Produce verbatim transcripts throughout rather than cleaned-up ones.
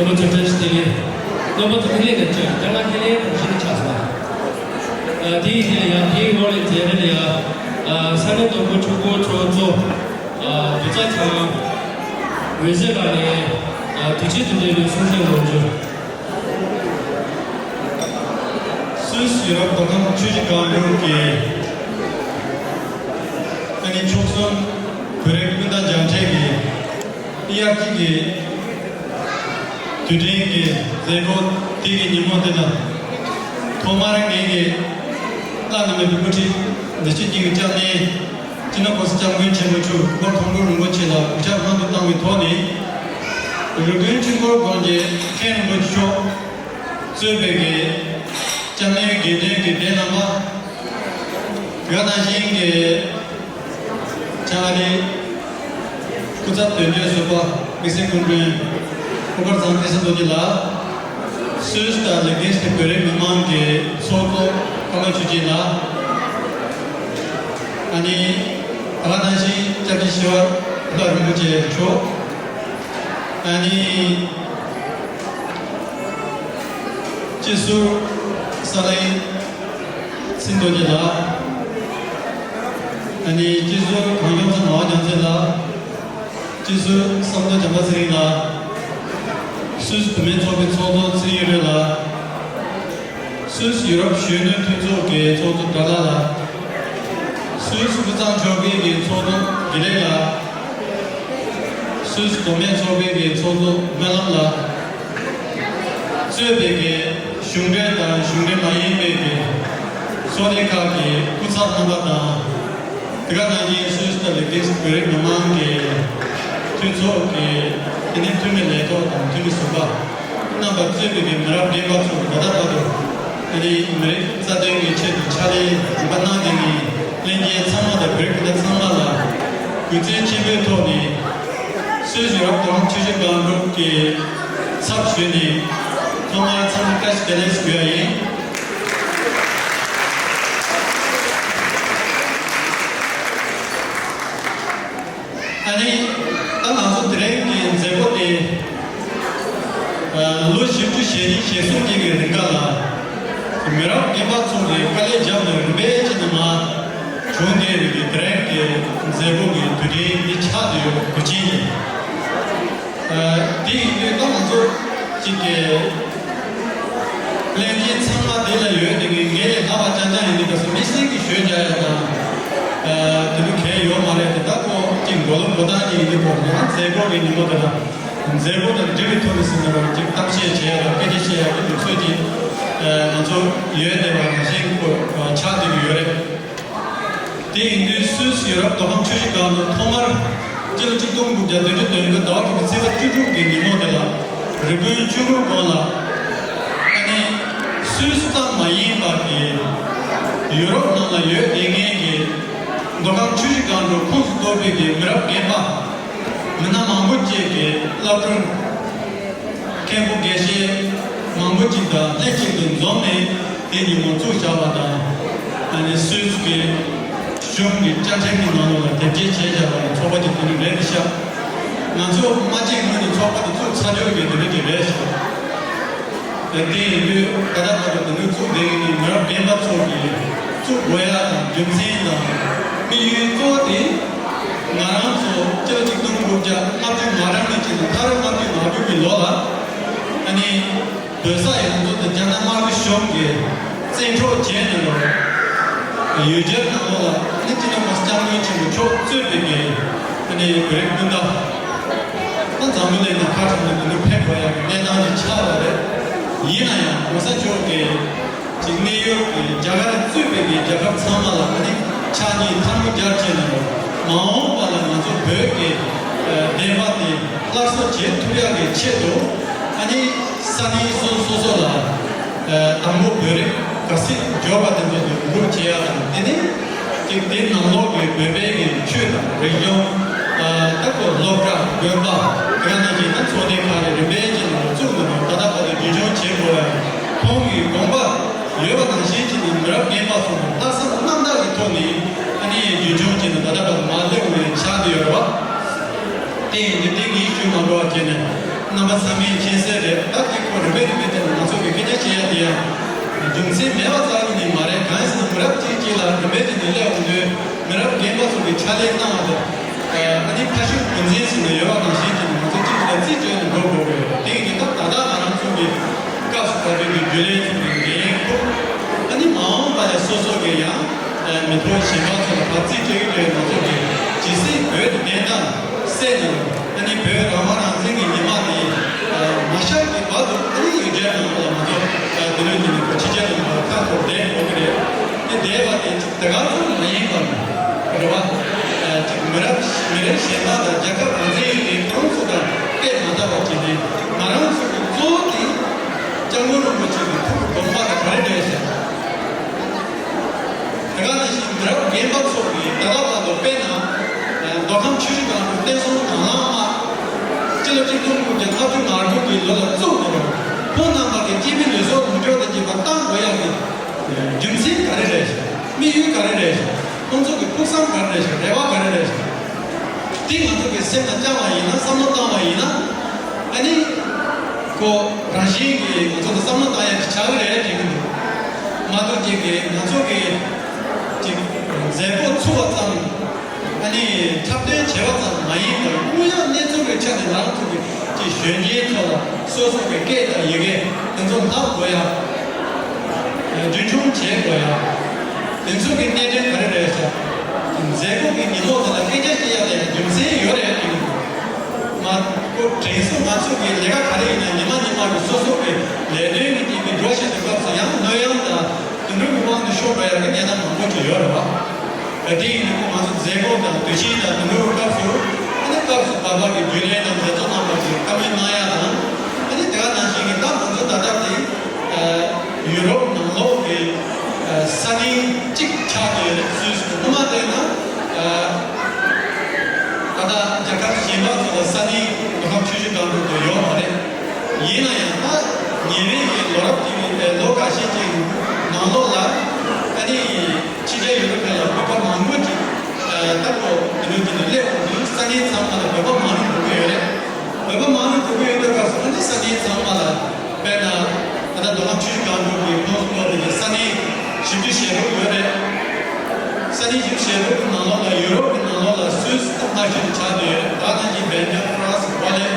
རྣམ་པ་ཚོ་བཀྲ་ཤིས་བདེ་ལེགས། རྣམ་པ་ཚོ་ཁ་ལས་ཀྱང་བཅར་ལྔ་ཁ་ལས་ཀྱང་ཞིག་ཆགས་སོང་། དེའི་ཐད་ལ་ཡང་དེའི་འོག་ལ་མཛད་རེས་ལ་ཡང་ས་གནས་དང་པོ་ཆུ་འགོ་ཚོགས་གཙོ་བུ་ཚ་ཚང་འོད་ཟེར་ལགས་ནས་དུས་ཆེན་དང་འབྲེལ་བའི་གསུང་བཤད་ལོ་རྒྱུས། སུད་སི་ཡུ་རོབ་མདོ་ཁམས་ཆུ་བཞི་སྒང་དྲུག་གི་ཨ་ནི་ཆོལ་གསུམ་བོད་རིགས་སྤུན་ཟླ་མཇལ་འཕྲད་ཀྱི་དབྱར་སྐྱིད་ཀྱི་དུས་དྲན་གྱི་མཛད་སྒོ་དེ་གི་ཉིན་མོ་དེ་ལ་ཐོག་མར་ངེད་ཀྱི་བླ་ན་མེད་པའི་དབུ་ཁྲིད་འདི་ཕྱི་གཉིས་ཀྱི་སྐྱབས་གནས་སྤྱི་ནོར་༸གོང་ས་༸སྐྱབས་མགོན་ཆེན་པོ་མཆོག་སྐུ་པར་མཐོང་གྲོལ་རིན་པོ་ཆེ་ལ་གུས་ཕྱག་སྔོན་དུ་བཏང་བའི་ཐོག་ནས། རི་ཀོན་ཆོས་འཁོར་དགོན་གྱི་མཁན་རིན་པོ་ཆེ་མཆོག་གཙོས་པའི་གི་སྐྱབས་གནས་དགེ་འདུན་གྱི་སྡེ་རྣམ་པ། དེ་ག་ནང་བཞིན་གྱི་ཆ་ལི་སྐུ་ཚབ་དོན་གཅོད་ཟུར་པ་དམིགས་བསལ་སྐུ་མགྲོན་སྐུ་པར་བཟང་བསྟན་འཛིན་རྡོ་རྗེ་ལགས། སུད་སི་དང་ལི་ཁི་ཏེན་སི་ཊེན་བོད་རིགས་མི་མང་གི་ཚོགས་གཙོ་ཀརྨ་ཆོས་སྐྱིད་ལགས། ཨ་ནི་ད་ག་ནང་བཞིན་སྐྱབས་རྗེ་ཞི་བ་ལྷ་རིན་པོ་ཆེ་མཆོག་ཨ་ནི་སྤྱི་ཟུར་ས་ལའི་ཚེ་རིང་རྡོ་རྗེ་ལགས། ཨ་ནི་སྤྱི་ཟུར་གངས་ལྗོངས་ཚེ་ངག་དབང་རྒྱལ་མཚན་ལགས། སྤྱི་ཟུར་བསམ་གྲུབ་བྱམས་པ་ཚེ་རིང་ལགས། སུད་སི་བུད་མེད་ཚོགས་པའི་ཚོགས་གཙོ་ཚེ་རིང་གཡུ་སྒྲོན་ལགས། སུད་སི་ཡུ་རོབ་གཞོན་ནུ་མཐུན་ཚོགས་ཀྱི་ཚོགས་གཙོ་སྒྲ་ལགས་ལགས། སུད་སི་དབུས་གཙང་ཆོལ་ཁའི་གི་ཚོགས་གཙོ་དགེ་ལེགས་ལགས། སུད་སི་མདོ་སྨད་ཚོགས་པའི་གི་ཚོགས་གཙོ་སྨོན་ལམ་ལགས། གཙོས་པའི་གི་གཞུང་འབྲེལ་དང་གཞུང་འབྲེལ་མ་ཡིན་པའི་གི་ཚོགས་སྡེ་ཁག་གི་སྐུ་ཚབ་རྣམ་པ་དང་། དེ་ག་ནང་བཞིན་སུད་སི་དང་ལི་ཁི་ཏེན་སི་བོད་རིགས་མི་མང་གི་མཐུན་ཚོགས་ཀྱི་དེ་ནས་འཐུས་མི་ལས་ཐོག་དང་འཐུས་མི་ཟུར་པ་རྣམ་པ་གཙོས་པའི་གི་མི་རབས་རྒན་པ་ཚོ་ད་ལྟ་བར་དུ་ཨ་ནི་མི་རིགས་རྩ་དོན་གྱི་ཆེད་དུ་ཕྱག་ལས་རིམ་པ་གནང་བསྡད་མཁན་ལྷན་རྒྱས་ཚང་མ་དང་བོད་རིགས་སྤུན་ཟླ་ཚང་མ་ལ་གུས་བརྩི་ཆེན་པོའི་ཐོག་ནས་སུད་སི་ཡུ་རོབ་མདོ་ཁམས་ཆུ་བཞི་སྒང་དྲུག་གི་ཚབ་ཞུས་ནས་ཐོག་མར་འཚམས་འདྲི་བཀྲ་ཤིས་བདེ་ལེགས་ཞུ་ཡ་ཡིན། ཨ་ནི་ད་ང་ཚོ་དེ་རིང་གི་མཛད་སྒོ་དེ་ལོ་བཞི་བཅུ་ཞེ་གཉིས་ཞེ་གསུམ་གྱི་གི་རིང་ག་ལ་མི་རབས་རྒན་པ་ཚོ་གི་དཀའ་ལས་བརྒྱབ་ནས་རིམ་པས་བྱས་ནས་མར་བྱུང་བསྡད་པའི་གི་དེ་རིང་གི་མཛད་སྒོ་གི་དུས་དྲན་འདི་ཆགས་བསྡད་ཡོད་པ་དུས་ཆེན་ཡིན། དེ་ཡིན་དུས་ད་ང་ཚོ་གཅིག་གི་ལྷན་རྒྱས་ཚང་མ་དེ་ལ་ཡོད་དེ་གི་ངས་ལྷག་པ་རྐྱང་རྐྱང་ཡིན་དུས་ད་སུ་དམིགས་བསལ་གྱི་ཞུས་བྱ་ཡ་དང་དེ་ཚོ་གལ་ཡོད་མ་རེད་དེ། ད་ཁོ་གཅིག་མགོ་ལོག་མགོ་བཏང་གི་ཡིན་དུས་ཁོ་ང་མཛད་སྒོ་གི་ཉིན་མོ་དེ་ལ་མཛད་སྒོ་དང་འབྲེལ་བའི་ཐོག་ནས་ཟིན་ན་རོགས་གཅིག་གཏམ་བཤད་བྱེད་ཡ་དང་སྐད་ཆ་བཤད་ཡ་གི་ལུགས་སྲོལ་གྱི་ང་ཚོ་ཡོད་དེ་བ་ནང་བཞིན་ཁོ་ཆགས་བསྡད་ཀྱི་ཡོད་རེད། དེ་ཡིན་དུས་སུད་སི་ཡུ་རོབ་མདོ་ཁམས་ཆུ་བཞི་སྒང་དུ་ཐོག་མར་སྤྱི་ལོ་ཆིག་སྟོང་དགུ་བརྒྱ་བདུན་ཅུ་དོན་དགུ་ཟླ་བ་དྲུག་པའི་ཚེས་པ་བཅུ་དྲུག་གི་ཉིན་མོ་དེ་ལ་རི་བོན་ཆུ་བོ་དགོན་ལ་ཨ་ནི་སུད་སི་ཙམ་མ་ཡིན་པ་གི་ཡུ་རོབ་ནང་ལ་ཡོད་བསྡད་མཁན་གྱི་མདོ་ཁམས་ཆུ་བཞི་སྒང་དྲུག་ཁོངས་སུ་གཏོགས་པའི་གི་མི་རབས་རྒན་པ་མི་སྣ་མང་པོ་བཅས་ཀྱི་བླ་སྤྲུལ། མཁན་པོ་དགེ་བཤེས་མང་པོ་ཅིག་དང་ལྷན་ཅིག་ཏུ་འཛོམས་ནས་དེ་ཉིན་མོ་བཙུགས་བཞག་པ་དང་། ཨ་ནི་སུད་སི་གི་གཞུང་གི་བཅའ་ཁྲིམས་ཀྱི་ནང་ལོགས་ལ་དེབ་སྐྱེལ་བྱས་བཞག་པ་ནི་ཚོགས་པ་ཅིག་དེ་འདྲ་རེད་ཤག་ང་ཚོ་མ་གཅིག་སྔོན་ནས་ཚོགས་པ་དེ་བཙུགས་ཚར་ཡོད་ཀྱི་དེ་འདྲ་ཅིག་རེད་ཤག་དེ་ཡིན་དུས་ད་ལྟ་བར་དུ་དེ་འདྲ་བཙུགས་བསྡད་ཡོད་ཀྱི་མི་རབས་རྒན་པ་ཚོ་གིས་བཙུགས་དགོས་ཡ་དང་རྒྱུ་མཚན་དང་དམིགས་ཡུལ་གཙོ་བོ་དེ། ང་རང་ཚོ་སྤྱི་ལོ་ཆིག་སྟོང་དགུ་བརྒྱ་ལྔ་བཅུ་ང་གྲངས་ནས་བྱས་ནས་ཕ་རོལ་ལྔ་བཅུ་ང་དགུ་གི་ལོ་ལ་ཨ་ནི་བོད་ས་ཡོངས་རྫོགས་དང་རྒྱ་ནག་དམར་པོའི་གཞུང་གིས་བཙན་འཕྲོག་བྱས་ནས་ལོ་ཡུལ་གྱར་ནང་ལོགས་ལ་ཨ་ནི་སྤྱི་ནོར་༸གོང་ས་༸སྐྱབས་མགོན་ཆེན་པོ་མཆོག་གཙོས་པའི་གི་ཨ་ནི་བོད་རིགས་སྤུན་ཟླ་ད་འཛམ་བུ་གླིང་ནང་ཁ་བྲལ་ནས་འདི་ནས་ཕེབས་དགོས་ཡ་གི་གནས་སྟངས་ཅིག་ཆགས་པ་རེད། ཡིན་ན་ཡང་༸གོང་ས་མཆོག་གིས། ཅིག་གནད་ཡོད་ཀྱི་རྒྱ་གར་གཙོས་པའི་གི་རྒྱལ་ཁབ་ཚང་མ་ལ་ཨ་ནི་ཕྱག་གཉིས་ཐལ་མོ་སྦྱར་བྱས་ནས་མ་འོངས་པ་ལ་ང་ཚོ་བོད་ཀྱི་བདེན་པ་དེ་སླར་གསོ་བྱེད་ཐུབ་ཡག་གི་ཆེད་དུ་ཨ་ནི་ས་གནས་སོ་སོ་སོ་ལ་དང་པོ་བོད་རིགས་ག་ཚོད་འབྱོར་བ་དེ་ཚོ་དེ་འགུག་བྱེད་ཡག་དང་དེ་ནས་ཅིག་དེ་ནང་ལོགས་ཀྱི་བོད་པའི་གི་ཆོས་དང་རིག་གཞུང་ད་ཁོ་སློབ་གྲྭ་དགོན་པ་དེ་ག་ནང་བཞིན་ད་ཚོགས་སྡེ་ཁག་ལ་རིམ་པས་ཀྱི་ནང་བཙུགས་ནས་ད་ལྟ་བར་དུ་རྒྱུན་འཁྱོངས་བྱེད་དགོས་པ་ཁོང་གི་དགོངས་པ། ཡོད་པ་ནང་བཞིན་བྱས་ནས་མི་རབས་རྒན་པ་ཚོ་ལ་ལྷག་བསམ་རྣམ་དག་གི་ཐོག་ནས་ཨ་ནི་རྒྱུན་འཁྱོངས་བྱས་ནས་ད་ལྟ་བར་མ་སླེབས་པའི་ཆགས་བསྡད་ཡོད་རེད་བ། དེ་ཡིན་དུས་དེ་ངས་ཞུ་མ་དགོས་པ་བྱས་ནས་རྣམ་པ་ཚང་མས་མཁྱེན་གསལ་རེད། སེམས་མེད་པ་ཙམ་གྱིས་ནི་མ་རེད། གང་ཡིན་ཟེར་ན་མི་རབས་གཅིག་གཅིག་ལ་རིམ་པས་ཀྱིས་ནི་སླེབས་འོང་དུས་མི་རབས་རྒན་པ་ཚོ་གིས་ཕྱག་ལས་གནང་བ་དང་། ཨ་ནི་ཁ་ཤུགས་དམ་འཛིན་ཟེར་ནས་ཡོད་པ་ནང་བཞིན་གྱིས་ནི་ང་ཚོ་གཅིག་ལ་རྩིས་སྤྲོད་ནས་འགྲོ་དགོས་པས། དེ་ཡིན་ན་ད་ལྟ་ང་རང་ཚོ་གི་སྐབས་སུ་བབས་པའི་རྒྱུན་ལས་ཚོ་གི་འགན་ཁུར། ཨ་ནི་མ་འོངས་པ་ལ་སོ་སོ་གི་ཡང་མི་ཐོག་གཞན་པ་ཚོ་ལ་ཕར་རྩིས་སྤྲོད་ཀྱི་འདུག་ང་ཚོ་གི་ཇི་སྲིད་བོད་ཀྱི་བདེན་མཐའ་གསལ་ནས། ཨ་ནི་བོད་རང་དབང་རང་བཙན་གྱི་ཉི་མ་དེ་མ་ཤར་གྱི་བར་དུ། ཨ་ནི་ཡུལ་གྲལ་ནང་ལ་མ་གཏོགས་དེ་ལོས་ཀྱི་ནི་ཕྱི་རྒྱལ་ནང་ལ་ཁ་ཐོར་བསྡད་དགོས་ཀྱི་རེད། དེ་བསྡད་པ་དེ་ཅིག་དེ་ག་ཚོད་མ་ཡིན་པར་རེད་བ། ཅིག་མི་རབས་མི་རབས་གཞན་དག་དང་རྒྱལ་ཁབ་རང་བཙན་ཡོད་པའི་ཁོང་ཚོ་དང་སྐད་མ་བཏགས་པ་བྱས་ནས། ང་རང་ཚོ་གི་གཙོ་བོ་དེ་སྐྱབས་མགོན་རིན་པོ་ཆེ་གི་ཐུགས་ཀྱི་དགོངས་པ་དང་ག་རེ་འདྲ་ཞིག་དེ་ག་ནང་བཞིན་མི་རབས་རྒན་པ་ཚོ་གིས་ད་ལྟ་བར་དུ། དཔེར་ན། མདོ་ཁམས་ཆུ་བཞི་སྒང་དྲུག་བསྟན་སྲུང་དྭང་བླངས་དམག་སྤྱི་ལོ་གཅིག་སྟོང་དགུ་བརྒྱ་ལྔ་བཅུ་ང་དགུ་གི་ལོ་ལ་བཙུགས་ནས། ཁོང་རྣམ་པ་གིས་སྐྱེས་པའི་ལུས་སྲོག་མུ་ཅོག་དང་བཅས་པ་བཏང་དགོས་ཡག་གི་རྒྱུ་མཚན་ག་རེ་རེད་ཤག་དམིགས་ཡུལ་ག་རེ་རེད་ཤག་ཁོང་ཚོ་གི་ཕུགས་བསམ་ག་རེ་རེད་ཤག་རེ་བ་ག་རེ་རེད་ཤག་དེ་ང་ཚོ་གི་སེམས་ལ་བཅངས་པ་ཡིན་ན། བསམ་བློ་བཏང་བ་ཡིན་ན། ཨ་ནི་ཁོ་རང་བཞིན་གྱིས་ང་ཚོ་ལ་བསམ་བློ་བཏང་ཡག་གི་ཆགས་ཀྱི་རེད་དྲན་གྱི་འདུག་མ་གཏོགས་ཅིག་གི་ང་ཚོ་གི་ཅིག་མཛད་སྒོ་ཚུགས་པ་ཙམ། ཨ་ནི་འཁྲབ་སྟོན་བྱས་པ་ཙམ་མ་ཡིན་པར། དངོས་ཡོད་གནས་ཚུལ་གྱི་ཆ་ནས་ང་རང་ཚོ་གི་ཅིག་གཞོན་སྐྱེས་ཚོ་ལ་སོ་སོ་གི་སྐད་དང་ཡི་གེ་དེ་ཚོ་བསླབ་དགོས་ཡག་རྒྱུན་འཁྱོངས་བྱེད་དགོས་ཡ། དེ་ཚོ་གི་གནད་དོན་ག་རེ་རེད་ཤག་མཛད་སྒོ་གི་ཉིན་མོ་དེ་ལ་སྐད་ཆ་བཤད་ཡ་དེ་རྒྱུ་མཚན་ཡོད་རེད་དྲན་གྱི་འདུག་མ་གོ་དྲན་སོང་། ང་ཚོ་གི་ལས་ཀ་ག་རེ་ཡིན་ན་ཉི་མ་ཉི་མ་གི་སོ་སོ་གི་ལས་དོན་གྱི་རྐྱེན་པས་འགྲོ་བཞིན་པའི་སྐབས་སུ་ཡང་གནོད་ཡམས་དང་དུད་འགྲོ་གི་དབང་དུ་ཤོར་འགྲོ་ཡ་གི་གནས་སྟངས་མང་པོ་ཅིག་ཡོད་རེད་བ། དེ་ཡིན་དུས་ང་ཚོ་མཛད་སྒོ་དང་དུས་ཆེན་དང་དུ་འགྲོ་བའི་སྐབས་སུ། ཨ་ནི་སྐབས་སུ་བབ་པ་གི་རྒྱུན་ལས་དང་མཛད་གཙོ་རྣམ་པ་གིས་བཀའ་མོལ་གནང་ཡ་དང་། ཨ་ནི་དེ་ག་ནང་བཞིན་གྱི་ད་ང་ཚོ་ད་ལྟ་དེ་ཡུ་རོབ་ནང་ལོགས་ཀྱི་ས་གནས་གཅིག་ཆགས་ཀྱི་སུད་སི་སྔོན་མ་དེ་ན། ད་ལྟ་རྒྱལ་ཁབ་གཞན་པ་ཚོ་ལ་ས་གནས་མདོ་ཁམས་ཆུ་བཞི་སྒང་དྲུག་ཏུ་ཡོད་མ་རེད། ཡིན་ན་ཡང་ད་ཉེ་བའི་གི་ལོ་རབས་ཀྱི་ལོ་འགའ་ཤས་ཀྱི་ནང་ལོགས་ལ། ཨ་ནི་ཕྱི་རྒྱལ་ཡུལ་གྲུ་ཁག་ལ་བོད་པ་མང་པོ་ཅིག་ད་ལྟ་ལོ་དེ་ལོ་དེ་ནས་སླེབས་འོང་དུས་ས་གནས་ཚང་མ་ལ་བོད་པ་མང་རུ་འགྲོ་གི་ཡོད་རེད། བོད་པ་མང་རུ་འགྲོ་གི་ཡོད་པའི་སྐབས་སུ། ཨ་ནི་ས་གནས་ཚང་མ་ལ་དཔེར་ན་ད་ལྟ་མདོ་ཁམས་ཆུ་བཞི་སྒང་དྲུག་གི་ཁོངས་སུ་གཏོགས་པའི་ས་གནས་བཞི་བཅུ་ཞེ་དྲུག་ཡོད་རེད། ས་གནས་བཞི་བཅུ་ཞེ་དྲུག་གི་ནང་ལོགས་ལ་ཡུ་རོབ་ཀྱི་ནང་ལོགས་ལ་སུད་སི་ད་མངའ་ཤོད་དུ་ཆགས་བསྡད་ཡོད་རེད། ད་ནང་བཞིན་སྦེལ་ཇམ། ཧྥ་རན་སི། ཧོ་ལན།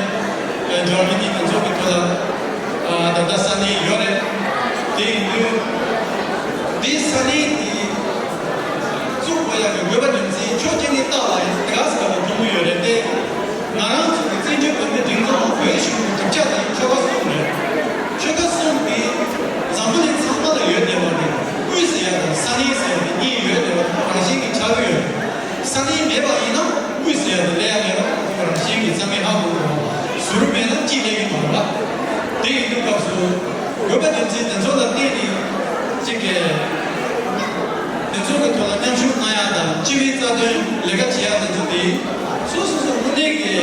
ཨ། འཇར་མ་ནི། དེ་ཚོ་གི་ཐོག་ལ་ཨ་ད་ལྟ་ས་གནས་ཡོད་རེད། དེ་ཡིན་དུས་དེ་ས་གནས་དེ་བཙུགས་དགོས་ཡག་གི་དགོས་པ་རྒྱུ་མཚན་ཕྱོགས་གཅིག་ནས་བལྟས་པ་ཡིན་ན་དེ་ག་ས་ག་ལ་མཐོང་གི་ཡོད་རེད་དེ། ང་རང་ཚོ་གི་བཙན་བྱོལ་བོད་མིའི་སྒྲིག་འཛུགས་ནང་བོད་གཞུང་གི་གྲུབ་ཆ་དེ་ཆོལ་ཁ་གསུམ་རེད། ཆོལ་ཁ་གསུམ་དེ་འཛམ་བུ་གླིང་ཚང་མ་ལ་ཡོད་བསྡད་པ་རེད། དབུས་ཟེར་ཡག་དང་ས་གནས་ཟེར་ཡག་དེ་གཉིས་ཡོད་བསྡད་པ་དེ་རང་བཞིན་གྱིས་ཆགས་ཀྱི་ཡོད་རེད། ས་གནས་མེད་པ་ཡིན་ན་དབུས་ཟེར་ཡག་དེ་སླེབས་ཡག་མེད་པ་ཁོ་རང་བཞིན་གྱིས་རྩ་མེད་ཧ་གོ་དགོས། ཟུར་མེད་ན་གཅིག་སླེབས་ཀྱི་མ་རེད་པ། དེ་ཡིན་དུས་སྐབས་སུ་དགོས་པ་རྒྱུ་མཚན་དེ་ཚོ་ལ་བརྟེན་ནས་གཅིག་གིས་དེ་ཚོ་གི་ཐོག་ལ་མཉམ་ཞུགས་གནང་ཡག་དང་། སྤྱི་པའི་རྩ་དོན་ལས་ཀ་བྱེད་ཡག་དེ་ཚོ་དེ་སོ་སོ་སོ་དངོས་གནས་ཀྱི་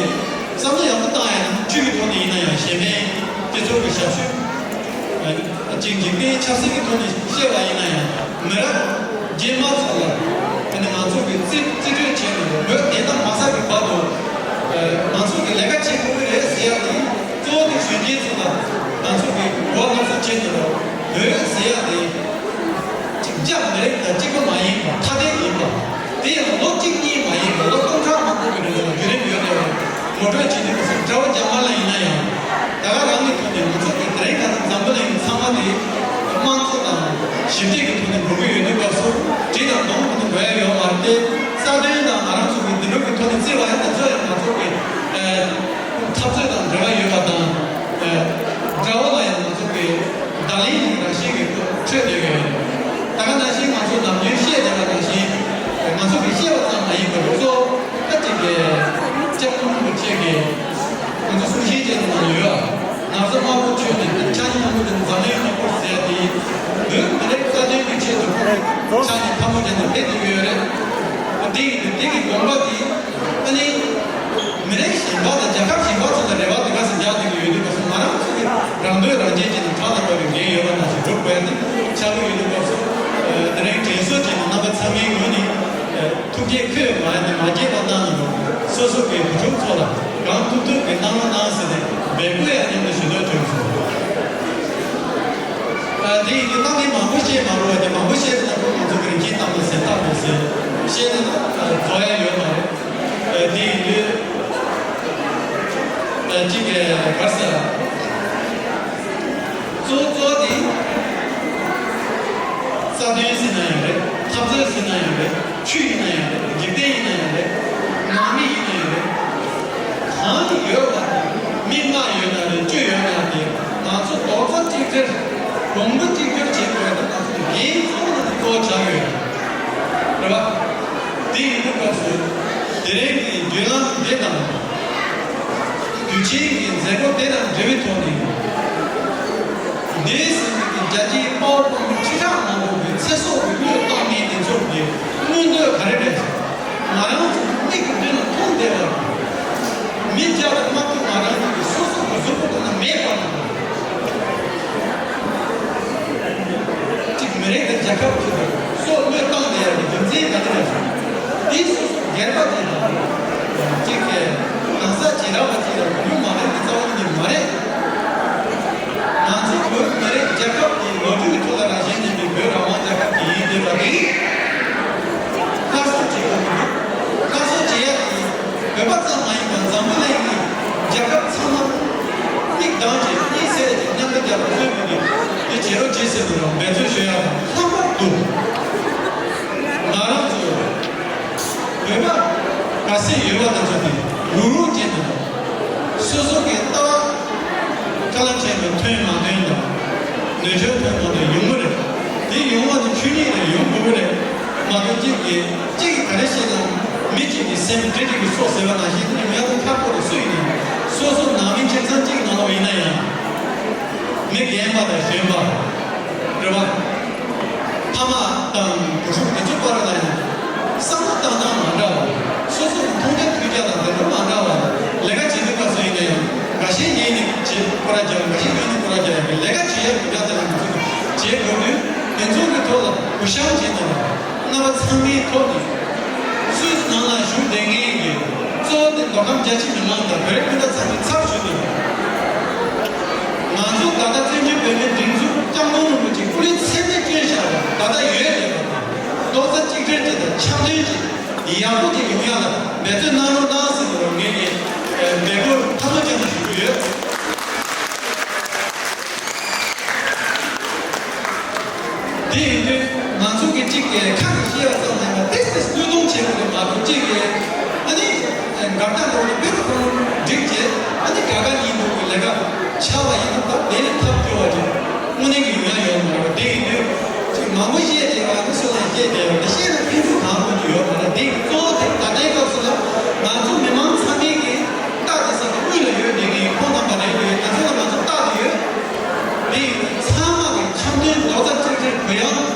བསམ་བློ་ཡག་པོ་བཏང་ཡག་ནི། སྤྱི་པའི་ཐོག་ནས་ཡིན་ན་ཡང་གཞན་ཕན་སྤྱི་ཚོགས་ཀྱི་ཞབས་ཞུ། ཅིག་འཇིག་རྟེན་ཆབ་སྲིད་ཀྱི་ཐོག་ནས་བཤད་པ་ཡིན་ན་ཡང་། མི་རབས་རྗེས་མ་ཚོ་ལ་ཨ་ནི་ང་ཚོ་གི་རྩིས་རྩིས་སྤྲོད་བྱས་ནས་བོད་བདེན་མཐའ་མ་གསལ་གྱི་བར་དུ་ང་ཚོ་གི་ལས་ཀ་བྱེད་དགོས་ཀྱི་རེད་ཟེར་ཡག་དེ། གཙོ་བོ་དེ་གཞོན་སྐྱེས་ཚོ་ལ་ང་ཚོ་གི་གོ་བ་སློབ་གསོ་བྱེད་དགོས་རེད། བོད་ཟེར་ཡག་དེ་གཅིག་རྒྱབ་མི་རིགས་དང་གཅིག་པ་མ་ཡིན་པ། ཐ་དད་ཡིན་པ། དེ་ཡང་ལོ་གཅིག་གཉིས་མ་ཡིན་པ། ལོ་སྟོང་ཕྲག་མང་པོ་གི་རིང་ལ་བརྒྱུད་རིམ་ཡོད་རེད། ངོ་སྤྲོད་བྱེད་དུས་ཙམ་དགྲ་བོ་རྒྱ་དམར་ལ་ཡིན་ན་ཡང་། ད་ག་རང་གི་ཐོག་ནས་ང་ཚོ་གི་དེ་རིང་ད་ལྟ་འཛམ་བུ་གླིང་ཚང་མ་དེ་དམངས་གཙོ་དང་ཞི་བདེ་གི་ཐོག་ནས་འགྲོ་གི་ཡོད་དུས་སྐབས་སུ། གྲི་དང་མདུང་གི་ཐོག་ནས་འགྲོ་ཡ་ཡོད་མ་རེད་དེ། རྩ་དོན་དང་ང་རང་ཚོ་གི་འདི་འདྲ་གི་ཐོག་ནས་བརྩི་བ་ཡང་དེ་ཚོ་ཡང་ང་ཚོ་གི་ཨ་འཐབ་རྩོད་དང་འབྲེལ་བ་ཡོད་པ་དང་། ཨ་དགྲ་བོ་ལ་ཡང་ང་ཚོ་གི་བརྡ་ལན་གྱི་རང་བཞིན་གྱི་འཕྲོད་བསྡད་ཡོད། ད་ག་ནང་བཞིན་ང་ཚོ་ནམ་རྒྱུན་བཤད་བསྡད་པ་ནང་བཞིན། ང་ཚོ་གིས་བཤད་པ་ཙམ་མ་ཡིན་པར། གཙོ་བོ་ད་ཅིག་གི་སྐྱབས་མགོན་རིན་པོ་ཆེ་གིས་ང་ཚོ་གསུང་བཤད་བྱས་ནས་གནང་ཡོད། ན་བཟའ་དམར་པོ་མཆོད་ནས་ཕྱག་གཉིས་ཕ་མ་དེ་ནི་འཛམ་གླིང་ནག་པོ་ཟེར་ཡ་དེ། བོད་མི་རིགས་རྩ་དོན་གྱི་ཆེད་དུ་ཕྱག་གཉིས་ཕ་མ་དེ་ནི་ཕེབས་བསྡད་ཡོད་རེད། དེ་ཡིན་དུས་དེ་གི་དགོངས་པ་དེ། ཨ་ནི་མི་རིགས་གཞན་པ་དང་རྒྱལ་ཁབ་གཞན་པ་ཚོ་ལ་རེ་བ་དེ་ག་ཚོད་རྒྱག་བསྡད་ཀྱི་ཡོད་དུས་སྐབས་སུ། ང་རང་ཚོ་གི་རང་དོན་རང་གཅེས་བྱས་ནས་དྲག་ལ་དཀའ་བའི་འགན་ཡོད་པ་ནང་བཞིན་སྒྲུབ་དགོས་ཡ་དེ་ཆགས་ཀྱི་ཡོད་དུས་སྐབས་སུ། དེ་རིང་དྲན་གསོ་བྱས་ནས་རྣམ་པ་ཚང་མའི་ངོས་ནས་ཐུགས་རྗེ་ཁོས་མ་ནས་མ་བརྗེད་པ་གནང་ཡོད། སོ་སོ་གི་བུ་ཆུང་ཚོ་ལ་གང་ཐུབ་ཐུབ་ཀྱིས་གནང་རོགས་གནང་ཟེར་ནས་འབོད་སྐུལ་ཡང་སྙིང་ནས་ཞུ་འདོད་བྱུང་སོང་། ཨ། དེ་ཡིན་དུས་གཏམ་དེ་མང་པོ་བཤད་མ་རུང་བ་དེ། མང་པོ་བཤད་ན་ཁོ་ང་ཚོ་གི་རིན་ཆེན་གཏམ་དང་ཟེར་སྟངས་དང་ཟེར། བཤད་ན་ད་རྫོགས་ཡ་ཡོད་མ་རེད། ཨ། དེ་ཡིན་དུས་ཨ། གཅིག་གི་གར་ས་གཙོ་བོ་གཙོ་བོ་དེ་རྩ་དོན་ཟེར་ན་ཡང་རེད། འཐབ་རྩོད་ཟེར་ན་ཡང་རེད། ཆོས་ཡིན་ན་ཡང་རེད། འཇིག་རྟེན་ཡིན་ན་ཡང་རེད། ནང་མི་ཡིན་ན་ཡང་རེད། གང་ཡོད་པ་དེ། མི་ལྔ་ཡོད་ན་རེད། བཅུ་ཡོད་ན་དེ། ང་ཚོ་རྡོག་རྩ་གཅིག་སྒྲིལ། གོང་བུ་གཅིག་གྱུར་བྱེད་དགོས་ན་ང་ཚོ་འགན་གཙོ་བོ་ནི་གཙོ་བོ་ཆགས་ཡོད་རེད་བ། དེ་ཡིན་དུས་སྐབས་སུ་དེ་རིང་གི་བརྒྱུད་ལམ་འདི་དང་དུས་ཆེན་གྱི་མཛད་སྒོ་དེ་དང་འབྲེལ་བའི་ཐོག་ནས། འདས་ཟིན་པའི་རྒྱལ་སྤྱིའི་དཔའ་བོ་དཔའ་མོ་ཁྲི་ཕྲག་མང་པོ་གི་ཚེ་སྲོག་གི་བློས་བཏང་མཁན་དེ་ཚོ་གི་མངོན་འདོད་ག་རེ་རེད། ང་རང་ཚོ་མིག་གི་མདུན་ལ་མཐོང་བསྡད་པ། མི་བརྒྱ་དང་ལྔ་བཅུ་ང་རང་ཚོ་གི་སོ་སོ་གི་གཟུགས་པོ་ཐོག་ན་མེད་པ་དང་། གཅིག་མི་རིགས་དང་རྒྱལ་ཁབ་ཀྱི་སྲོག་བློས་བཏང་བསྡད་ཡ་གི་རྒྱུ་མཚན་ག་རེ་རེད། འདི་སོ་སོ་སྒེར་པ་དེ་དང་། གཅིག་གི་གང་ཟག་བྱེ་བྲག་པ་གཅིག་ལ་གོ་རྒྱུ་མ་རེད། དེ་རྩ་བ་ཉིད་ནས་མ་རེད། ང་ཚོ་བོད་མི་རིགས་རྒྱལ་ཁབ་ཀྱི་ལོ་རྒྱུས་ཀྱི་ཐོག་ལ་རང་བཞིན་ལྡན་པའི་བོད་རང་དབང་རྒྱལ་ཁབ་ཀྱི་ཡིན་བསྡད་པ་དེ། སླར་གསོ་བྱེད་དགོས་ཀྱི་འདུག་སླར་གསོ་བྱེད་ཡ་དེ་བོད་པ་ཙམ་མ་ཡིན་པར་འཛམ་བུ་གླིང་གི་རྒྱལ་ཁབ་ཚང་མ་མིག་གདངས་བྱས། མིག་གསལ་བྱས། མཉམ་དུ་རྒྱབ་ལ་བཟོས་དགོས་ཀྱི་དེ་བྱེད་རོགས་བྱེད་ཟེར་དུ་རང་འབད་བརྩོན་ཞུ་ཡ་དང་ལྷག་པར་དུ། ང་རང་ཚོ་བོད་པ་ག་ཚད་ཡོད་པ་དེ་ཚོ་དེ་རུག་རུག་བྱས་ནས་སོ་སོ་གི་ལྟ་བ་ཁ་ལ་ཁྱེར་ནས་ཐོན་མ་ཐོན་དང་། ནུས་ཆོད་ཐོན་མ་ཐོན་ཡོང་གི་རེད། དེ་ཡོང་བ་ནི་ཆོས་ཉིད་ནས་ཡོང་དགོས་ཀྱི་རེད། མ་གཏོགས་གཅིག་གིས་གཅིག་གིས་ག་རེ་བཤད་ན། མི་གཅིག་གི་སེམས་འདྲེ་གཅིག་གི་སྲོག་ཟེར་བ་ནང་བཞིན་དེ་ཡོང་ཡ་དེ་ཁག་པོ་རེད། སུ་ཡིན་ན་སོ་སོ་ནང་མི་ཁྱིམ་ཚང་གཅིག་ནང་ལོགས་ཡིན་ན་ཡང་། མི་རྒན་པ་དང་གཞོན་པ། རེད་བ། ཕ་མ་དང་བུ་ཕྲུག་དེ་ཚོའི་བར་ལ་ཡང་བསམ་བློ་བཏང་སྟངས་མ་འདྲ་བ། སོ་སོ་གི་མཐོང་རྒྱ་ཐོས་རྒྱ་དང་དེ་ཚོ་མ་འདྲ་བ། ལས་ཀ་བྱེད་དུས་སྐབས་སུ་ཡིན་ན་ཡང་། འགའ་ཤས་ཉིད་ནས་བྱེད་སྐོར་ར་རྒྱག་འགའ་ཤས་ཉིད་ནས་སྐོར་ར་རྒྱག་ཡ་གི་ལས་ཀ་བྱེད་ཡ་གི་རྒྱ་དེ་ལ་ང་ཚོ་བྱེད་དགོས་དུས། དེ་ཚོ་གི་ཐོག་ལ་གུ་བཤངས་བྱེད་དང་། རྣམ་པ་ཚང་མའི་ཐོག་ནས་སུད་སི་ནང་ལ་བཞུགས་བསྡད་མཁན་གྱི་གཙོ་བོ་དེ་མདོ་ཁམས་རྒྱ་ཆེ་མི་མང་དང་བོད་རིགས་སྤུན་ཟླ་ཚང་མའི་ཚབ་ཞུས་ནས། ང་ཚོ་ད་ལྟ་བཙན་བྱོལ་བོད་མིའི་སྒྲིག་འཛུགས་སྐྱབས་མགོན་རིན་པོ་ཆེ་སྐུ་ལུས་ཚད་མེད་བསྐྱོན་བཞག་པ་ད་ལྟ་ཡོད་བསྡད་པ་དང་། རྡོག་རྩ་གཅིག་སྒྲིལ་གྱིས་དང་འཆམ་མཐུན་གྱིས་ཡག་པོ་ཅིག་ཡོང་ཡ་ལ་འབད་བརྩོན་གནང་རོགས་གནང་ཟེར་ནས་ངེད་ཀྱིས་འབོད་སྐུལ་ཐབས་མོ་བྱས་ནས་ཞུ་གི་ཡོད། དེ་ཡིན་དུས་ང་ཚོ་གི་གཅིག་གི་ཁ་ནས་བཤད་པ་ཙམ་མ་ཡིན་པར་ཏོག་ཙམ་བློས་གཏོང་བྱེད་དགོས་ཀྱི་མ་གཏོགས། གཅིག་གི་ཨ་ནི་འགལ་ཟླ་འགྲོ་ནས་དཔེ་ཁོ་རང་འགྲིག་བྱས། ཨ་ནི་དགའ་དགའ་ཉིད་དུ་གི་ལས་ཀ་ཆགས་པ་ཡིན་ན། ད་དེ་ནི་ཐབས་སྐྱོ་བ་ཅིག་དངོས་གནས་ཀྱི་ཡོང་ཡ་ཡོད་མ་རེད། དེ་ཡིན་དུས་ཅིག་མང་པོ་བཤད་བསྡད་པ་ནི་སུ་ལ་བཤད་བསྡད་པ་དེ་བཤད་ན་ཕན་ཚུན་གང་དགོས་ཀྱི་ཡོད་མ་རེད། དེ་གཙོ་བོ་དེ་ད་ལྟའི་སྐབས་སུ་ལ་ང་ཚོ་མི་མང་ཚང་མས་ཀྱི་རྟགས་དེ་ས་གི་དབུས་ལ་ཡོད་བསྡད་མཁན་ཁོང་རྣམ་པ་རེད་ཡོད། དེ་ཚོ་ལ་ང་ཚོ་རྟགས་དེ་ཡོད། དེ་ཡིན་དུས་ཚང་མ་གི་འཆམ་མཐུན་རྡོག་རྩ་གཅིག་སྒྲིལ་གུ་ཡངས།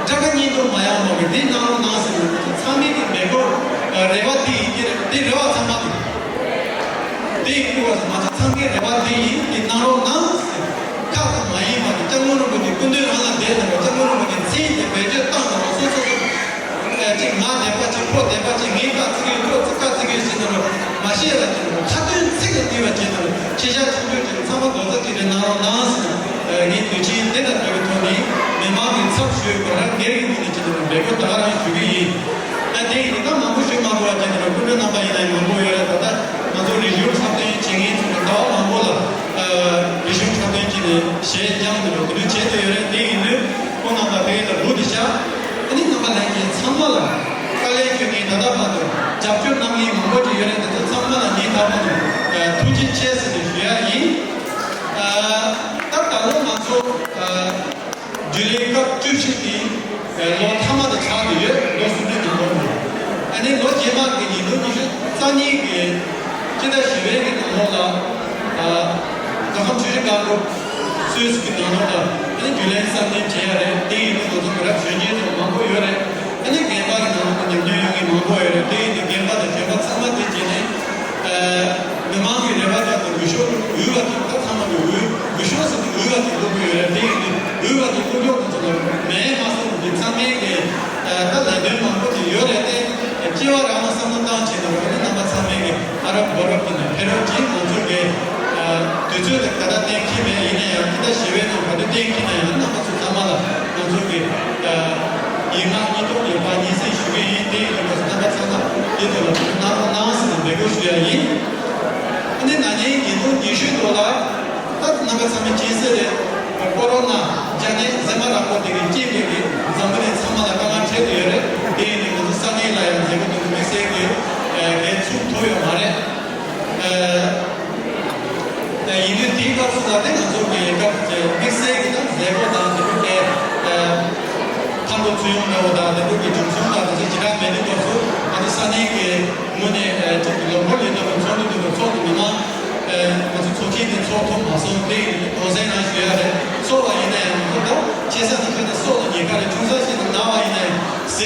དགྲ་དགའ་གཉེན་སྡུག་མ་ཡོང་བ་གི་འདི་གནང་རོགས་གནང་ཟེར་ནས་ང་ཚོ་ཚང་མའི་གི་འབོད་སྐུལ་རེ་བ་དེ་ཡིན་གྱི་རེད། དེ་རེ་བ་ཚང་མ་དེ་དེ་ཡིན་དུས་ང་ཚོ་ཚང་མའི་རེ་བ་དེ་ཡིན། དེ་གནང་རོགས་གནང་ཟེར། ཁག་ཙམ་མ་ཡིན་པ་གི་སྐྱབས་མགོན་རིན་པོ་ཆེ་སྐུ་མདུན་རང་ལ་བསྡད་ན་ར། སྐྱབས་མགོན་རིན་པོ་ཆེ་མཚན་དེ་བེད་སྤྱོད་བཏང་ན་ར། སོ་སོ་སོ་ཨ་ཅིག་ང་དད་པ་ཅིག་ཁོ་དད་པ་ཅིག་ངས་བཀའ་བརྩི་གི་ཁོ་བཀའ་བརྩི་གི་ཟེར་ན་ར་མ་བཤད་ལ་ཅིག་ཁ་ཏོན་ཚིག་ལ་བསྟུན་པ་བྱས་ན་ར་ཤེས་བྱ་ཆུང་ཆུང་ཅིག་ཚང་མ་རྡོག་རྩ་གཅིག་སྒྲིལ་གནང་རོགས་གནང་ཟེར་ན། ངས་དུས་ཆེན་འདི་དང་འབྲེལ་བའི་ཐོག་ནས་མི་མང་གི་ཚབ་ཞུས་པ་རང་སྒེར་གྱི་ངོས་ནས་ཅིག་ལ་འབོད་སྐུལ་ད་ག་རང་ཞུ་གི་ཡིན། ད་དེ་ཡིན་ན་མང་པོ་ཞུ་མ་དགོས་པ་བྱས་ན་ར་སྐུ་མགྲོན་རྣམ་པ་ཡིན་ན་ཡང་མང་པོ་ཡོད་རེད། ད་ལྟ་ང་ཚོ་རིག་གཞུང་འཁྲབ་སྟོན་བྱེད་མཁན་ཚོ་ནས་ཟླ་བ་མང་པོ་ལ་རིག་གཞུང་འཁྲབ་སྟོན་བྱས་ནས་གཞས་བསྐྱངས་འདུག་ར་སྐུ་མགྲོན་བྱས་ཏེ་ཡོད་རེད། དེ་ཡིན་དུས་ཁོང་རྣམ་པ་ཕ་གི་ལ་འགྲོ་དེ་ཤག་ཨ་ནི་རྣམ་པ་ལྷན་རྒྱས་ཚང་མ་ལ་དཀའ་ལས་ཁྱོན་ནས་ད་ལྟ་བར་དུ་རྒྱབ་སྐྱོར་གནང་མཁན་མང་པོ་ཅིག་ཡོད་རེད། དེ་ཚོ་ཚང་མ་ལ་ངས་ད་བར་དུ་ཐུགས་རྗེ་ཆེ་ཟེར་ནས་ཞུ་ཡ་ཡིན། ད་ད་ལོ་ང་ཚོ་རྒྱུན་ལས་སྐབས་བཅུ་བཞི་དེ་ལོ་མཐའ་མ་དེ་ཆགས་བསྡད་ཡོད། ལོ་གསུམ་བདུན་གྱི་ལོ་ནས་ཨ་ནི་ལོ་རྗེས་མ་གི་ཉིས་སྟོང་ཉི་ཤུ་རྩ་གཉིས་ཀྱི་སྤྱི་ཟླ་བཞི་པའི་གི་ནང་ལོགས་ལ། ཨ། རྫོང་ཁམས་ཆུ་བཞི་སྒང་དྲུག་སུད་སི་གི་ནང་ལོགས་ལ་ཨ་ནི་རྒྱུན་ལས་གསར་འདེམས་བྱས་ཡ་རེད། དེ་ཡིན་དུས་ང་ཚོ་མི་རབས་གཞོན་སྐྱེས་ཚོ་མང་པོ་ཡོད་རེད། ཨ་ནི་རྒན་པ་གི་ནང་ལོགས་ལ་ཉམས་མྱོང་ཡོད་མཁན་མང་པོ་ཡོད་རེད། དེ་ཡིན་དུས་རྒན་པ་དང་གཞོན་པ་ཚང་མ་དེ་བྱས་ནས། ཨ། མི་མང་གི་རེ་བ་ལྟར་དུ་འོས་ཤོག་འོས་པ་དེ་ད་ཚང་མ་གི་འོས་འོས་ཤོག་ཟེར་དུས་འོས་པ་དེ་བླུག་གི་ཡོད་རེད། དེ་ཡིན་དུས་འོས་པ་དེ་བླུག་ཡོང་དུས་ཚོད་ལ་མེད་མ་སོང་དུས་ཚང་མས་ཀྱི་ད་ལས་དོན་མང་པོ་ཅིག་ཡོད་རེད་དེ། སྐྱེ་བ་རང་ལ་བསམ་བློ་བཏང་བྱས་ན་འོ་ན་རྣམ་པ་ཚང་མས་ཀྱི་ཨ་རབ་གོ་རབ་ཀྱི་ནས་ཕེ་རབ་ཀྱིས་ང་ཚོ་གི་དུས་ཚོད་དེ་ད་ལྟ་གཏན་འཁེལ་མེད། ཡིན་ན་ཡང་ད་ལྟ་ཞི་བའི་ནང་ག་དུས་གཏན་འཁེལ།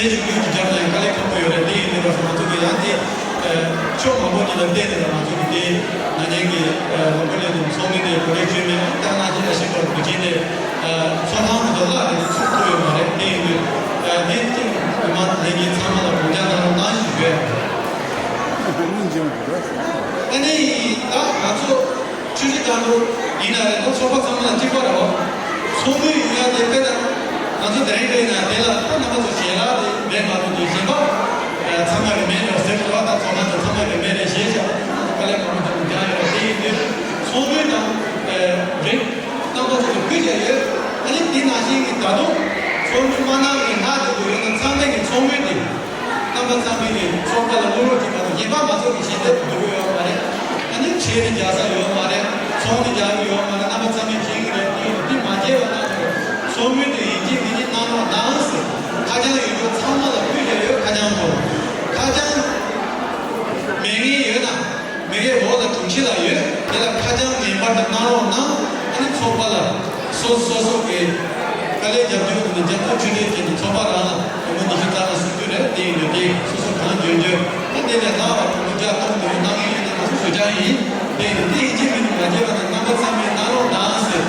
དེ་ཅིག་ཡུལ་གྱི་རྒྱབ་ན་ཡང་དཀའ་ལས་ཁག་པོ་ཡོད་རེད། དེ་ཡིན་དུས་སྐབས་སུ་ང་ཚོ་གི་ཡང་དེ་ཕྱོགས་མང་པོ་ཅིག་ལ་བལྟས་ནས་ང་ཚོ་གི་དེ་ན་ནིང་གི་ལོ་འཁོར་ལས་དུ་ཚོགས་མི་དེ་གོ་ལས་བྱོན་མེད་པ་ད་ན་གཞི་ལ་ཤེས་པར་དུས་རྒྱུན་དེ་ཚོགས་ཁང་དུ་བླ་རེ་ཚུགས་ཐུབ་ཡོད་མ་རེད། དེ་ཡིན་དུས་དེ་མི་མང་ལས་ཀྱི་ཚང་མ་ལ་དགོངས་འཇགས་གནང་རོགས་གནང་ཞུ་གི་ཡོད། ཨ་ནི་ད་ང་ཚོ་ཆུ་བཞི་སྒང་དྲུག་ཡིན་ན་རེད། ད་ཚོགས་པ་ཚང་མ་ལ་གཅིག་པ་རེད་བ། ཚོགས་མི་ཡིན་ཡ་དེ་དཔེ་ད་ང་ཚོ་དེ་རིང་རེད་ན་དེ་ལ་ད་རྣམ་པ་ཚོ་ཞལ་ལག་དེ་མེད་མ་གཏོགས་དེ་གཞན་པ་ཚང་མ་རེད་མེད་རེད་ཟེར་བ། ད་ཚོགས་མ་ཚོ་ཚང་མ་རེད་མེད་རེད་ཞེས་བྱ་བ་དཀའ་ལས་མང་པོ་ཅིག་འཇགས་ཡོད་རེད། དེ་ཡིན་དུས་ཚོགས་མི་དང་རིགས་རྣམ་པ་ཚོ་ལ་གུས་བཅས་ཡོད། ཨ་ནི་དེ་ནང་བཞིན་གྱི་ད་དུང་ཚོགས་མི་མ་གནང་གི་ལྷག་ཏུ་ཡོད་ན་ཚང་མས་ཀྱི་ཚོགས་མི་དེ། རྣམ་པ་ཚང་མས་ཀྱི་ཚོགས་པ་ལ་བློ་རོགས་ཀྱི་ཁ་ཐུག་གཞན་པ་མ་ཚོགས་ཀྱི་ཞལ་འདེབས་འདུག་གི་ཡོད་མ་རེད། ཨ་ནི་ཆེད་དུ་རྒྱག་ས་ཡོད་མ་རེད། ཚོགས་འདུ་རྒྱག་གི་ཡོད་མ་རེད། རྣམ་པ་ཚང་མས་མཁྱེན་གྱི་རེད། དེ་ཡིན་དུས་མ་བརྗེད་པ་གནང་དགོས། ཚོགས་མི་དེ་ཡིན་གཅིག་མིན་གཅིག་གནང་རོགས་གནང་ཟེར། ཁ་བྱང་ཡོད་རྒྱུ་ཚང་མ་ལ་ཕུལ་བཞག་ཡོད། ཁ་བྱང་པོ་ཁ་བྱང་མེད་མཁན་ཡོད་ན། མི་སྒེར་འོག་ལ་དྲུང་ཆེ་ལ་ཡོད། དེ་ལ་ཁ་བྱང་ངེས་པར་དུ་གནང་རོགས་གནང་། ཨ་ནི་ཚོགས་པ་ལ་སོ་སོ་སོ་སོ་གི་དཀའ་ལས་རྒྱབ་སྐྱོར་དང་རྒྱབ་སྐྱོར་ཆུ་ལས་བྱས་ནས་ཚོགས་པ་རང་ལ་ཉིན་མོ་ཉི་ཤུ་རྩ་ལ་སུམ་ཅུ་རེད། དེ་ཡིན་དུས་དེ་སོ་སོ་གང་འཇོན་འཇོན། ཨ་དེ་ལས་ལྷག་པར་དུ་བརྒྱ་སྟོང་དུ་གནང་མཁན་ཡིན་ན་ང་ཚོ་ཞུ་རྒྱུ་ཡིན། དེ་ཡིན་དུས་དེ་ཡིན་གཅིག་མིན་གཅིག་མ་བརྗེད་པ་དང་རྣམ་པ་ཚང་མས་གནང་རོགས་གནང་ཟེར།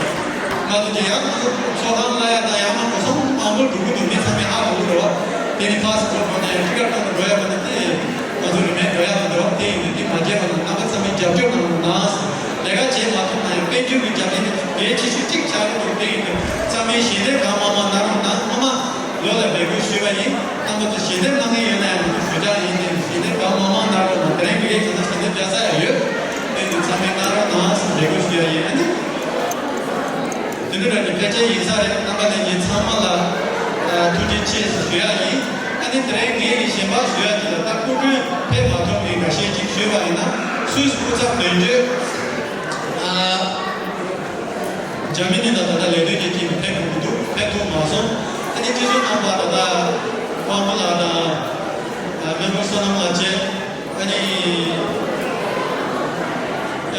ང་ཚོ་གི་ཡང་ང་ཚོ་ཚོགས་ཁང་ལ་ཡ་དང་ཡང་ན་གོ་སོང་མང་པོ་འགྲོ་གི་འདུག་མི་ཚང་མས་ཧ་གོ་གི་རེད་བ། དེ་ནི་ཕ་སི་པོར་ཐོག་ནས་ཊི་ཀེ་ཊི་བཏང་ནས་འགྲོ་ཡ་མ་ནི་དེ་ང་ཚོ་རིན་མེད་འགྲོ་ཡ་མི་འདུག་དེ་ཡིན་དུས་དེ་མ་བརྗེད་པ་དང་རྣམ་པ་ཚང་མས་རྒྱབ་སྐྱོར་གནང་རོགས་གནང་། ལས་ཀ་བྱེད་མ་ཐུབ་ན་ཡང་དཔལ་འབྱོར་གྱི་རྒྱབ་རྟེན་དེ་གལ་ཆེ་ཤོས་གཅིག་ཆགས་ཀྱི་འདུག་དེ་ཡིན་དུས་ཚང་མས་ཞལ་འདེབས་གང་མང་མང་གནང་རོགས་གནང་། སྔོན་མ་ལོ་ལ་འབོད་སྐུལ་ཞུས་པ་ཡིན། རྣམ་པ་ཚོ་ཞལ་འདེབས་གནང་མཁན་ཡོད་ན་ཡང་ང་ཚོ་ཞུ་རྒྱུ་ཡིན། དེ་ཞལ་འདེབས་གང་མང་མང་གནང་རོགས་གནང་། དེ་རིང་མི་ཡས་ཀྱི་ན་ཞལ་འདེབས་རྒྱག་ས་ཡང་ཡོད། དེ་ཡིན་དུས་ཚང་མས་གནང་རོགས་གནང་ཟེར་འབོད་སྐུལ་ཞུ་ཡ་ཡིན། ཨ་ནི། དེ་འདྲ་རང་གི་ཕལ་ཆེར་ཡིན་ས་རེད། རྣམ་པ་ལྷན་རྒྱས་ཚང་མ་ལ་ཨ་ཐུགས་རྗེ་ཆེ་ཞུ་ཡ་ཡིན། ཨ་ནི་དེ་རིང་ངས་ནི་གཞན་པ་ཞུ་ཡ་ཅིག་ལ་ད་སྐུ་མགྲོན་ཕེབས་མ་ཐུབ་མཁན་འགའ་ཤས་ཅིག་ཞུས་པ་ཡིན་ན། སུད་སི་སྐུ་ཚབ་དོན་གཅོད་ཨ་འཇར་མ་ནི་ལ་ད་ལྟ་ལས་དོན་གྱི་རྐྱེན་ཕེབས་དགོས་ཀྱི་འདུག་ཕེབས་ཐུབ་མ་སོང་། ཨ་ནི་སྤྱི་ཟུར་རྣམ་པ་ད་ལྟ་དབང་པོ་ལགས་དང་ཨ་སྨན་པ་བསོད་ནམས་ལགས་བཅས། ཨ་ནི།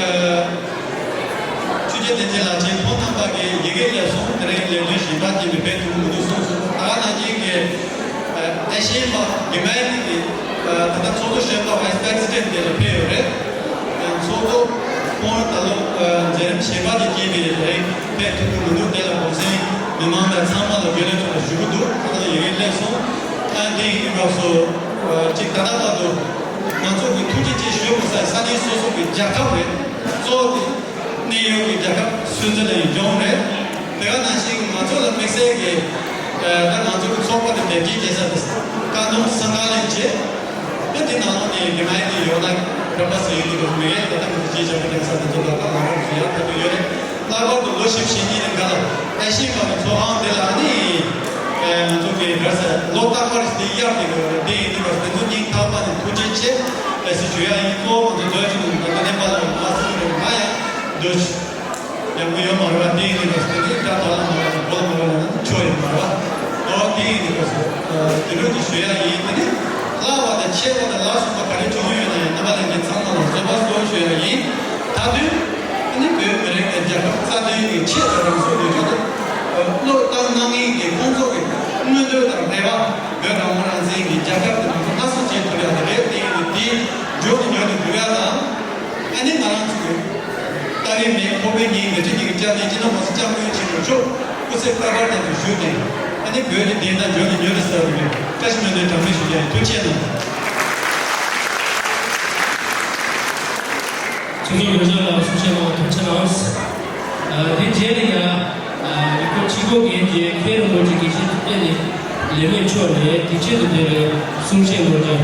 ཨ། ཆོས་རྒྱལ་བསྟན་འཛིན་ལགས་ཀྱིས་ཁོང་རྣམ་པ་གིས་ཡི་གེ་སླེབས་སོང་། དེ་རིང་ལས་དོན་གཞན་པ་ཅིག་ནས་ཕེབས་ཐུབ་མི་འདུག་གསུངས་སོང་། ད་ག་ནང་བཞིན་གྱི་ཨ་ཨེ་ཤི་ཡན་པ་རྒྱ་མའི་གི་ཨ་ད་ལྟ་ཚོགས་གཙོ་གཞོན་པ་vice president་དེ་ལ་ཕེབས་ཡོད་རེད། ཨ་ཚོགས་གཙོ་ཁོང་ད་ལོ་ཨ་མཛད་རིམ་གཞན་པ་ཅིག་བསྐྱངས་པའི་དེ་རིང་ཕེབས་ཐུབ་མི་འདུག་དེ་ལ་གོང་སེང་མི་མང་དང་ཚང་མ་ལ་དགོས་ལས་ཚོགས་ལ་ཞུ་གི་འདུག་ད་ལྟ་ཡི་གེ་སླེབས་སོང་། ཨ་དེ་ཡིན་སྐབས་སུ་ཨ་ཅིག་ད་ལྟ་བར་དུ། ང་ཚོ་གི་ཐུགས་རྗེ་ཆེ་ཞུ་དགོས་ས་ས་གནས་སོ་སོ་གི་རྒྱལ་ཁབ་རེད། གཙོ་བོ་དེ་གནས་ཡུལ་གྱི་རྒྱལ་ཁབ་སུད་སི་ལན་ལྗོངས་རེད། དེ་ག་ནང་བཞིན་ང་ཚོ་ལ་དམིགས་བསལ་གྱི་ཨ་ད་ང་ཚོ་གི་ཚོགས་པ་དེ་དེབ་སྐྱེལ་བྱེད་ས་དེ་ཀ་འདོམ་སང་ག་ལན་བྱེད། ཨ་དེ་ནང་ལོགས་ནས་དགེ་མ་ཡིན་དེ་ཡོད་ན་ར་པ་སེ་ཡོད་ཀྱི་འདུག་མི་ཡས་ད་ལྟ་ང་ཚོ་སྐྱེལ་བྱ་བ་དེ་ས་དེ་ཚོ་ད་ལྟ་ང་རང་ཚོ་ཡར་ཕེབས་ཀྱི་ཡོད་རེད། ལྷག་པར་དུ་ལོ་བཞི་བཅུ་ཞེ་གཉིས་རིང་ག་ལ་ཨེ་ཤི་ཡ་པ་གི་ཚོགས་ཁང་དེ་ལ་ནི་ཨེ་ང་ཚོ་གི་ག་ས་ལོ་རྟག་པར་དེ་གཡར་དེ་གི་དེ་ཡིན་དུས་དེ་ཚོ་སྙིང་ཐག་པ་ནས་ཐུགས་རྗེ་ཆེ་ཨེ་སི་ཞུ་ཡ་ཡིན། གཙོ་བོ་ང་ཚོ་འདོད་ཆེན་ནི་ང་ཚོ་ནེ་པ་ལ་མ་སུ་རེ་ང་ཡང་འདོད་ཆེན་ཡག་པོ་ཡོད་མ་རེད་བ། དེ་ཡིན་དུས་དེ་ནི་ད་ད་ལ་མ་རེད་བ་གོ་ལ་མ་རེད་བ་ཆོ་ཡོད་མ་རེད་བ། ཨོ་དེ་ཡིན་དུས་དེ་འདྲ་གི་ཞུ་ཡ་ཡིན། དེ་ནི་ལྷག་པ་དང་ཆེ་བ་དང་ལ་སོགས་པ་ག་རེ་བྱུང་ཡོད་ན་ཡང་རྣམ་པ་ལྷན་རྒྱས་ཚང་མ་ལ་བཟོད་པ་གསོལ་ཞུ་ཡ་ཡིན། ད་དུང་ཨ་ནི་བོད་མི་རིགས་དང་རྒྱལ་ཁབ་རྩ་དོན་གྱི་ཆེད་དུ་རང་སྲོག་བློས་བཏང་གནང་མཁན་གྱི་ཁོང་ཚོ་གི་མངོན་འདོད་དང་རེ་བ། བོད་རང་དབང་རང་བཙན་གྱི་རྒྱལ་ཁབ་དེ་ང་ཚོ་སྣ་ཚོགས་བྱེད་ཐུབ་ཡ་དེ་རེད། དེ་ཡིན་དུས་དེ་མགྱོགས་ནས་མགྱོགས་ནས་འགྲུབ་ཡ་དང་། ཨ་ནི་ང་རང་ཚོ་གི་ལྟ་བའི་མེད་ཁོག་པའི་ཉིན་འགའ་ཁྲི་གཉིས་ཀྱི་སྐྱབས་གནས་སྤྱི་ནོར་གོང་ས་སྐྱབས་མགོན་ཆེན་པོ་མཆོག་སྐུ་ཚེ་བསྐལ་པར་དུ་བཞུགས་ཏེ། ཨ་ནི་བོད་ཀྱི་བདེན་མཐའ་མགྱོགས་ནས་མྱུར་དུ་གསལ་བའི་བཀྲ་ཤིས་སྨོན་འདུན་གྲངས་མེད་ཞུ་རྒྱུ་ཡིན། ཐུགས་རྗེ་ཆེ་གནང་། ཚོགས་གཙོ་ལྷན་རྒྱས་ལ་གསུང་བཤད་གནང་བར་ཐུགས་རྗེ་གནང་། ཨ་དེ་རྗེས་ལ་ཡང་ཨ་ཡུལ་སྐོར་ཆེད་མཁོ་འགན་བཞེས་མཁན་རིན་པོ་ཆེ་དགེ་བཤེས་ཐུབ་བསྟན་ལས་མེད་མཆོག་ནས་དེ་ཆེད་དུ་དེ་ལ་གསུང་བཤད་གནང་རྒྱུ།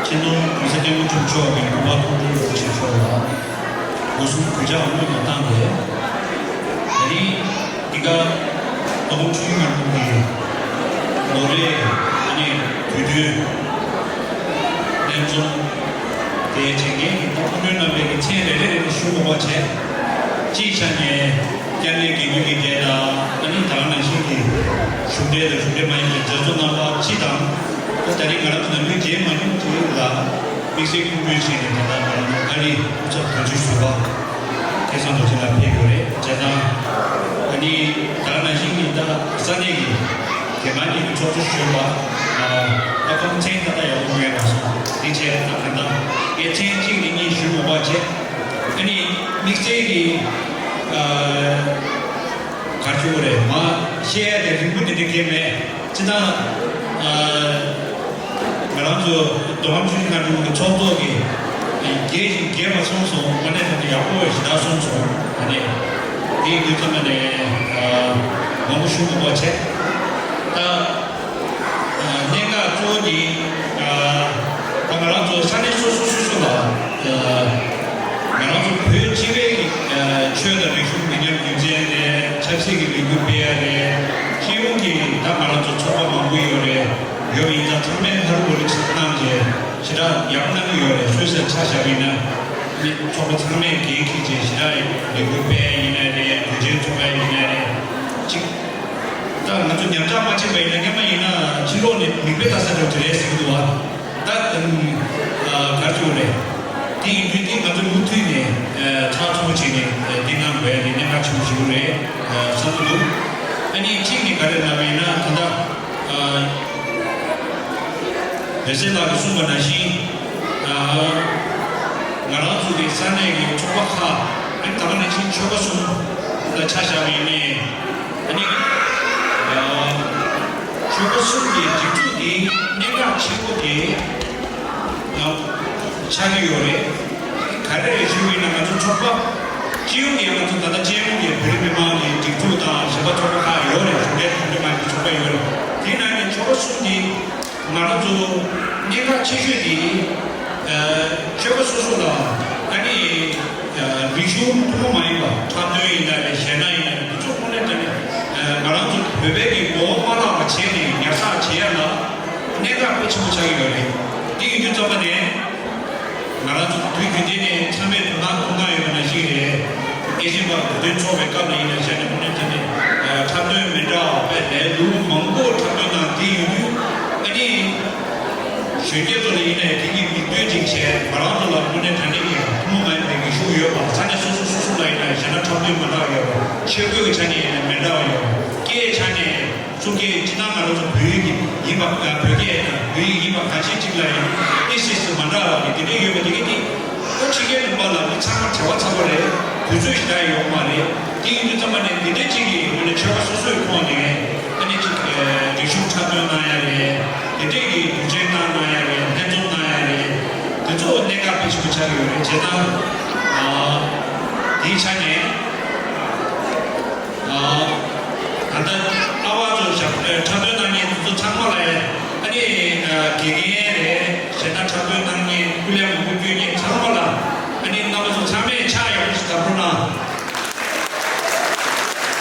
སྤྱི་ནོར་༸གོང་ས་༸སྐྱབས་མགོན་ཆེན་པོ་མཆོག་གི་སྐུ་པར་མཐོང་གྲོལ་རིན་པོ་ཆེ་མཆོག་ལ་སྒོ་གསུམ་གུས་ཕྱག་དངོས་གནང་བཏང་སྟེ། ད་རིང་འདི་ག་ལྟ་སྒོམ་ཆོས་སྨོན་ལམ་གྱི་ལོ་རེའི་ཨ་ནི་དུས་སྟོན་ལྷན་འཛོམས་དེ་བྱེད་མཁན་གྱི་ད་སྐུ་མགྲོན་རྣམ་པས་ཀྱི་མཚན་རེ་རེ་རེ་རེ་ཞུ་དགོས་པ་བྱས། སྤྱིའི་ཆ་ནས། སྐྱབས་གནས་དགེ་འདུན་གྱི་སྡེ་དང་ཨ་ནི་ད་ག་ནང་བཞིན་གྱི་བཞུགས་གྲལ་དང་བཞུགས་གྲལ་མ་ཡིན་པའི་མཛད་གཙོ་རྣམ་པ་སྤྱི་དང་། ད་རེས་ང་རང་ཚོ་ནང་མི་རྒན་མ་ཉུང་ཅིག་ལ་དམིགས་བསལ་སྐུ་མགྲོན་བྱས་ནས་ད་ལྟ་ང་རང་ཚོ་ཨ་རིའི་སྐུ་ཚབ་དོན་གཅོད་ཟུར་པ་སྐལ་བཟང་རྡོ་རྗེ་ལགས་ཕེབས་ཡོད་རེད། བྱས་ཙང་ ཨ་ནི་ད་ག་ནང་བཞིན་གྱི་ད་ས་གནས་ཀྱི་རྒྱལ་ཁབ་གཉིས་ཀྱི་ཚོགས་གཙོ་གཞོན་པ་ཨ་ཁོང་མཚན་ད་ལྟ་ཡག་པོ་ངོས་མ་སོང་། དེ་བྱས་ད་ག་ད་ངས་མཚན་གཅིག་ནས་གཉིས་ཞུ་མ་དགོས་པ་བྱས། ཨ་ནི་དམིགས་བསལ་གྱི་ཨ་ག་རེ་ཞུ་དགོས་རེད། མ་བཤད་ཡ་དེ་རིང་པོ་དེ་འདྲ་གང་ཡང་མེད། སྤྱིར་བཏང་ཨ་ང་རང་ཚོ་མདོ་ཁམས་ཆུ་བཞི་སྒང་དྲུག་གི་ཚོགས་གཙོ་གིས་རྒྱས་ཤིང་རྒྱས་པ་གསུངས་སོང་། དངོས་གནས་དྲང་གནས་ཡག་པོ་ཞེ་དྲག་གསུངས་སོང་། ཨ་ནི་དེ་ཡིན་དུས་ཙམ་པ་ནས་ཨ་མང་པོ་ཞུ་མི་དགོས་བྱས། ད་ཨ་གནད་འགག་གཙོ་བོ་དེ་ཨ་ད་ང་རང་ཚོ་ས་གནས་སོ་སོ་སོ་སོ་ལ་ཨ་ང་རང་ཚོ་བོད་སྤྱི་པའི་གི་ཨ་ཆོས་དང་རིག་གཞུང་མི་ཉམས་རྒྱུན་འཛིན་རེད། ཆབ་སྲིད་ཀྱི་ལས་འགུལ་སྤེལ་ཡ་རེད། སྤྱི་ཡོངས་ཀྱི་ད་ང་རང་ཚོ་ཚོགས་པ་མང་པོ་ཡོད་རེད། ཡོད་པ་ཡིན་ཙང་ཚང་མས་ཧ་རུ་བུ་རུ་ཞིག་གནང་རྗེས་ཞེ་དྲག་ཡག་གནང་གི་ཡོད་རེད། སུད་སི་ཆ་བཞག་པ་ཡིན་ན་ནི་ཚོགས་པ་ཚང་མས་འགན་འཁྱེར་རྗེས་ཞེ་དྲག་ལས་འགུལ་སྤེལ་ཡ་ཡིན་ན་རེད། དུས་ཆེན་ཚོགས་ཡ་ཡིན་ན་རེད། གཅིག་ད་ང་ཚོ་ཉམས་ཆག་མ་ཕྱིན་པ་ཡིན་ན་སྔོན་མ་ཡིན་ན་ཕྱི་ལོགས་ནས་མིག་དཔེ་ལྟ་ས་འདྲ་བོ་དེ་རེད་ཟེར་གྱི་འདུག་བ། ད་ཨ་ག་རེ་ཟེར་དགོས་རེད། དེ་ཡིན་དུས་དེ་ང་ཚོ་མུ་མཐུད་ནས་ཨ་ཐག་ཆོད་པོ་བྱས་ནས་ཨ་འདི་གནང་དགོས་ཡ་དེ་གནད་འགག་ཆེན་པོ་ཞིག་རེད་ཨ་བསམ་གྱི་འདུག་ཨ་ནི་གཅིག་ནི་ག་རེ་ལབ་པ་ཡིན་ན་ད་ལྟ་ཨ་བོད་ཟས་ལགས་ཀྱིས་གསུངས་པ་ནང་བཞིན་ཨ་ང་རང་ཚོ་གི་ས་གནས་ཀྱི་ཚོགས་པ་ཁག་ཨ་ནི་ད་ག་ནང་བཞིན་ཆོལ་ཁ་གསུམ་ལ་ཆ་བཞག་པ་ཡིན་ནའི། ཨ་ནི། ཨ་ཆོལ་ཁ་གསུམ་གྱི་སྒྲིག་འཛུགས་འདི་གནད་འགག་ཆེན་པོ་དེ་ཨ་ཆགས་ཀྱི་ཡོད་རེད། ག་རེ་རེད་ཞུས་པ་ཡིན་ན་ང་ཚོ་ཚོགས་པ་སྤྱི་ཡོངས་ཀྱི་ང་ཚོ་ད་ལྟ་སྤྱི་ཡོངས་ཀྱི་བོད་རིགས་མི་མང་གི་སྒྲིག་འཛུགས་དང་གཞན་པ་ཚོགས་པ་ཁག་ཡོད་རེད། གཞུང་འབྲེལ་དང་མ་ཡིན་པའི་ཚོགས་པ་ཡོད་རེད། དེའི་ནང་ནས་ཆོལ་ཁ་གསུམ་གྱི་ང་རང་ཚོ་གནད་འགག་ཆེ་ཤོས་དེ་ཨ་ཆོལ་ཁ་སོ་སོ་ལ་ཨ་ནི་ཨ་རིག་གཞུང་ཐུན་མོང་མ་ཡིན་པ་འཁྲབ་སྟོན་ཡིན་ན་རེད། གཞས་སྣ་ཡིན་ན་རེད། འདི་ཚོ་དངོས་གནས་དྲང་གནས་ཨ་ང་རང་ཚོ་བོད་པའི་གི་ངོ་བོ་མ་བརླག་པ་བྱས་ནས་ཉར་ཚགས་བྱེད་ཡ་ལ་གནད་འགག་དཔེ་ཆེན་པོ་ཆགས་ཀྱི་ཡོད་རེད། དེ་ཡིན་དུས་ཙམ་པ་ནས་ང་རང་ཚོ་དུས་རྒྱུན་ལྡན་ནས་ཚང་མས་དོ་སྣང་གཏོང་གནང་ཡོད་པ་ནང་བཞིན་རེད། ཨེ་ཤེ་ཡ་པ་བོད་དོན་ཚོགས་པའི་སྐབས་ལ་ཡིན་ན་བྱས་ནས་དངོས་གནས་དྲང་གནས་ཨ་འཁྲབ་སྟོན་མི་འདྲ་བ་དཔེ་ལས་ལུང་མང་པོ་འཁྲབ་སྟོན་གནང་། དེ་ཡིན་དུས་ཨ་ནི་གཞོན་སྐྱེས་ཚོ་ལ་ཡིན་ནའི་དེ་གི་མིག་ལྟོས་ཅིག་བྱས། ང་རང་ཚོ་ལ་དངོས་གནས་དྲང་གནས་ཀྱི་ཐུན་མོང་མ་ཡིན་པའི་གི་ཤུགས་ཡོད་པ། ས་གནས་སོ་སོ་སོ་སོ་ལ་ཡིན་ན་གཞས་སྣ་འཁྲབ་སྟོན་མ་འདྲ་བ་ཡོད་པ། ཆས་གོས་ཀྱི་ཆ་ནས་ཡིན་ན་མི་འདྲ་བ་ཡོད་པ། སྐད་ཆ་ནས་གསུང་སྐད་སྤྱིར་བཏང་ང་རང་ཚོ་བོད་ཡིག་གི་ཡིན་པ། བོད་སྐད་དང་བོད་ཡིག་ཡིན་པ་གང་ཅིའི་གཅིག་ལ་ཡང་ཨི་སི་སི་མ་འདྲ་བ་གི་དེ་འདྲ་ཡོད་པ་དེ་གི་དེ་ཁོ་ཕྱི་རྒྱལ་ལུང་པ་ལ་མི་ཚང་མ་བྲེལ་བ་ཚ་པོ་རེད། དུས་ཚོད་ཞེ་དྲག་ཡོད་མ་རེད། དེ་ཡིན་དུས་ཙམ་པ་ནས་འདི་འདྲ་གཅིག་གི་ངོས་ནས་ཆོལ་ཁ་སོ་སོའི་ཁོངས་ནས་ཨ་ནི་གཅིག་རིག་གཞུང་འཁྲབ་སྟོན་གནང་ཡ་རེད། དེ་འདྲས་ཀྱི་དུས་ཆེན་གནང་གནང་ཡ་རེད། ལྷན་འཛོམས་གནང་ཡ་རེད། དེ་ཚོ་གནད་འགག་དཔེ་ཆེན་པོ་ཆགས་ཀྱི་ཡོད་རེད། བྱས་ཙང་ཨ་དེའི་ཆ་ནས། ད་ལྟ་ཨ་བ་ཚོ་ཞབས་འཁྲབ་སྟོན་གནང་མཁན་དེ་ཚོ་ཚང་མ་ལ་ཨ་ནི་དགེ་རྒན་རེད། གཞས་སྣ་འཁྲབ་སྟོན་གནང་མཁན་སྐུ་ལས་མང་པོ་སྐྱོན་མཁན་ཚང་མ་ལ་ཨ་ནི་རྣམ་པ་ཚོ་ཚང་མས་ཕྱག་ཡག་པོ་ཞིག་བརྡབ་རོགས་གནང་།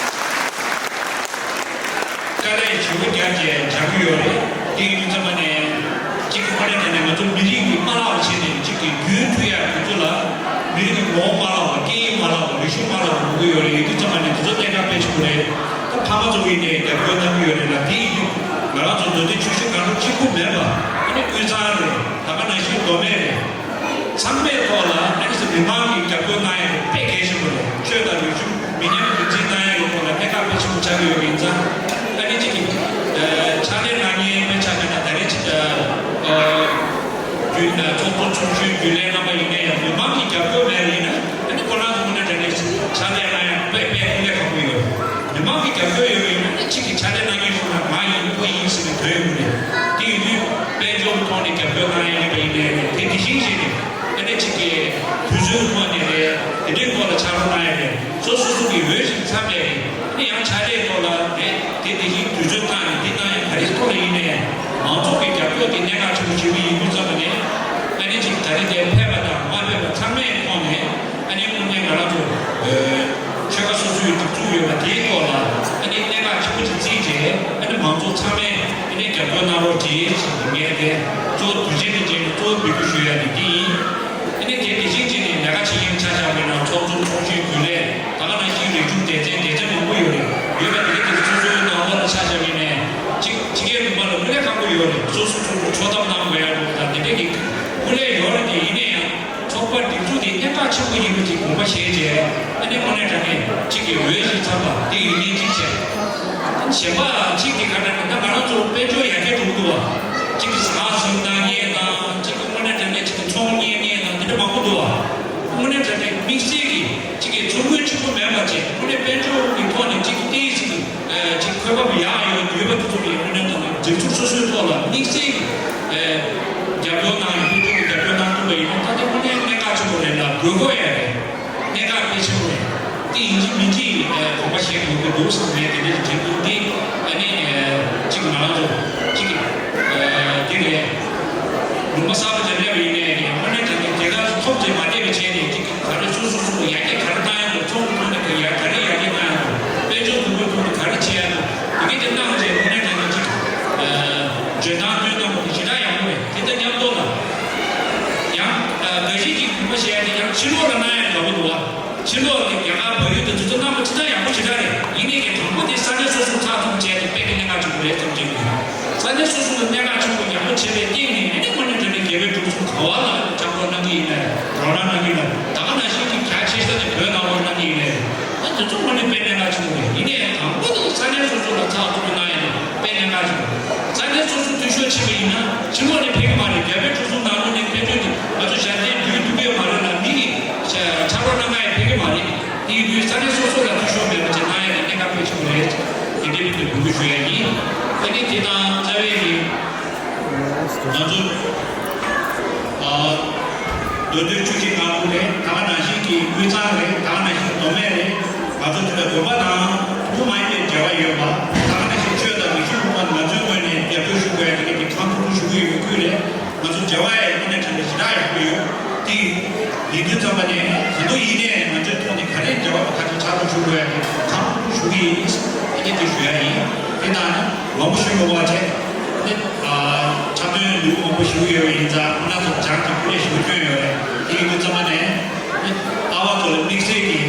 དཀའ་ལས་ཞེ་པོ་རྒྱག་བྱས་སྦྱང་གི་ཡོད་རེད། དེ་ཡིན་དུས་ཙམ་པ་ནས་གཅིག་གི་དངོས་གནས་དྲང་གནས་ང་ཚོ་མི་རིགས་ཀྱི་མ་བརླག་པ་བྱས་ནས་གཅིག་གི་རྒྱུན་མཐུད་ཡག་དེ་ཚོ་ལ་མི་རིགས་ཀྱི་ངོ་བོ་མ་བརླག་པ། སྐད་ཡིག་མ་བརླག་པ། རིག་གཞུང་མ་བརླག་པ་དགོས་ཀྱི་ཡོད་རེད། ཡིན་དུས་ཙམ་པ་ནས་དེ་ཚོ་གནད་འགག་དཔེ་ཆེན་པོ་རེད། ད་ཕ་མ་ཚོ་གིས་ནས་རྒྱབ་སྐྱོར་གནང་གི་ཡོད་རེད་ལ། དེ་ཡིན་དུས་ང་རང་ཚོ་མདོ་སྟོད་ཆུ་བཞི་སྒང་དྲུག་གཅིག་པུ་མེད་པ། ཨ་ནི་དབུས་གཙང་རེད། ད་ག་ནང་བཞིན་མདོ་སྨད་རེད། ཚང་མའི་ཐོག་ལ་ཨ་ནི་ཚོ་མི་མང་གིས་རྒྱབ་སྐྱོར་གནང་ཡ་དེ་དཔེ་གལ་ཆེན་པོ་རེད། ཆོས་དང་རིག་གཞུང་མི་ཉམས་རྒྱུན་འཛིན་གནང་ཡ་གི་ཐོག་ལ་གནད་འགག་དཔེ་ཆེན་པོ་ཆགས་ཀྱི་ཡོད་པ་ཡིན་ཙང་། ཨ་ནི་གཅིག་གི་ཕྱག་ལས་གནང་མཁན་དཔེ་ཆ་བཞག་ན་ད་རེས་ཚོགས་གཙོ་ཚོགས་གཞོན་རྒྱུན་ལས་རྣམ་པ་ཡིན་ན་ཡང་མི་མང་གི་རྒྱབ་སྐྱོར་མེད་པ་ཡིན་ན། ཨ་ནི་ཁོ་རང་ཚོ་དངོས་གནས་དྲང་གནས་ཕྱག་ལས་གནང་ཡ་དཔེ་དཔེ་དངོས་གནས་ཁག་པོ་ཡོད། མི་མང་གི་རྒྱབ་སྐྱོར་ཡོད་པ་ཡིན་ན་ཨ་ནི་གཅིག་གི་ཕྱག་ལས་གནང་མཁན་ཞིག་ལ་ང་ཡིན་ཁོ་ཡིན་ཟེར་བའི་དོན་ཡོད་མ་རེད། དེ་ཡིན་དུས་དཔལ་འབྱོར་ཐོག་ནས་རྒྱབ་སྐྱོར་གནང་ཡ་ཡིན་པ་ཡིན་ནའི་རེད། དེ་དེ་བཞིན་བྱས་ནས་ཨ་ནི་གཅིག་གི་དུས་ཚོད་ཐོག་ནས་རེད། དེ་འདྲའི་སྐོར་ལ་ཕྱག་རོགས་གནང་ཡ་རེད། སོ་སོ་སོ་གི་འོས་ཤིང་འཚམ་པའི་ཨ་ནི་ཡང་ཕྱག་ལས་སྐོར་ལ་རེད། དེ་དེ་བཞིན་དུས་ཚོད་བཏང་ནས་འདི་གནང་ཡ་ག་རེ་ཐོག་ལ་ཡིན་ནའི་མང་ཚོགས་ཀྱི་རྒྱབ་སྐྱོར་དེ་གནད་འགག་ཆེན་པོ་ཞིག་ཡིན་དུས་ཙམ་པ་ནས་ཨ་ནི་གཅིག་ད་རེས་དེ་ཕེབས་པ་དང་མ་ཕེབས་པ་ཚང་མའི་ཐོག་ནས། ཨ་ནི་དངོས་གནས་ང་རང་ཚོ་ཆོལ་ཁ་སོ་སོའི་སྒྲིག་འཛུགས་ཡོད་པ་དེའི་ཐོག་ལ་ཨ་ནི་གནད་འགག་ཆེན་པོ་ཅིག་བརྩིས་རྗེས། ཨ་ནི་མང་ཚོགས་ཚང་མས་ཨ་ནི་རྒྱབ་སྐྱོར་གནང་རོགས་བྱེད་ཅེས་ངས་དེ་གཙོ་བོ་དུས་ཆེན་དེ་རྗེས་ནས་གཙོ་བོ་འབོད་སྐུལ་ཞུ་ཡ་དེ་འདི་ཡིན། ཨ་ནི་དེ་དེ་བཞིན་བྱས་ནས་ལས་ཀ་བྱེད་མཁན་ཆ་བཞག་པ་ཡིན་ན་ཚོགས་གཙོ་ཚོགས་གཞོན་རྒྱུན་ལས་ད་ག་ནང་བཞིན་རིག་གཞུང་སྡེ་ཚན་སྡེ་ཚན་མང་པོ་ཡོད་རེད། ཡོད་པ་དེ་ག་དེ་ཚོ་སོ་སོའི་ནང་ལོགས་ལ་ཆ་བཞག་པ་ཡིན་ནའི་གཅིག་ཕྱི་རྒྱལ་ལུང་པ་ལ་དངོས་གནས་ཁག་པོ་ཡོད་རེད། སོ་སོ་སོ་སོ་ཚོགས་གཏམ་གནང་དགོས་ཡ་འདུག་ད་དེ་འདྲས་ཀྱི་དངོས་གནས་ཡོད་རེད། དེ་ཡིན་ན་ཡང་ཚོགས་པ་སྒྲིག་འཛུགས་དེ་གནད་འགག་ཆེན་པོ་ཡིན་པ་ཅིག་དགོངས་པ་བཞེས་རྗེས། ཨ་ནི་དངོས་གནས་དྲང་གནས་གཅིག་གི་འོས་ཤིང་འཚམ་པ་དེ་ཡིན། གཞན་པ་གཅིག་གིས་ག་འདྲ་ན་ད་ང་རང་ཚོ་དཔལ་འབྱོར་ཡར་རྒྱས་འགྲོ་གི་འདུག་བ། གཅིག་གིས་ཟ་ཁང་བཟོས་གནང་མཁན་དང་གཅིག་གིས་དངོས་གནས་དྲང་གནས་གཅིག་གིས་ཚོང་གཉེར་མཁན་དང་དེ་འདྲ་མང་པོ་འདུག་བ། དངོས་གནས་དྲང་གནས་དམིགས་བསལ་གྱིས་གཅིག་གིས་ཚོང་དཔོན་གཅིག་པུ་མེད་པ་བྱས་དངོས་གནས་དཔལ་འབྱོར་གྱི་ཐོག་ནས་གཅིག་གིས་ཏིག་ཙམ་གཅིག་འཁོས་བབ་ཡག་ཡོད་ཡོད་པ་དེ་ཚོ་གི་དངོས་གནས་དྲང་གནས་སྒྲིག་འཛུགས་སོ་སོའི་ཐོག་ལ་དམིགས་བསལ་གྱིས་རྒྱབ་སྐྱོར་གནང་ཡོད། དཔལ་འབྱོར་གྱི་རྒྱབ་སྐྱོར་གནང་ཐུབ་པ་ཡིན་ན་ད་ལྟ་དངོས་གནས་གནད་འགག་ཆེན་པོ་རེད་ལ་དགོས་མཁོ་ཡང་རེད། གནད་འགག་གལ་ཆེན་པོ་རེད། དེ་ཡིན་གཅིག་མིན་གཅིག་ཨ་དགོངས་པ་བཞེས་དགོས་ཀྱི་འདུག་བསམ་ནས་དེ་འདྲ་ཞིག་དྲན་འདུག་དེ་ཨ་ནི་ཨ་གཅིག་ང་རང་ཚོ་གཅིག་གི་ཨ་དེ་རེད། ལུང་པ་གསར་པ་དེ་སླེབས་པ་ཡིན་ནའི་ཡང་དངོས་གནས་དྲང་གནས་དེ་ག་ཐོབ་ཚེ་མ་བསྡད་པའི་ཆེད་ནས་གཅིག་ག་རེ་སོ་སོ་སོ་ཡར་རྒྱས་ག་རེ་བཏང་ཡ་འདུག་ཚོང་གི་ཐོག་ནས་ག་ཡར་ག་རེ་ཡར་རྒྱས་གཏོང་ཡ་འདུག་དཔལ་འབྱོར་དུས་འགོའི་ཐོག་ནས་ག་རེ་བྱེད་ཡ་འདུག་དེ་གའི་དེ་གནང་རྗེས་དངོས་གནས་དྲང་གནས་གཅིག་ཨ་འཇོན་ཐང་བཏོན་གནང་བ་དེ་ཞེ་དྲག་ཡག་པོ་རེད། དེ་དང་མཉམ་དུ་ལ་ཡང་ཨ་འགའ་ཞིག་གིས་གོ་བ་བཤད་ཡ་དེ་ཡང་ཕྱི་ལོགས་ལ་གནང་ཡ་འདྲ་པོ་འདུག་བ། ཕྱི་ལོགས་ལ་རྒྱ་གར་བལ་ཡུལ་དུ་དུས་ཚོད་གནང་པ་ཅི་ལྟར་ཡག་པོ་ཞེ་དྲག་རེད། ཡིན་ནའི་གི་དང་པོ་དེ་ས་གནས་སོ་སོ་ཚགས་ཚུད་བྱས་ཏེ་དཔེ་གི་གནད་འགག་ཆེན་པོ་རེད་བསམ་གྱི་ཡོད། ས་གནས་སོ་སོ་ལ་གནད་འགག་ཆེན་པོ་ཡག་པོ་བྱས་པའི་སྟེང་ནས་ཨ་ནི་དངོས་གནས་དྲང་གནས་རྒྱལ་བའི་གྲུབ་ཚུལ་ག་བ་ལ་ཕྱག་རོགས་གནང་གི་ཡིན་ན་རོགས་རམ་གནང་གི་ཡིན་ན་ད་ག་ནང་བཞིན་གྱི་རྒྱ་ཆེ་ས་དེ་བོད་ནང་ལོགས་གནང་གི་ཡིན་ནའི་ཨ་དེ་ཚོ་དངོས་གནས་དཔེ་གནད་འགག་ཆེན་པོ་རེད། ཡིན་ནའི་དང་པོ་དེ་ས་གནས་སོ་སོ་ལ་ཚགས་ཚུད་པོ་གནང་ཡ་དེ་དཔེ་གནད་འགག་ཆེན་པོ་རེད། ས་གནས་སོ་སོ་འཐུས་ཤོར་ཕྱིན་པ་ཡིན་ན་ཕྱི་ལོགས་ནས་ཕེབས་ཀྱི་མ་རེད། རྒྱལ་བའི་གྲུབ་ཚུལ་ནང་ལོགས་ནས་ཕེབས་དུས་དེ་ང་ཚོ་ཞལ་འདེབས་འདུས་ཐུབ་ཀྱི་མ་རེད་ལ་མི་གི་ཕྱག་རོགས་གནང་ག་ཡི་ཕེབས་ཀྱི་མ་རེད། དེ་ཡིན་དུས་ས་གནས་སོ་སོ་ལ་འཐུས་ཤོར་མེད་པ་བྱས་གནང་ཡ་དེ་གནད་འགག་དཔེ་ཆེན་པོ་རེད། དེ་འདྲའི་དུས་འབོད་སྐུལ་ཞུ་ཡ་ཡིན། ཨ་ནི་དེ་དང་རྩ་བའི་གི་ང་ཚོ་ཨ་མདོ་སྟོད་ཆུ་བཞི་སྒང་དྲུག་ནས་ད་ག་ནང་བཞིན་གྱི་དབུས་གཙང་རེད། ད་ག་ནང་བཞིན་མདོ་སྨད་རེད། ང་ཚོ་དེ་ལ་དགོན་པ་དང་ཐུན་མོང་མ་ཡིན་པའི་འབྲེལ་བ་ཡོད་པ། ད་ག་ནང་བཞིན་ཆོས་དང་རིག་གཞུང་ལུང་པ་ང་ཚོའི་ངོས་ནས་རྒྱབ་སྐྱོར་ཞུ་དགོས་ཡ་དེ་ག་དེ་གང་ཐུབ་ཐུབ་ཞུ་གི་ཡོད་པའི་ཁུལ་རེད། ང་ཚོ་འབྲེལ་བ་ཡང་དངོས་གནས་དྲང་གནས་ཞེ་དྲག་ཡག་པོ་ཡོད། དེ་ཡིན་དུས་ཙམ་པ་ནས་གང་དུ་ཡིན་ནའི་ང་ཚོའི་ཐོག་ནས་ག་རེ་འབྲེལ་བ་ག་ཚོད་ཆགས་པ་ཞུ་དགོས་ཡ་དེ་གང་ཐུབ་ཐུབ་ཞུ་གི་ཡིན། དེ་ག་དེ་ཞུ་ཡ་ཡིན། དེ་དང་མང་པོ་ཞུ་མི་དགོས་པ་བྱས། ཨ་ནི་ཨ་འཁྲབ་སྟོན་ལུས་པོ་མང་པོ་ཞུ་གི་ཡོད་པ་ཡིན་ཙང་ཁོང་རྣམ་ཚོ་སྦྱང་གི་ཀུ་ལེ་ཞུ་སྐྱོན་ཡོད་རེད། དེ་ཡིན་དུས་ཙམ་པ་ནས་ཨ་ནི་ཨ་བ་ཚོ་ལ་དམིགས་བསལ་གྱི་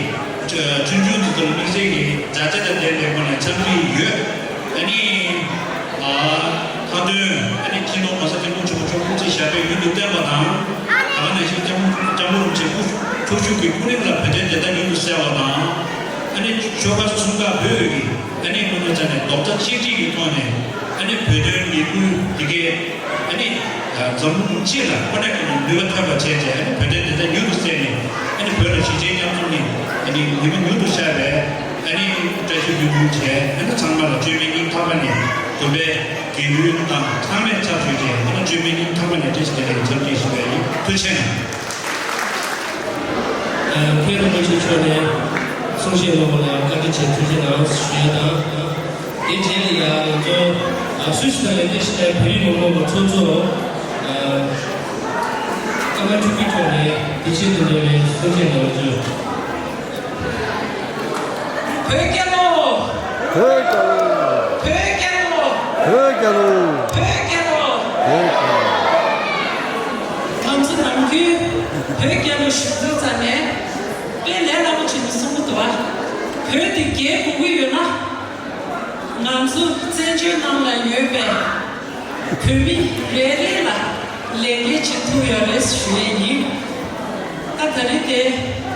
ཆུང་ཆུང་དེ་ཚོ་ལ་དམིགས་བསལ་གྱི་མཛའ་བརྩེ་དང་ལྡན་པའི་སྒོ་ནས་འཚམས་འདྲི་ཡོད། ཨ་ནི་ཨ་མཐའ་དོན་ཨ་ནི་སྤྱི་ནོར་༸གོང་ས་༸སྐྱབས་མགོན་ཆེན་པོ་མཆོག་སྐུ་ཚེ་ཞབས་པད་མྱུར་དུ་བརྟན་པ་དང་། ད་ག་ནང་བཞིན་༸སྐྱབས་མགོན་ཆེན་པོ་མཆོག་སྐུ་གི་སྐུ་རིམ་ལ་བོད་དོན་བདེན་མཐའ་མྱུར་དུ་གསལ་བ་དང་། ཨ་ནི་ཆོལ་ཁ་གསུམ་ཀ་བོད་ཀྱི་ཨ་ནི་དངོས་གནས་དྲང་གནས་རྡོག་རྩ་གཅིག་སྒྲིལ་གྱི་ཐོག་ནས་ཨ་ནི་བོད་དོན་ལས་འགུལ་འདི་གའི་ཨ་ནི་འཛམ་གླིང་སྤྱི་ལ་ཁོ་ན་གི་ནུས་པ་ཐོན་པ་བྱས་ཏེ་ཨ་ནི་བོད་དོན་བདེན་མཐའ་མྱུར་དུ་གསལ་ནས་ཨ་ནི་བོད་ལ་གཞིས་བྱེས་མཉམ་འཛོམས་ཀྱི་ཨ་ནི་ནུས་པ་མྱུར་དུ་ཤར་བའི་ཨ་ནི་བཀྲ་ཤིས་ལྷུན་གྲུབ་བྱས། ཨ་ནི་ཚང་མ་ལ་བཅོས་མིན་སྙིང་ཐག་པ་ནས་དགོན་པའི་དགེ་འདུན་དང་ཚང་མས་ཚབ་ཞུས་ཏེ་ཨ་ནི་བཅོས་མིན་སྙིང་ཐག་པ་ནས་བཀྲ་ཤིས་བདེ་ལེགས་འཚམས་འདྲི་ཞུ་བ་ཡིན། ཐུགས་རྗེ་ཆེ་གནང་། མཁན་རིན་པོ་ཆེ་མཆོག་ནས་གསུང་བཤད་གནང་བ་ལ་བཀའ་དྲིན་ཆེ་ཐུགས་རྗེ་གནང་ཞུ་ཡ་དང་། དེ་རྗེས་ལ་ཡང་ང་ཚོ་སུད་སི་ནང་ལ་བསྡད་བཞིན་པའི་བོད་རིགས་མི་མང་གི་ཚོགས་གཙོ་ཀརྨ་ཕྲུ་གུ་མཆོག་ནས་དེ་ཆེད་དུ་འབྲེལ་བའི་གསུང་བཤད་གནང་བ་བྱུང་། བོད་རྒྱལ་ལོ། བོད་རྒྱལ་ལོ། བོད་རྒྱལ་ལོ། བོད་རྒྱལ་ལོ། བོད་རྒྱལ་ལོ། བོད་རྒྱལ་ལོ། ང་ཚོ་ནམ་རྒྱུན་བོད་རྒྱལ་ལོ་ཞུ་དུས་ཙམ་ནས་དཔེ་ལས་སླ་པོ་བྱས་ནས་གསུང་གི་འདུག་བ། བོད་འདི་རྒྱལ་དགོས་ཀྱི་ཡོད་ན། ང་ཚོ་བཙན་བྱོལ་ནང་ལ་ཡོད་པའི་བོད་མི་རེ་རེ་ལ་ལས་འགན་བྱེད་ཐུབ་ཡོད་རེད་ཞུ་ཡས་ཡིན། ད་ད་རེས་དེ་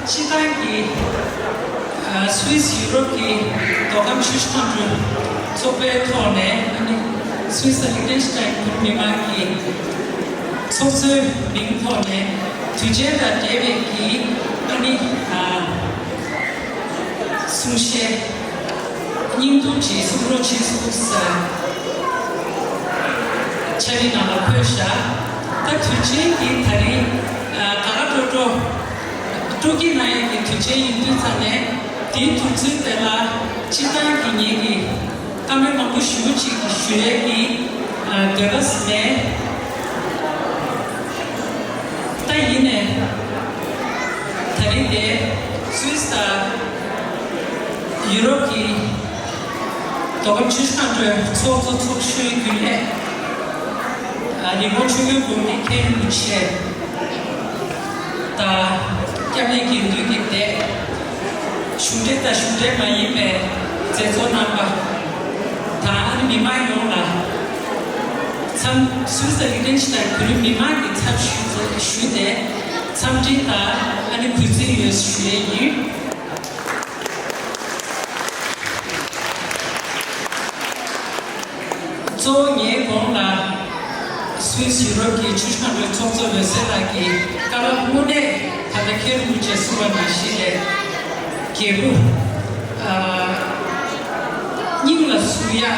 སྤྱི་བཏང་གི་ཨ་སུད་སི་ཡུ་རོབ་ཀྱི་མདོ་ཁམས་ཆུ་བཞི་སྒང་དྲུག་ཚོགས་པའི་ཐོག་ནས་ཨ་ནི་སུད་སི་ལི་ཁེན་སི་ཊེན་བོད་མི་མང་གི་ཚོགས་གཙོའི་མིང་ཐོག་ནས་དུས་ཆེན་དང་འབྲེལ་བའི་གི་ཨ་ནི་ཨ་གསུང་བཤད། སྙིང་སྡུག་ཅིག་གསུང་རོགས་བྱེད་ཟེར་ཕྱག་ལེན་ནང་ལ་འཁོད་བཞག་ད་དུས་ཆེན་འདི་ད་རིང་ཨ་དགའ་དགའ་སྤྲོ་སྤྲོ་སྤྲོ་སྐྱིད་གནང་ཡས་ཀྱི་དུས་ཆེན་ཡིན་དུས་ཙང་ནས་དེའི་དུས་ཚོད་དེ་ལ་སྤྱི་བཏང་གི་ངེད་ཀྱི་བཀའ་མོལ་མང་པོ་ཞེ་པོ་ཅིག་ཞུ་ཡས་ཀྱི་ཨ་འདོད་པ་མེད། ད་ཡིན་ནས་ད་རིང་དེ་སུད་སི་དང་ཡུ་རོབ་ཀྱི་མདོ་ཁམས་ཆུ་བཞི་སྒང་དྲུག་ཚོགས་གཙོ་ཚོགས་གཞོན་རྒྱུན་ལས་རི་བོང་ཆོས་འཕེལ་དགོན་པའི་མཁན་རིན་པོ་ཆེ་དང་སྐྱབས་གནས་དགེ་འདུན་གྱི་སྡེ། གཞུང་འབྲེལ་དང་གཞུང་འབྲེལ་མ་ཡིན་པའི་མཛད་གཙོ་རྣམ་པ་དང་ཨ་ནི་མི་མང་ཡོངས་ལ་འཚམས་སུད་སི་ལི་ཁེན་སི་ཊེན་བོད་རིགས་མི་མང་གི་ཚབ་ཞུས་ཏེ་ཞུས་ཏེ་འཚམས་འདྲི་དང་ཨ་ནི་གུས་བརྩི་ཡོད་ཞུ་ཡས་ཡིན། གཙོ་བོ་ངའི་གོང་ལ་སུད་སི་ཡུ་རོབ་ཀྱི་ཆུ་བཞི་སྒང་དྲུག་ཚོགས་གཙོ་འོད་ཟེར་ལགས་ཀྱིས་བཀའ་སློབ་དངོས་གནས་ད་ལྟ་མཁན་རིན་པོ་ཆེས་གསུངས་པ་ནང་བཞིན་ལས་རྒྱལ་པོ་ཨ་སྙིང་ལ་ཟུག་ཡག་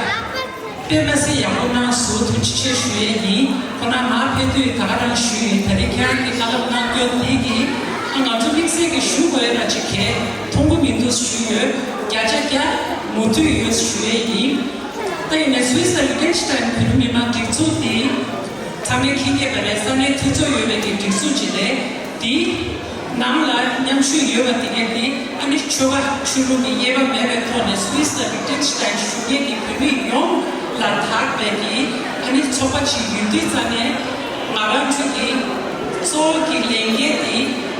དཔེ་མ་སྲིད་ཡག་པོ་གནང་བཟོ་ཐུགས་རྗེ་ཆེ་ཞུ་ཡས་ཡིན། ཁོ་ན་མ་ཕེབས་དུས་ད་ག་རང་ཞུས་ཡིན། ད་རེས་ཁྱེད་རང་གིས་བཀའ་སློབ་གནང་སྐྱོར་འདི་གིས་ཨ་ང་ཚོ་དམིགས་བསལ་གྱི་ཞུ་དགོས་ཡ་ར་ཅིག་གས་མཐོང་གི་མི་འདུག་ཞུས་ཡོད། བརྒྱ་ཆ་བརྒྱ་མོས་མཐུན་ཡོད་ཞུ་ཡས་ཡིན། ད་ཡིན་ནའི་སུད་སི་ལི་ཁེན་སི་ཊེན་བོད་མི་མང་སྒྲིག་འཛུགས་འདི་ཚང་མས་མཁྱེན་གྱི་ཡོད་པ་རེད། ས་གནས་འཐུས་ཚོགས་ཡོད་པའི་གི་སྒྲིག་འཛུགས་ཅིག་རེད། འདི་ནང་ལ་མཉམ་ཞུགས་ཡོད་པ་དེ་གས་འདི་ཨ་ནི་ཆོལ་ཁ་ཆོས་ལུགས་ཀྱི་དབྱེ་བ་མེད་པའི་ཐོག་ནས་སུད་སི་དང་ལིག་ཏེན་སི་ཊེན་བཞུགས་མཁན་གྱི་བོད་མི་ཡོངས་ལ་དག་པའི་གི་ཨ་ནི་ཚོགས་པ་ཅིག་ཡིན་དུས་ཙང་ནས་ང་རང་ཚོ་གི་གཙོ་བོ་གི་ལས་འགན་དེ་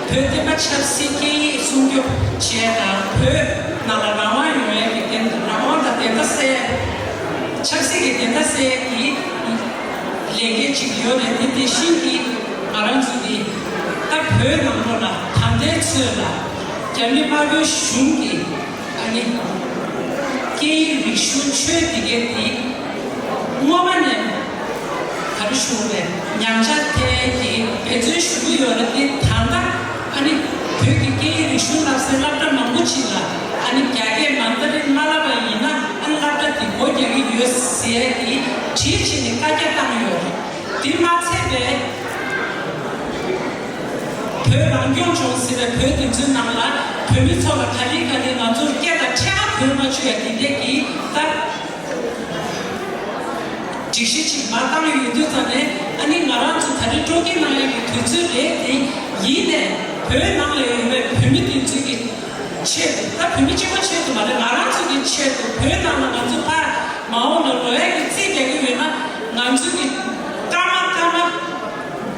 བོད་བསྟན་པ་ཆབ་སྲིད་སྐད་ཡིག་སྲུང་སྐྱོབ་བྱས་དང་བོད་ནང་ལ་རང་དབང་ཡོང་ཡས་ཀྱི་བདེན་རང་དབང་དང་བདེན་མཐའ་གསལ་ཆབ་སྲིད་ཀྱི་བདེན་མཐའ་གསལ་གྱི་ལས་འགན་ཅིག་ཡོད་རེད། དེ་དེ་བཞིན་གྱི་ང་རང་ཚོ་གི་ད་བོད་ནང་ལོགས་ལ་ད་ལྟའི་ཚོད་ལ་རྒྱ་མི་དམར་པོའི་གཞུང་གི་ཨ་ནི་སྐད་ཡིག་རིག་གཞུང་ཆོས་དེ་གའི་དེ་སྔོན་མ་ནས་ག་རེ་ཞུ་དགོས་རེད། ཉམས་ཆག་ཐལ་གྱི་འབད་བརྩོན་ཞུ་གི་ཡོད་རེད། དེ་ད་ལྟ་ཨ་ནི་བོད་ཀྱི་སྐད་ཡིག་རིག་གཞུང་བསླབ་སའི་སློབ་གྲྭ་མང་པོ་ཅིག་ལ་ཨ་ནི་རྒྱ་སྐད་མན་ད་རི་མ་བསླབས་པ་ཡིན་ན་ཨ་ནི་སློབ་གྲྭ་དེ་སྒོ་རྒྱག་གི་ཡོད་ཟེར་གི་བྲིས་བྱས་ནས་བཀའ་རྒྱ་བཏང་ཡོད་རེད། དེ་མ་ཚད་པའི་བོད་རང་སྐྱོང་ལྗོངས་ཟེར་བའི་བོད་དེ་ཚོའི་ནང་ལ་བོད་མི་ཚོ་ལ་ག་ལེ་ག་ལེ་ང་ཚོར་སྐད་དང་ཕྲད་ཀ་གོ་མ་བཅུག་ཡ་དེ་འདྲས་ཀྱི་ད་སྒྲིག་གཞི་ཅིག་མ་བཏང་ཡོད་དུས་ཙང་ནས་ཨ་ནི་ང་རང་ཚོ་ད་རེས་སྤྲོ་སྐྱིད་གནང་ཡ་གི་དུས་ཚོད་རེད་དེ། ཡིན་ནས་བོད་ནང་ལ་ཡོད་པའི་བོད་མི་དེ་ཚོའི་གི་ཆེད་དུ། ད་བོད་མི་གཅིག་པོ་ཆེད་དུ་མ་རེད། ང་རང་ཚོ་གི་ཆེད་དུ། བོད་ནང་ལ་ང་ཚོ་ཕར་མ་འོངས་ལ་འགྲོ་ཡ་གི་རྩིས་རྒྱག་གི་ཡོད་ན་ང་ཚོ་གི་སྐར་མ་སྐར་མ།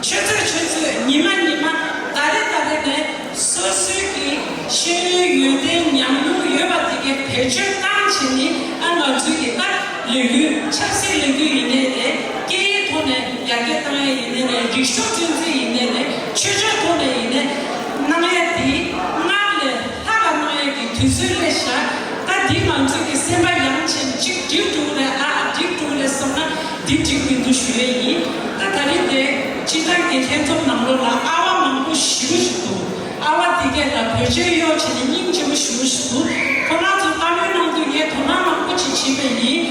ཆུ་ཚོད་ཆུ་ཚོད། ཉི་མ་ཉི་མ། ཟླ་རེ་ཟླ་རེ་ནས་སོ་སོའི་གི་ཤེས་ཡོན་ཡོན་ཏན་ཉམས་མྱོང་ཡོད་པ་དེ་གའི་བེད་སྤྱོད་བཏང་བྱས་ནས་ཨ་ང་ཚོའི་གི་ད་ལས་འགུལ་ཆབ་སྲིད་ལས་འགུལ་ཡིན་ནའི་རེད། སྐད་ཡིག་ཐོག་ནས་ཡར་རྒྱས་བཏང་ཡ་ཡིན་ནའི་རེད། རིག་གཞུང་ཚོད་འཛིན་ཡིན་ནའི་རེད། ཆོས་ཕྱོགས་ཐོག་ནས་ཡིན་ནའི་གནང་ཡ་དེ་སྔར་ལས་ལྷག་པ་གནང་ཡས་ཀྱི་དུས་ཚོད་སླེབས་ཤག་ད་འདི་ང་ཚོས་ཀྱི་སེམས་པ་ཡངས་བྱས་ནས་གཅིག་འགྲིག་འགྲོ་རེད། ཨ་ཨ་འགྲིག་འགྲོ་རེད་བསམ་ན་འདི་འགྲིག་མི་འདུག་ཞུ་ཡས་ཡིན། ད་ད་རིང་དེ་སྤྱི་བཏང་གི་ལྷན་ཚོགས་ནང་ལོགས་ལ་ཨ་བ་མང་པོ་ཞེ་པོ་ཞིག་འདུག་ཨ་བ་དེ་གས་ལ་བོད་ཆས་གཡོག་བྱས་ནས་སྙིང་རྗེ་པོ་ཞེ་པོ་ཞིག་འདུག་ཁོ་རང་ཚོ་བཀའ་མོལ་གནང་དུས་ངས་དོ་སྣང་མང་པོ་ཅིག་བྱས་པ་ཡིན།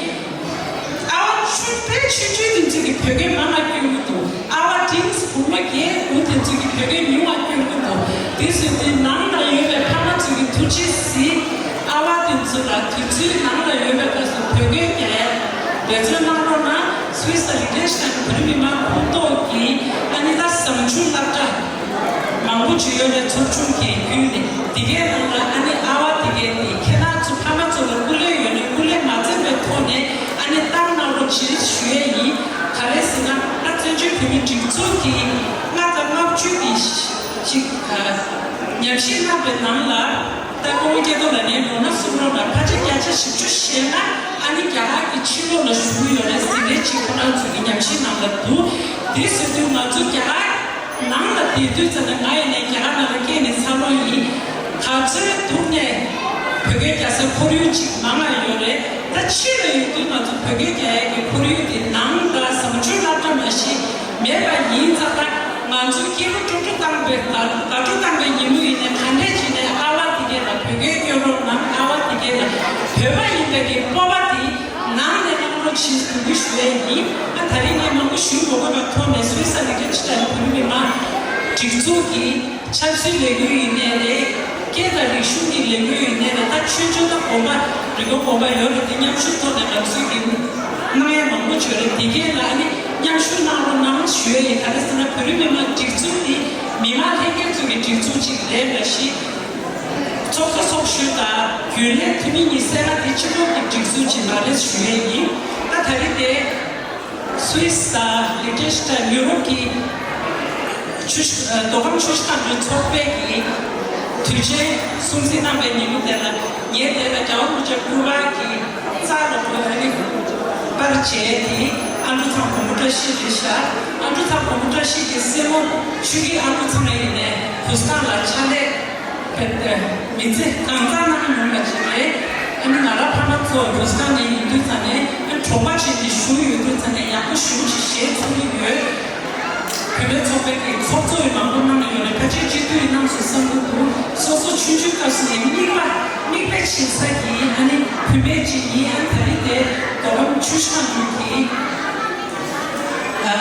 ཨ་བ་ཆུང་དཔེ་ཆུང་ཆུང་དེ་ཚོས་ཀྱི་བོད་སྐད་མང་ང་སྐྱོན་གྱི་འདུག་ཨ་བ་ཏིང་སི་བུ་མོ་རྒན་བུ་དེ་ཚོས་ཀྱི་བོད་སྐད་ཉུང་བ་སྐྱོན་གྱི་འདུག་དེ་ཚོས་དེ་ནང་ལ་ཡོད་པའི་ཕ་མ་ཚོས་ཀྱི་ཐུགས་རྗེ་གཟིགས། ཨ་བ་དེ་ཚོ་ལ་དུས་ཚོད་ནང་ལ་ཡོད་པའི་སྐབས་སུ་བོད་སྐད་རྒྱག་ཡ་འབད་བརྩོན་གནང་རོགས་གནང་། སུད་སི་ལི་ཏེན་ཤི་ཊེན་བོད་མི་མང་ཁོངས་གཏོགས་ཀྱི་ཨ་ནི་ད་བཟང་སྤྱོད་སློབ་གྲྭ་མང་པོ་ཅིག་ཡོད་རེད། ཚོགས་ཆུང་གིས་བརྒྱུད་ནས་དེ་གའི་ནང་ལ་ཨ་ནི་ཨ་བ་དེ་གའི་དེ་ཁྱེད་རང་ཚོ་ཕ་མ་ཚོ་ལ་སྐུ་ལས་ཡོད་ནས་སྐུ་ལས་མ་བརྩམས་པའི་ཐོག་ནས་ཨ་ནི་བཏང་གནང་རོགས་བྱེད་ཞུ་ཡས་ཡིན། ག་རེ་ཟེར་ན་ད་བཙན་བྱོལ་བོད་མིའི་སྒྲིག་འཛུགས་ཀྱི་ལྔ་དང་ལྔ་བཅུ་གི་ཞིག་ཉམས་ཞིབ་གནང་བའི་ནང་ལ། ད་སྐུ་ངོ་སྐལ་རྡོར་ལགས་ནས་ལོ་ན་གསུང་རོགས་ལ་ཕལ་ཆེར་བརྒྱ་ཆ་བཞི་བཅུ་བཞེས་ན་ཨ་ནི་རྒྱ་གར་གྱི་ཕྱི་ལོགས་ལ་བཞུགས་ཀྱི་ཡོད་རེད་ཟེར་མཁན་ཅིག་ཁོ་རང་ཚོ་གི་ཉམས་ཞིབ་ནང་ལ་འདུག་དེ་ཟེར་དུས་ང་ཚོ་རྒྱ་གར་ནང་ལ་བསྡད་དུས་ཙམ་ནས་ང་ཡིན་ནའི་རྒྱ་གར་ནང་ལ་སྐྱེས་ནས་འཚར་ལོངས་ཡིན། ག་ཚོད་སྡུག་ནས་བོད་སྐད་རྒྱག་སའི་ཁོར་ཡུག་ཅིག་མང་ང་ཡོད་རེད། ད་ཕྱི་ལ་ཡོད་དུས་ང་ཚོ་བོད་སྐད་རྒྱག་ཡས་ཀྱི་ཁོར་ཡུག་དེ་ནང་ད་བཟང་སྤྱོད་སློབ་གྲྭ་མ་གཞི་མེད་པ་ཡིན་ཙང་ད་ང་ཚོ་སྐྱེས་ལོ་དྲུག་ཅུ་བཏང་པའི་ད་དྲུག་ཅུ་བཏང་པའི་ཉིན་མོ་ཡིན་ནའི་ག་འདྲས་བྱས་ནས་ཨ་བ་དེ་གས་ལ་བོད་སྐད་སྐྱོན་རོགས་གནང་། ཨ་བ་དེ་གས་ལ་བོད་པ་ཡིན་པའི་གི་སྤོབས་པ་དེ་ནང་ནས་གནང་རོགས་བྱེད་ཟེར་འབོད་སྐུལ་ཞུ་ཡས་ཡིན། ཨ་ད་རིང་ངས་མང་པོ་ཞུ་མ་དགོས་པའི་ཐོག་ནས་སུད་སི་ལི་ཏེན་ཤི་ཊེན་བོད་མི་མང་སྒྲིག་འཛུགས་ཀྱི་ཆབ་སྲིད་ལས་འགུལ་ཡིན་ནའི་རེད། སྐད་དང་རིག་གཞུང་གི་ལས་འགུལ་ཡིན་ནའི་རེད། ད་ཆོས་ཕྱོགས་ད་དགོངས་པ་རིག་པ་དགོངས་པ་ཡོད་རེད་དེ་མཉམ་ཞུགས་ཐོག་ནས་ང་ཚོས་ཀྱི་གནང་ཡ་མང་པོ་བྱོས་རེད། དེ་གས་ལ་ཨ་ནི་མཉམ་ཞུགས་གནང་རོགས་གནང་ཞུ་ཡ་ཡིན། ག་རེ་ཟེར་ན་བོད་རིགས་མི་མང་སྒྲིག་འཛུགས་འདི་མི་མང་ལྷན་རྒྱས་ཚོ་གི་སྒྲིག་འཛུགས་ཅིག་རེད་འདྲ་ཞིག་ཚོགས་གཙོ་ཚོགས་གཞོན་དང་རྒྱུན་ལས་འཐུས་མི་གཉིས་བསྲེས་ན་དེ་སྤྱི་ཚོགས་ཀྱི་སྒྲིག་འཛུགས་ཅིག་མ་རེད་ཞུ་ཡས་ཡིན། ད་ད་རེས་དེ་སུད་སི་དང་ལི་ཏེན་ཤི་ཊེན་ཡུ་རོབ་ཀྱི་ཆུ་མདོ་ཁམས་ཆུ་བཞི་སྒང་དྲུག་ཚོགས་པའི་གི་དུས་ཆེན་སྲུང་བརྩི་གནང་བའི་ཉིན་མོ་དེ་ལ་ངས་དེ་ལ་རྒྱལ་བ་རིན་པོ་ཆེ་སྐུ་པར་གྱི་རྩ་ལ་བོད་ནི་པར་བྱས་ཏེ་ཨ་འབྲུ་ཚང་གོང་བུ་བཀྲ་ཤིས་རེད་ཤག་ཨ་འབྲུ་ཚང་གོང་བུ་བཀྲ་ཤིས་ཀྱི་སྲས་མོ་ཆོས་སྐྱིད་ཨ་འབྲུ་ཚང་ཡིན་ནས་བུ་སྒང་ལ་ཕྱག་ལས་མི་ཚེ་གང་ཚང་གནང་མྱོང་བ་ཅིག་རེད། ཨ་ནི་ང་རང་ཕ་མ་ཚོ་བུ་སྒང་ནས་ཡིན་དུས་ཙང་ནས་ཨ་ གྲོགས་པ་ཅིག་གིས་ཞུ་ཡོད་དུས་ཙང་ནས་ཡག་པོ་ཞེ་པོ་ཅིག་ཞལ་ཚོར་གྱི་ཡོད། བུད་མེད་ཚོགས་པའི་གི་ཚོགས་གཙོ་ཡི་མང་པོ་གནང་ཡོད་རེད། ཕལ་ཆེར་སྤྱི་འཐུས་ཡི་གནང་སོང་བསམ་གྱི་འདུག་སོ་སོ་ཆུང་ཆུང་སྐབས་སུ་ནས་མིག་དམར་མིག་དཔེ་བྱེད་ས་གི་ཨ་ནི་བུད་མེད་ཅིག་ཡིན། ཨ་ད་རེས་དེ་རྡོ་སྒམ་ཆུ་བཞི་སྒང་དྲུག་གི་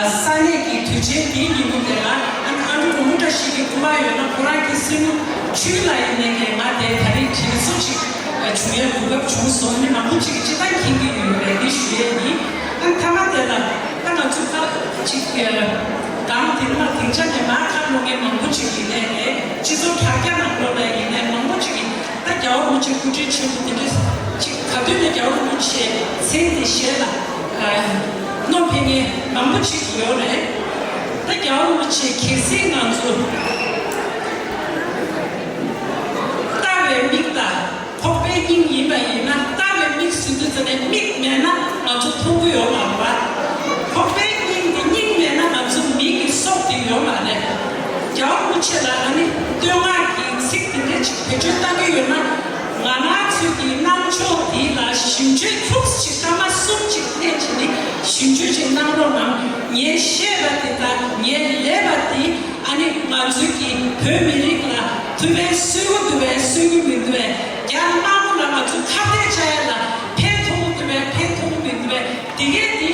ས་གནས་ཀྱི་དུས་ཆེན་དེའི་ཉིན་མོ་དེ་ལ་ཨ་ནི་ཨ་འབྲུག་མགོན་པོ་བཀྲ་ཤིས་ཀྱི་སྐུ་པར་ཡོད་ན་ཁོ་རང་གི་སྲིང་མོ་ཆུ་ལ་ཡིན་ནས་ཀྱི་ང་དེ་ད་རེས་དྲན་གསོ་ཅིག་བྱུང་ཡས་གོ་སྐབས་བྱུང་སོང་། ཨ་ནི་མང་པོ་ཅིག་གིས་ཅི་ལྟར་མཁྱེན་གྱི་ཡོད་རེད་འདི་ཞུ་ཡས་ཡིན། ཨ་མཐའ་མ་དེ་ལ་ད་ང་ཚོ་ཁ་ཅིག་གང་དེང་མ་དེང་ཆ་ནས་མར་ཁ་ལོ་ངན་མང་པོ་ཅིག་ཡིན་ནས་ཀྱི་སྤྱི་ཚོགས་དྲ་རྒྱ་ནང་ལོགས་ལ་ཡིན་ནས་མང་པོ་ཅིག་གིས། ད་རྒྱལ་བ་རིན་པོ་ཆེ་སྐུ་ཕྲེང་ཆེན་པོ་དེ་འདྲ་ཅིག་ག་དུས་ནས་རྒྱལ་བ་རིན་པོ་ཆེའི་མཚན་དེ་ཞལ་ལ་ཨ་རྣོ་ཕེབས་མཁན་མང་པོ་ཅིག་ཡོད་རེད། ད་རྒྱལ་བ་རིན་པོ་ཆེ་གལ་སྲིད་ང་ཚོ་ལྟ་བའི་མིག་དང་ཁོག་པའི་སྙིང་ཡིན་པ་ཡིན་ན། ལྟ་བའི་མིག་ཟེར་དུས་ཙམ་ནས་མིག་མེད་ན་ང་ཚོ་མཐོང་གི་ཡོད་མ་རེད་པ། ཁོག་པའི་སྙིང་དེ་སྙིང་མེད་ན་ང་ཚོ་མིག་གི་སྲོག་དེ་ཡོད་མ་རེད། རྒྱལ་བ་རིན་པོ་ཆེ་ལ་ཨ་ནི་བསྟོད་བསྔགས་ཀྱི་ཚིག་དེ་འདྲ་ཅིག་བེད་སྤྱོད་བཏང་གི་ཡོད་ན། ང་རང་ཚོའི་གི་རྣམ་ཅོག་འདི་ལ་ཞིབ་འཇུག་ཁྱུག་ཅིག་སྐར་མ་གསུམ་ཅིག་ལྷན་ཅིག་ནི་ཞིབ་འཇུག་ཅིག་གནང་རོགས་གནང་། ངས་བཤད་པ་དེ་དང་ངས་ལས་པ་དེ་ཨ་ནི་ང་ཚོའི་གི་བོད་མི་རིགས་ལ་ཐུབ་པའི་གསོས་པོ་འདུག་པས་གསོས་ཀྱི་མི་འདུག་པས། རྒྱ་དམར་པོ་ལ་ང་ཚོ་ཁ་གཏད་བཅག་ཡ་ལ་ཕན་ཐོགས་འདུག་པས་ཕན་ཐོགས་མི་འདུག་པས། དེ་གས་དེ་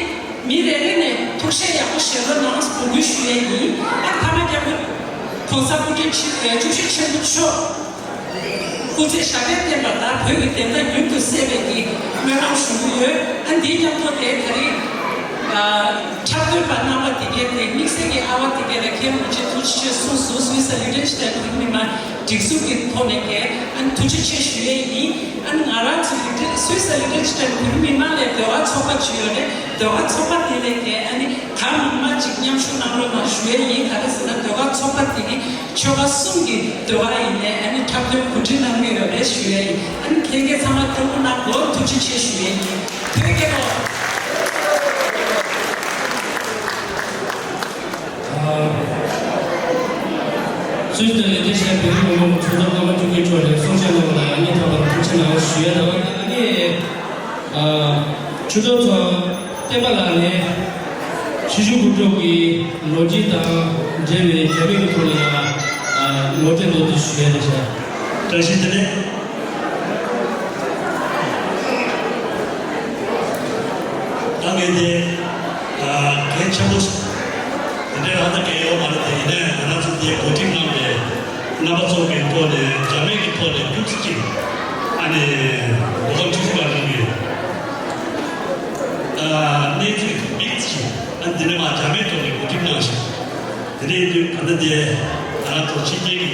མི་རེ་རེ་ནས་ཐུགས་བཞེད་ཡག་པོ་བཞེས་རོགས་གནང་འབོད་སྐུལ་ཞུ་ཡས་ཡིན། ཨ་ཐ་མ་རྒྱལ་པོ་༸གོང་ས་སྐུ་ཕྲེང་བཅུ་བཅུ་བཞི་ཆེན་པོ་མཆོག་སྐུ་ཚེ་ཞབས་པད་བརྟན་པ་དང་བོད་ཀྱི་བདེན་མཐའ་མྱུར་དུ་གསལ་བའི་གི་སྨོན་ལམ་ཞུ་གི་ཡོད། ཨ་འདིའི་མཉམ་དུ་དེ་ད་རེས་འཁྲབ་སྟོན་པ་རྣམ་པ་དེ་གས་དེ་དམིགས་བསལ་གྱི་ཨ་བ་དེ་གས་ལ་མཁན་རིན་པོ་ཆེ་ཐུགས་རྗེ་ཆེ་གསུངས་སོང་། སུད་སི་ལི་ཏེན་ཤི་ཏན་བོད་མི་མང་སྒྲིག་འཛུགས་ཀྱི་ཐོག་ནས་ཀྱི་ཨ་ནི་ཐུགས་རྗེ་ཆེ་ཞུ་ཡས་ཡིན། ཨ་ནི་ང་རང་ཚོ་ལི་ཏེན་སུད་སི་ལི་ཏེན་ཤི་ཏན་བོད་མི་མང་ལས་ཟློས་གར་ཚོགས་པ་ཅིག་ཡོད་རེད། ཟློས་གར་ཚོགས་པ་དེ་ལས་ཀྱི་ཨ་ནི་གང་མང་མང་ཅིག་མཉམ་ཞུགས་གནང་རོགས་གནང་ཞུ་ཡས་ཡིན། ག་རེ་ཟེར་ན་ཟློས་གར་ཚོགས་པ་དེ་གི་ཆོལ་ཁ་གསུམ་གྱི་ཟློས་གར་ཡིན་ནའི་ཨ་ནི་འཁྲབ་སྟོན་གོ་སྒྲིག་གནང་གི་ཡོད་རེད་ཞུ་ཡས་ཡིན། ཨ་ནི་ལྷན་རྒྱས་ཚང་མ་སྤྲོ་པོ་གནང་དགོས། ཐུགས་རྗེ་ཆེ་ཞུ་ཡས་ཡིན། བོད་རྒྱལ་ལོ། སུད་སི་ལི་ཏེན་ཤི་ཏན་བོད་མི་མང་གྲོས་ཚོགས་སྐར་མ་བཅུ་གཉིས་མཆོག་ནས་གསུང་བཤད་གནང་བ་ལ་སྙིང་ཐག་པ་ནས་ཐུགས་རྗེ་གནང་ཞུ་ཡས་དང་། ཨ་ནི་ཆུ་ཚོད་ཚོ་བསྟན་པ་ལགས་ནས་ཆུ་ཤུར་དགུ་ཐོག་གི་ལོ་རྒྱུས་དང་འབྲེལ་བའི་རྒྱ་མི་གི་ཐོག་ནས་ཡང་ངོ་སྤྲོད་མདོར་བསྡུས་ཞུ་ཡས་རེད་ཤག་བཀྲ་ཤིས་བདེ་ལེགས། ད་ངས་འདི་གལ་ཆེན་པོ་དེ་འདྲའི་ཨ་ད་གལ་ཡོད་མ་རེད། དེ་ཡིན་ནའི་ང་རང་ཚོ་འདི་གོ་སྒྲིག་གནང་བའི་རྣམ་པ་ཚོ་གི་ཐོག་ནས་རྒྱ་མི་གི་ཐོག་ནས་ཐུགས་རྗེ་ཆེ། ཨ་ནི་མདོ་ཁམས་ཆུ་བཞི་སྒང་དྲུག་གི་གནས་ཚུལ་མིག་ཅིག་ཨ་འདི་ནས་མ་རྒྱ་མིའི་ཐོག་ནས་གོ་སྒྲིག་གནང་ཞིང་། དེ་ནས་དུས་ག་འདི་དེ་ང་རང་ཚོ་ཕྱི་རྒྱལ་གྱི་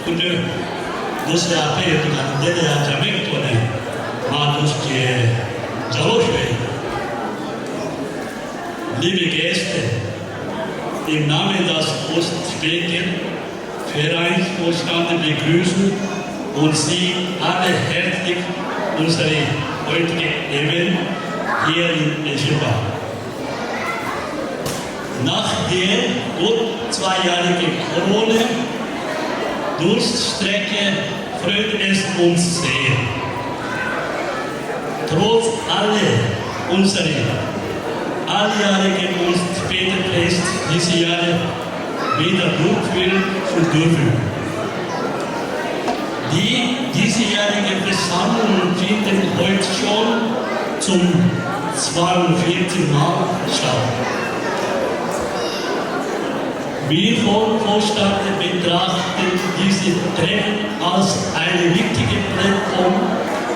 སྐུ་མགྲོན་ལོ་སི་ཡ་ཕེབས་ཡོད་དུས་ག་འདི་དེ་ལ་ཡང་རྒྱ་མིའི་ཐོག་ནས་མ་འདུག་ཅེས་ལྗགས་ཀློག་ཞུ་ཡ་ཡིན། Liebe Gäste, im Namen des Ost-Tibeter Vereinsvorstand begrüßen und Sie alle herzlich unsere heutige Event hier in Efirwa. Nach der gut zweijährigen Corona-Durststrecke freut es uns sehr, trotz aller unsere alljährige Ost-Tibeter-Fest diese Jahre wieder durchführen zu dürfen. Die diesjährige Versammlung findet heute schon zum zweiundvierzigsten Mal statt. Wir vom Vorstand betrachten diese Treffen als eine wichtige Plattform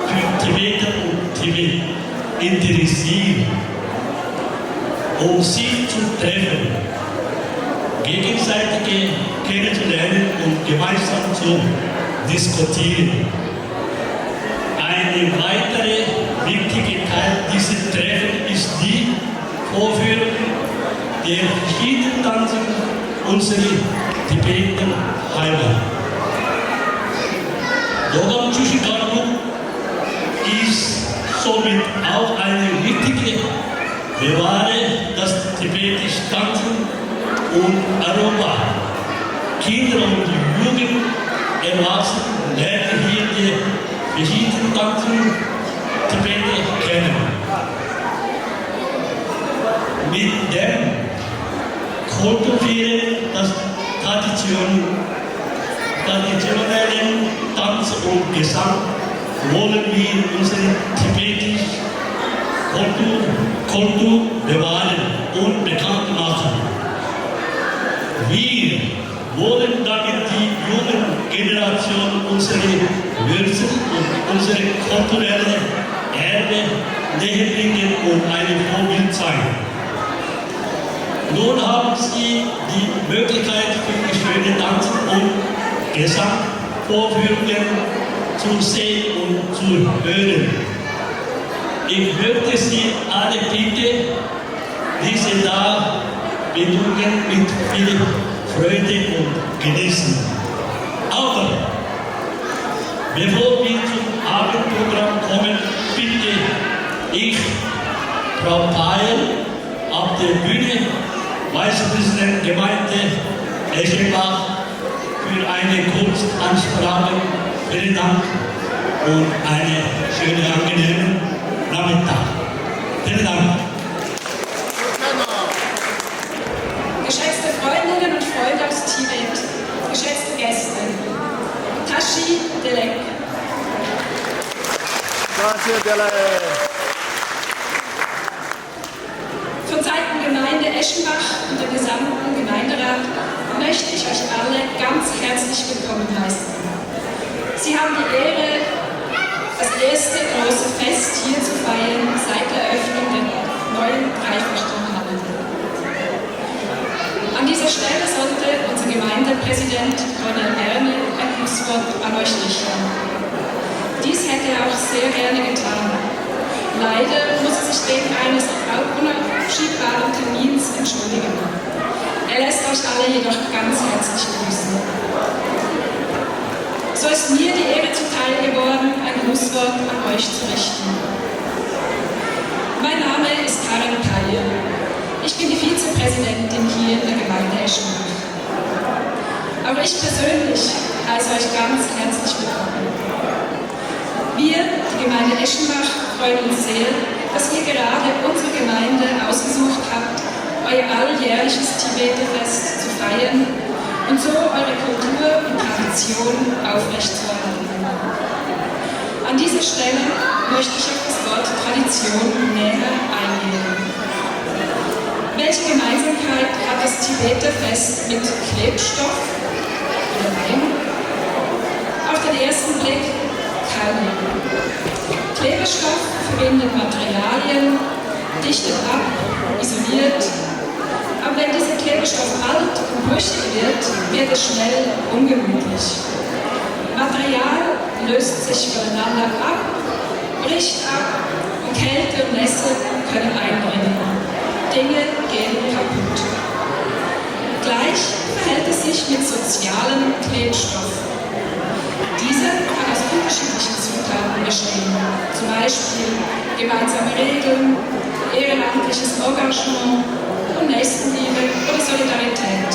für Tibeter und Tibet interessieren, um sich zu treffen, gegenseitig kennenzulernen und gemeinsam zu diskutieren. Ein weiterer wichtiger Teil dieser Treffen ist die Vorführung der verschiedenen Tanzen unserer Tibeter Heimat. Logam Chushi Garbo ist somit auch eine wichtige Bewahre das tibetische Tanzen und Aromba. Kinder und Jugend erwachsen lernen hier die verschiedenen Tanzen Tibet kennen. Mit dem kulturellen Tradition, traditionellen Tanz und Gesang wollen wir unsere tibetische Kultur, Kultur bewahren und bekannt machen. Wir wollen damit die jungen Generation unsere Wurzeln und unsere kulturelle Erbe näherbringen und ein Vorbild sein. Nun haben Sie die Möglichkeit, für die schöne Tanzen und Gesangvorführungen zu sehen und zu hören. Ich möchte Sie alle bitten, diese Darbietung mit viel Freude und genießen. Aber bevor wir zum Abendprogramm kommen, bitte ich Frau Payal auf der Bühne, Vice President Gemeinde Eschenbach, für eine kurze Ansprache. Vielen Dank und einen schönen, angenehmen Nachmittag. Vielen Dank. Geschätzte Freundinnen und Freunde aus Tibet, geschätzte Gäste, Tashi Delek. Tashi Delek. Von Seiten Gemeinde Eschenbach und dem gesamten Gemeinderat möchte ich euch alle ganz herzlich willkommen heißen. Sie haben die Ehre, das erste große Fest hier zu feiern seit der Eröffnung der neuen Dreifachturnhalle. An dieser Stelle sollte unser Gemeindepräsident Ronald Erni ein Grußwort an euch richten. Dies hätte er auch sehr gerne getan. Leider muss er sich wegen eines unabschiebaren Termins entschuldigen. Er lässt euch alle jedoch ganz herzlich grüßen. So ist mir die Ehre zuteil geworden, ein Grußwort an euch zu richten. Mein Name ist Karen Kaye. Ich bin die Vizepräsidentin hier in der Gemeinde Eschenbach. Auch ich persönlich heiße euch ganz herzlich willkommen. Wir, die Gemeinde Eschenbach, freuen uns sehr, dass ihr gerade unsere Gemeinde ausgesucht habt, euer alljährliches Tibeterfest zu feiern und so eure Kultur und Tradition aufrechtzuerhalten. An dieser Stelle möchte ich auf das Wort Tradition näher eingehen. Welche Gemeinsamkeit hat das Tibeterfest mit Klebstoff oder Leim? Auf den ersten Blick keine. Klebstoff verbindet Materialien, dichtet ab, isoliert. Aber wenn dieser Klebstoff alt und brüchig wird, wird es schnell ungemütlich. Material löst sich voneinander ab, bricht ab und Kälte und Nässe können eindringen. Dinge gehen kaputt. Gleich verhält es sich mit sozialem Klebstoff. Dieser kann aus unterschiedlichen Zutaten bestehen, zum Beispiel gemeinsame Regeln, ehrenamtliches Engagement und Nächstenliebe oder Solidarität.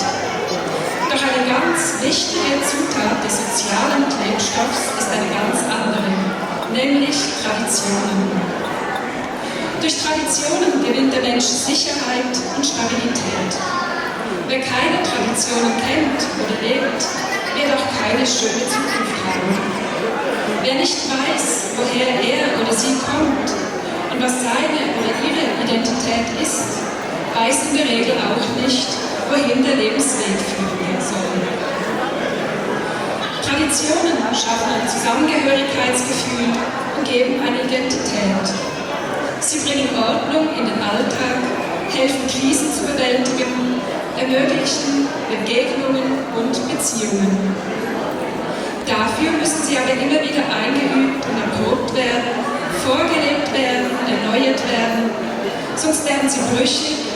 Doch eine ganz wichtige Zutat des sozialen Klebstoffs ist eine ganz andere, nämlich Traditionen. Durch Traditionen gewinnt der Mensch Sicherheit und Stabilität. Wer keine Traditionen kennt oder lebt, wird auch keine schöne Zukunft haben. Wer nicht weiß, woher er oder sie kommt und was seine oder ihre Identität ist, weiß in der Regel auch nicht, wohin der Lebensweg führen soll. Traditionen schaffen ein Zusammengehörigkeitsgefühl und geben eine Identität. Sie bringen Ordnung in den Alltag, helfen Krisen zu bewältigen, ermöglichen Begegnungen und Beziehungen. Dafür müssen sie aber immer wieder eingeübt und erprobt werden, vorgelebt werden und erneuert werden, sonst werden sie brüchig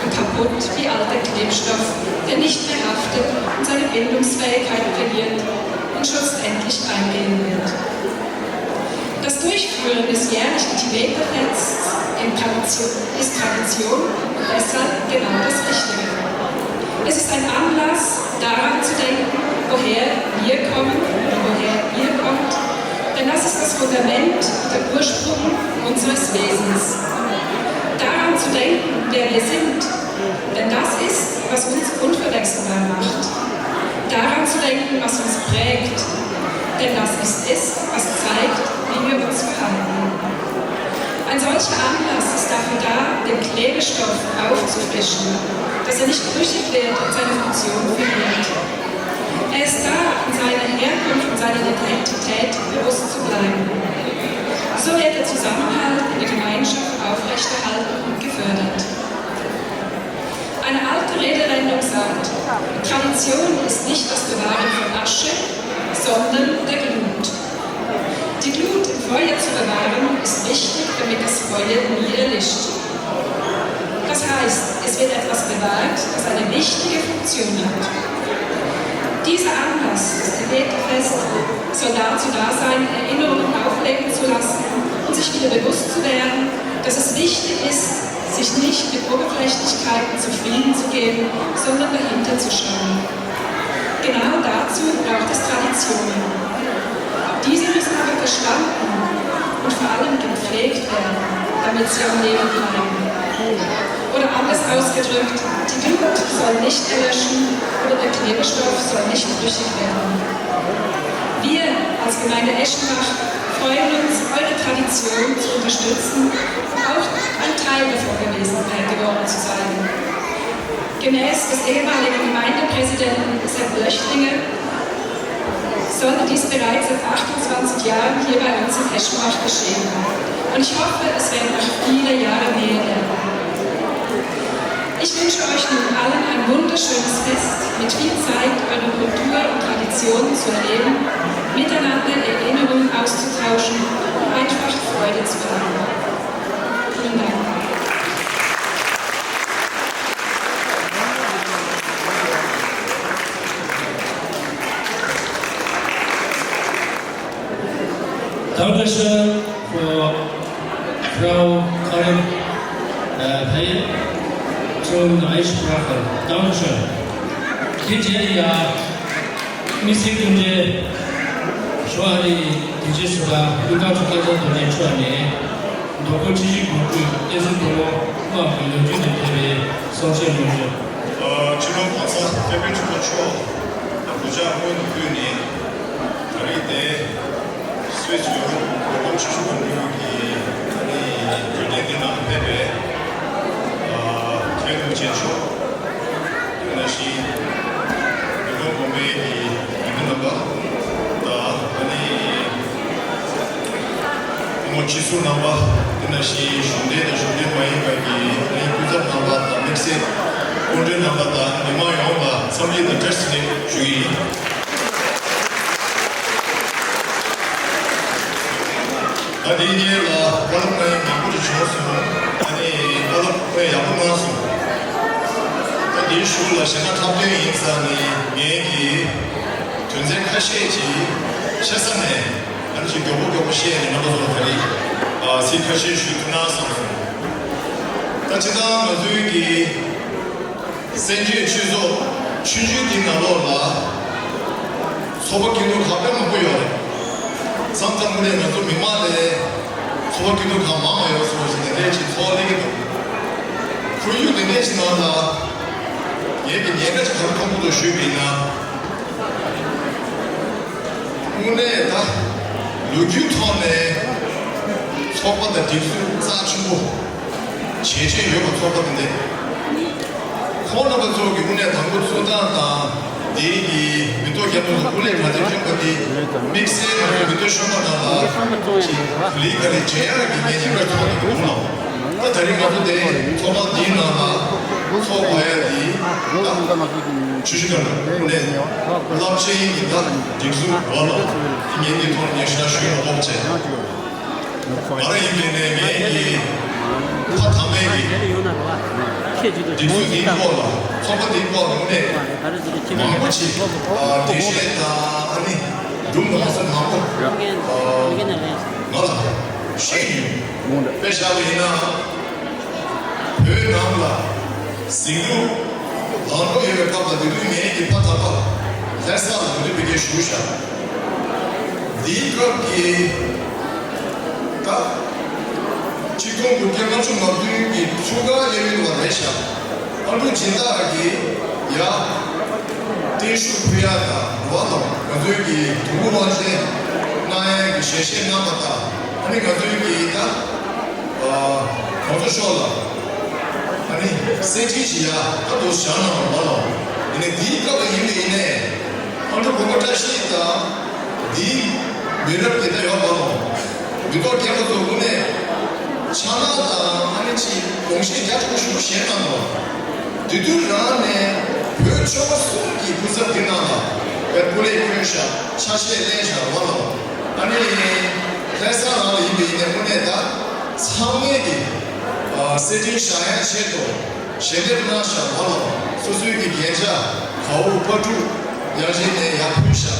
und kaputt wie alter Klebstoff, der nicht mehr haftet und seine Bindungsfähigkeit verliert und schlussendlich eingehen wird. Das Durchführen des jährlichen Tibeterfests in Tradition, ist Tradition und deshalb genau das Richtige. Es ist ein Anlass, daran zu denken, woher wir kommen und woher ihr kommt, denn das ist das Fundament und der Ursprung unseres Wesens. Daran zu denken, wer wir sind. Denn das ist, was uns unverwechselbar macht. Daran zu denken, was uns prägt. Denn das ist es, was zeigt, wie wir uns verhalten. Ein solcher Anlass ist dafür da, den Klebestoff aufzufrischen, dass er nicht brüchig wird und seine Funktion verliert. Er ist da, um seiner Herkunft und seiner Identität bewusst zu bleiben. So wird der Zusammenhalt in der Gemeinschaft aufrechterhalten und gefördert. Eine alte Redewendung sagt: Tradition ist nicht das Bewahren von Asche, sondern der Glut. Die Glut im Feuer zu bewahren ist wichtig, damit das Feuer nie erlischt. Das heißt, es wird etwas bewahrt, das eine wichtige Funktion hat. Dieser Anlass, das Demeterfest, soll dazu da sein, Erinnerungen aufleben zu lassen und sich wieder bewusst zu werden, dass es wichtig ist, sich nicht mit Oberflächlichkeiten zufrieden zu geben, sondern dahinter zu schauen. Genau dazu braucht es Traditionen. Diese müssen aber verstanden und vor allem gepflegt werden, damit sie am Leben bleiben. Oder anders ausgedrückt, die Glut soll nicht erlöschen oder der Klebestoff soll nicht brüchig werden. Wir als Gemeinde Eschenbach freuen uns, eure Tradition zu unterstützen und auch ein Teil davon gewesen, äh, geworden zu sein. Gemäß des ehemaligen Gemeindepräsidenten Sepp Löchlinger sollte dies bereits seit achtundzwanzig Jahren hier bei uns in Eschenbach geschehen. Und ich hoffe, es werden noch viele Jahre mehr werden. Ich wünsche euch nun allen ein wunderschönes Fest mit viel Zeit, eure Kultur und Traditionen zu erleben, miteinander Erinnerungen auszutauschen und einfach Freude zu haben. Vielen Dank. Dankeschön für Frau Karin, äh, Payet zum Einsprache. Dankeschön. Bitte ja, Mister Kunje, Schwari, D J Sura, Luka Chuketa, Doni Chwani, Doko Chichi Kuku, Tesi Tomo, Kuwa Kulo, Juni Pebe, Songse Lujo. ཨ། ཕྱི་ལོ་གང་ས་ཏེ་པེ་ཆུ་ལོ་ཆོ། ད་བུ་ཆ་སྔོན་དུ་བཀོད་ནས། ད་རེས་དེ་སུད་སི་ཡོ་རོབ་གོ་ལོམ་ཆུ་ཤུགས་ཀྱི་ནུས་ཀྱི་ད་རེས་བོད་དོན་འདི་ནང་ཕེབས་པའི། ཨ། མཁན་སློབ་ཆེན་མཆོག་དེ་ནང་བཞིན་མི་རོ་གོང་མའི་གི་མི་རྣམ་པ་དང་། ད་ནི་སྐུ་ངོ་སྤྱི་ཟུར་རྣམ་པ། དེ་ནང་བཞིན་གཞུང་འབྲེལ་དང་གཞུང་འབྲེལ་མ་ཡིན་པ་གི་ཨ་ནི་སྐུ་ཚབ་རྣམ་པ་དང་། དམིགས་བསལ་སྐུ་མགྲོན་རྣམ་པ་དང་མི་མང་ཡོངས་ལ་འཚམས་འདྲི་དང་བཀྲ་ཤིས་བདེ་ལེགས་ཞུ་གི་ཡིན། ད་དེའི་སྔོན་ལ་བཀའ་སློབ་གནང་ཡ་མང་པོ་ཞིག་བྱུང་སོང་། ཨ་ནི་བཀའ་སློབ་དཔེ་ཡག་པོ་གནང་སོང་། ད་དེའི་གཞུག་ལ་གཞས་སྣ་འཁྲབ་སྟོན་ཡིན་ཙང་ནི་ངས་ཀྱི་དོན་ཚན་ཁ་ཤས་ཅིག་ཆེ་ས་ནས། ཨ་ནི་ཅིག་མགྱོགས་པོ་མགྱོགས་པོ་བཤད་ནས་རྣམ་པ་ཚོ་ལ་ད་རེས་ཨ་ཚིག་ཁ་ཤས་ཞུ་ཐུབ་ན་བསམ་སོང་། ད་སྤྱིར་བཏང་ང་ཚོའི་གི་བཙན་བྱོལ་སྤྱི་ཚོགས་ཆུང་ཆུང་འདི་ནང་ལོགས་ལ་ཚོགས་པ་སྐྱིད་སྡུག་ག་དཔེ་མང་པོ་ཡོད་རེད། མཚམས་མཚམས་ངོས་ནས་ང་ཚོ་མི་མང་ལས་ཚོགས་པ་སྐྱིད་སྡུག་གང་མང་མང་ཡོད་སོང་ཞེས་དེ་འདྲའི་ཅིག་ཚོར་སླེབས་ཀྱི་འདུག་ཁོར་ཡུག་དེ་འདྲའི་ཅིག་ནང་ལ་ངས་ཀྱི་ཉེན་ཁ་ཅིག་ག་རེ་མཐོང་གི་འདུག་ཞུས་པ་ཡིན་ན། དངོས་གནས་ད་ལོ་རྒྱུས་ཐོག་ནས་ཚོགས་པ་དང་སྒྲིག་འཛུགས་རྩ་ཆེན་པོ་བྱས་རྗེས་ཡོད་པ་ཚོགས་པ་དེ་འདྲས། ཁོང་རྣམ་པ་ཚོ་གི་དངོས་གནས་དང་པོ་ཚུགས་སྟངས་དང་། དེའི་གི་མི་ཐོག་རྒྱབ་ཏུ་སྐུ་ལས་ག་ཚོད་བསྐྱོན་པ་དེ་དམིགས་བསལ་ང་ཚོའི་མི་ཐོག་ཤོག་པ་ནང་ལ་ཅིག་ལི་ག་རེ་བྱེད་ཡག་གི་ངས་ཉེན་ཁ་ཚོགས་འདུ་གི་ནང་ལ། ད་ད་རིང་ང་ཚོ་དེ་ཚོགས་པ་འདིའི་ནང་ལ་ཚོགས་པ་ཡ་དེ་ད་ཆུ་བཞི་སྒང་དྲུག་ནས་རླབས་ཆེན་གྱི་ད་སྒྲིག་འཛུགས་འོག་ལ་དེ་ངས་འདི་ཐོག་ནས་ཞུ་ན་ཞུས་ན་ལོག་བྱས། ང་རང་ཡིན་པའི་ནས་ངས་ཀྱི་ཕ་ཐ་མའི་གི་སྒྲིག་འཛུགས་འདིའི་ཐོག་ལ་ཚོགས་པ་འདིའི་ཐོག་ལ་དངོས་གནས་མང་པོ་ཅིག་འགྲེལ་བཤད་དང་ཨ་ནི་སྒྲུང་མང་སུ་མང་པོ་ང་ལ་བཤད་ཡོད། དཔེ་བཞག་པ་ཡིན་ན། བོད་ནང་ལ་ཟིང་འཁྲུག་ལངས་འགྲོ་ཡོད་པའི་སྐབས་ལ། དེ་དུས་ངའི་གི་ཕ་དམ་པ་ལྷ་ས་ལ་དེ་དུས་ཕ་གིར་བཞུགས་ཤག་འདིའི་སྐབས་ཀྱི་ད་ཆིག་ ཆུང་དགུ་བརྒྱ་ལྔ་བཅུ་ང་བདུན་གྱི་ཆུ་སྒང་གཡས་གཡོན་བ་རེད་ཤག་ཨ་ལུ་སྦྱིན་བདག་གིས་ཡ། བརྟན་བཞུགས་ཕུལ་ཡག་དང་རོགས་ལ་ང་ཚོའི་གི་དུམ་བུ་དབང་ཆེན་གནང་ཡག་གི་ཞལ་བཞེས་གནང་བ་དང་ཨ་ནི་ང་ཚོའི་གི་ད་གོང་ས་མཆོག་ལ་ཨ་ནི་གསེར་ཁྲི་ཞིག་ཡ་ད་དུ་བཞག་གནང་བ་རོགས་ལ་ཡིན་ནའི་དེའི་སྐབས་ལ་ཡིན་པ་ཡིན་ནའི། ཨ་མདོ་དགོན་པ་བཀྲ་ཤིས་དང་། འདིའི་མི་རབས་དེ་ད་ཡོད་པ་མོ། མི་ཐོག་རྒྱལ་པོ་ཚོ་དངོས་གནས། ཆ་ལག་དང་ཨ་ནི་ཅི་གོང་ཞིག་རྒྱ་ཆེན་པོ་ཞིག་བཞེས་གནང་བ། དེ་དུས་རང་ནས་བོད་ཆོལ་ཁ་གསུམ་གྱི་སྐུ་ཚབ་འདི་ནང་ལ་བོད་སྐུ་ལས་བསྐྱོན་ཤག་ཆ་ཤས་ལེན་ཤག་བ་ལ། ཨ་ནི། ལྷ་ས་རང་ལ་ཡིན་པའི་ཡིན་ནའི་དངོས་གནས་ད། ཚང་མས་ཀྱི། གསེར་ཁྲི་བཞེངས་ཡག་ཆེད་དུ། ཞལ་འདེབས་གནང་ཤག་བ་ལ། སོ་སོའི་གི་རྒྱན་ཆ། གའུ་པ་ཕྲུག་ཡང་ཅིན་ནས་ཡར་ཕུལ་ཤག་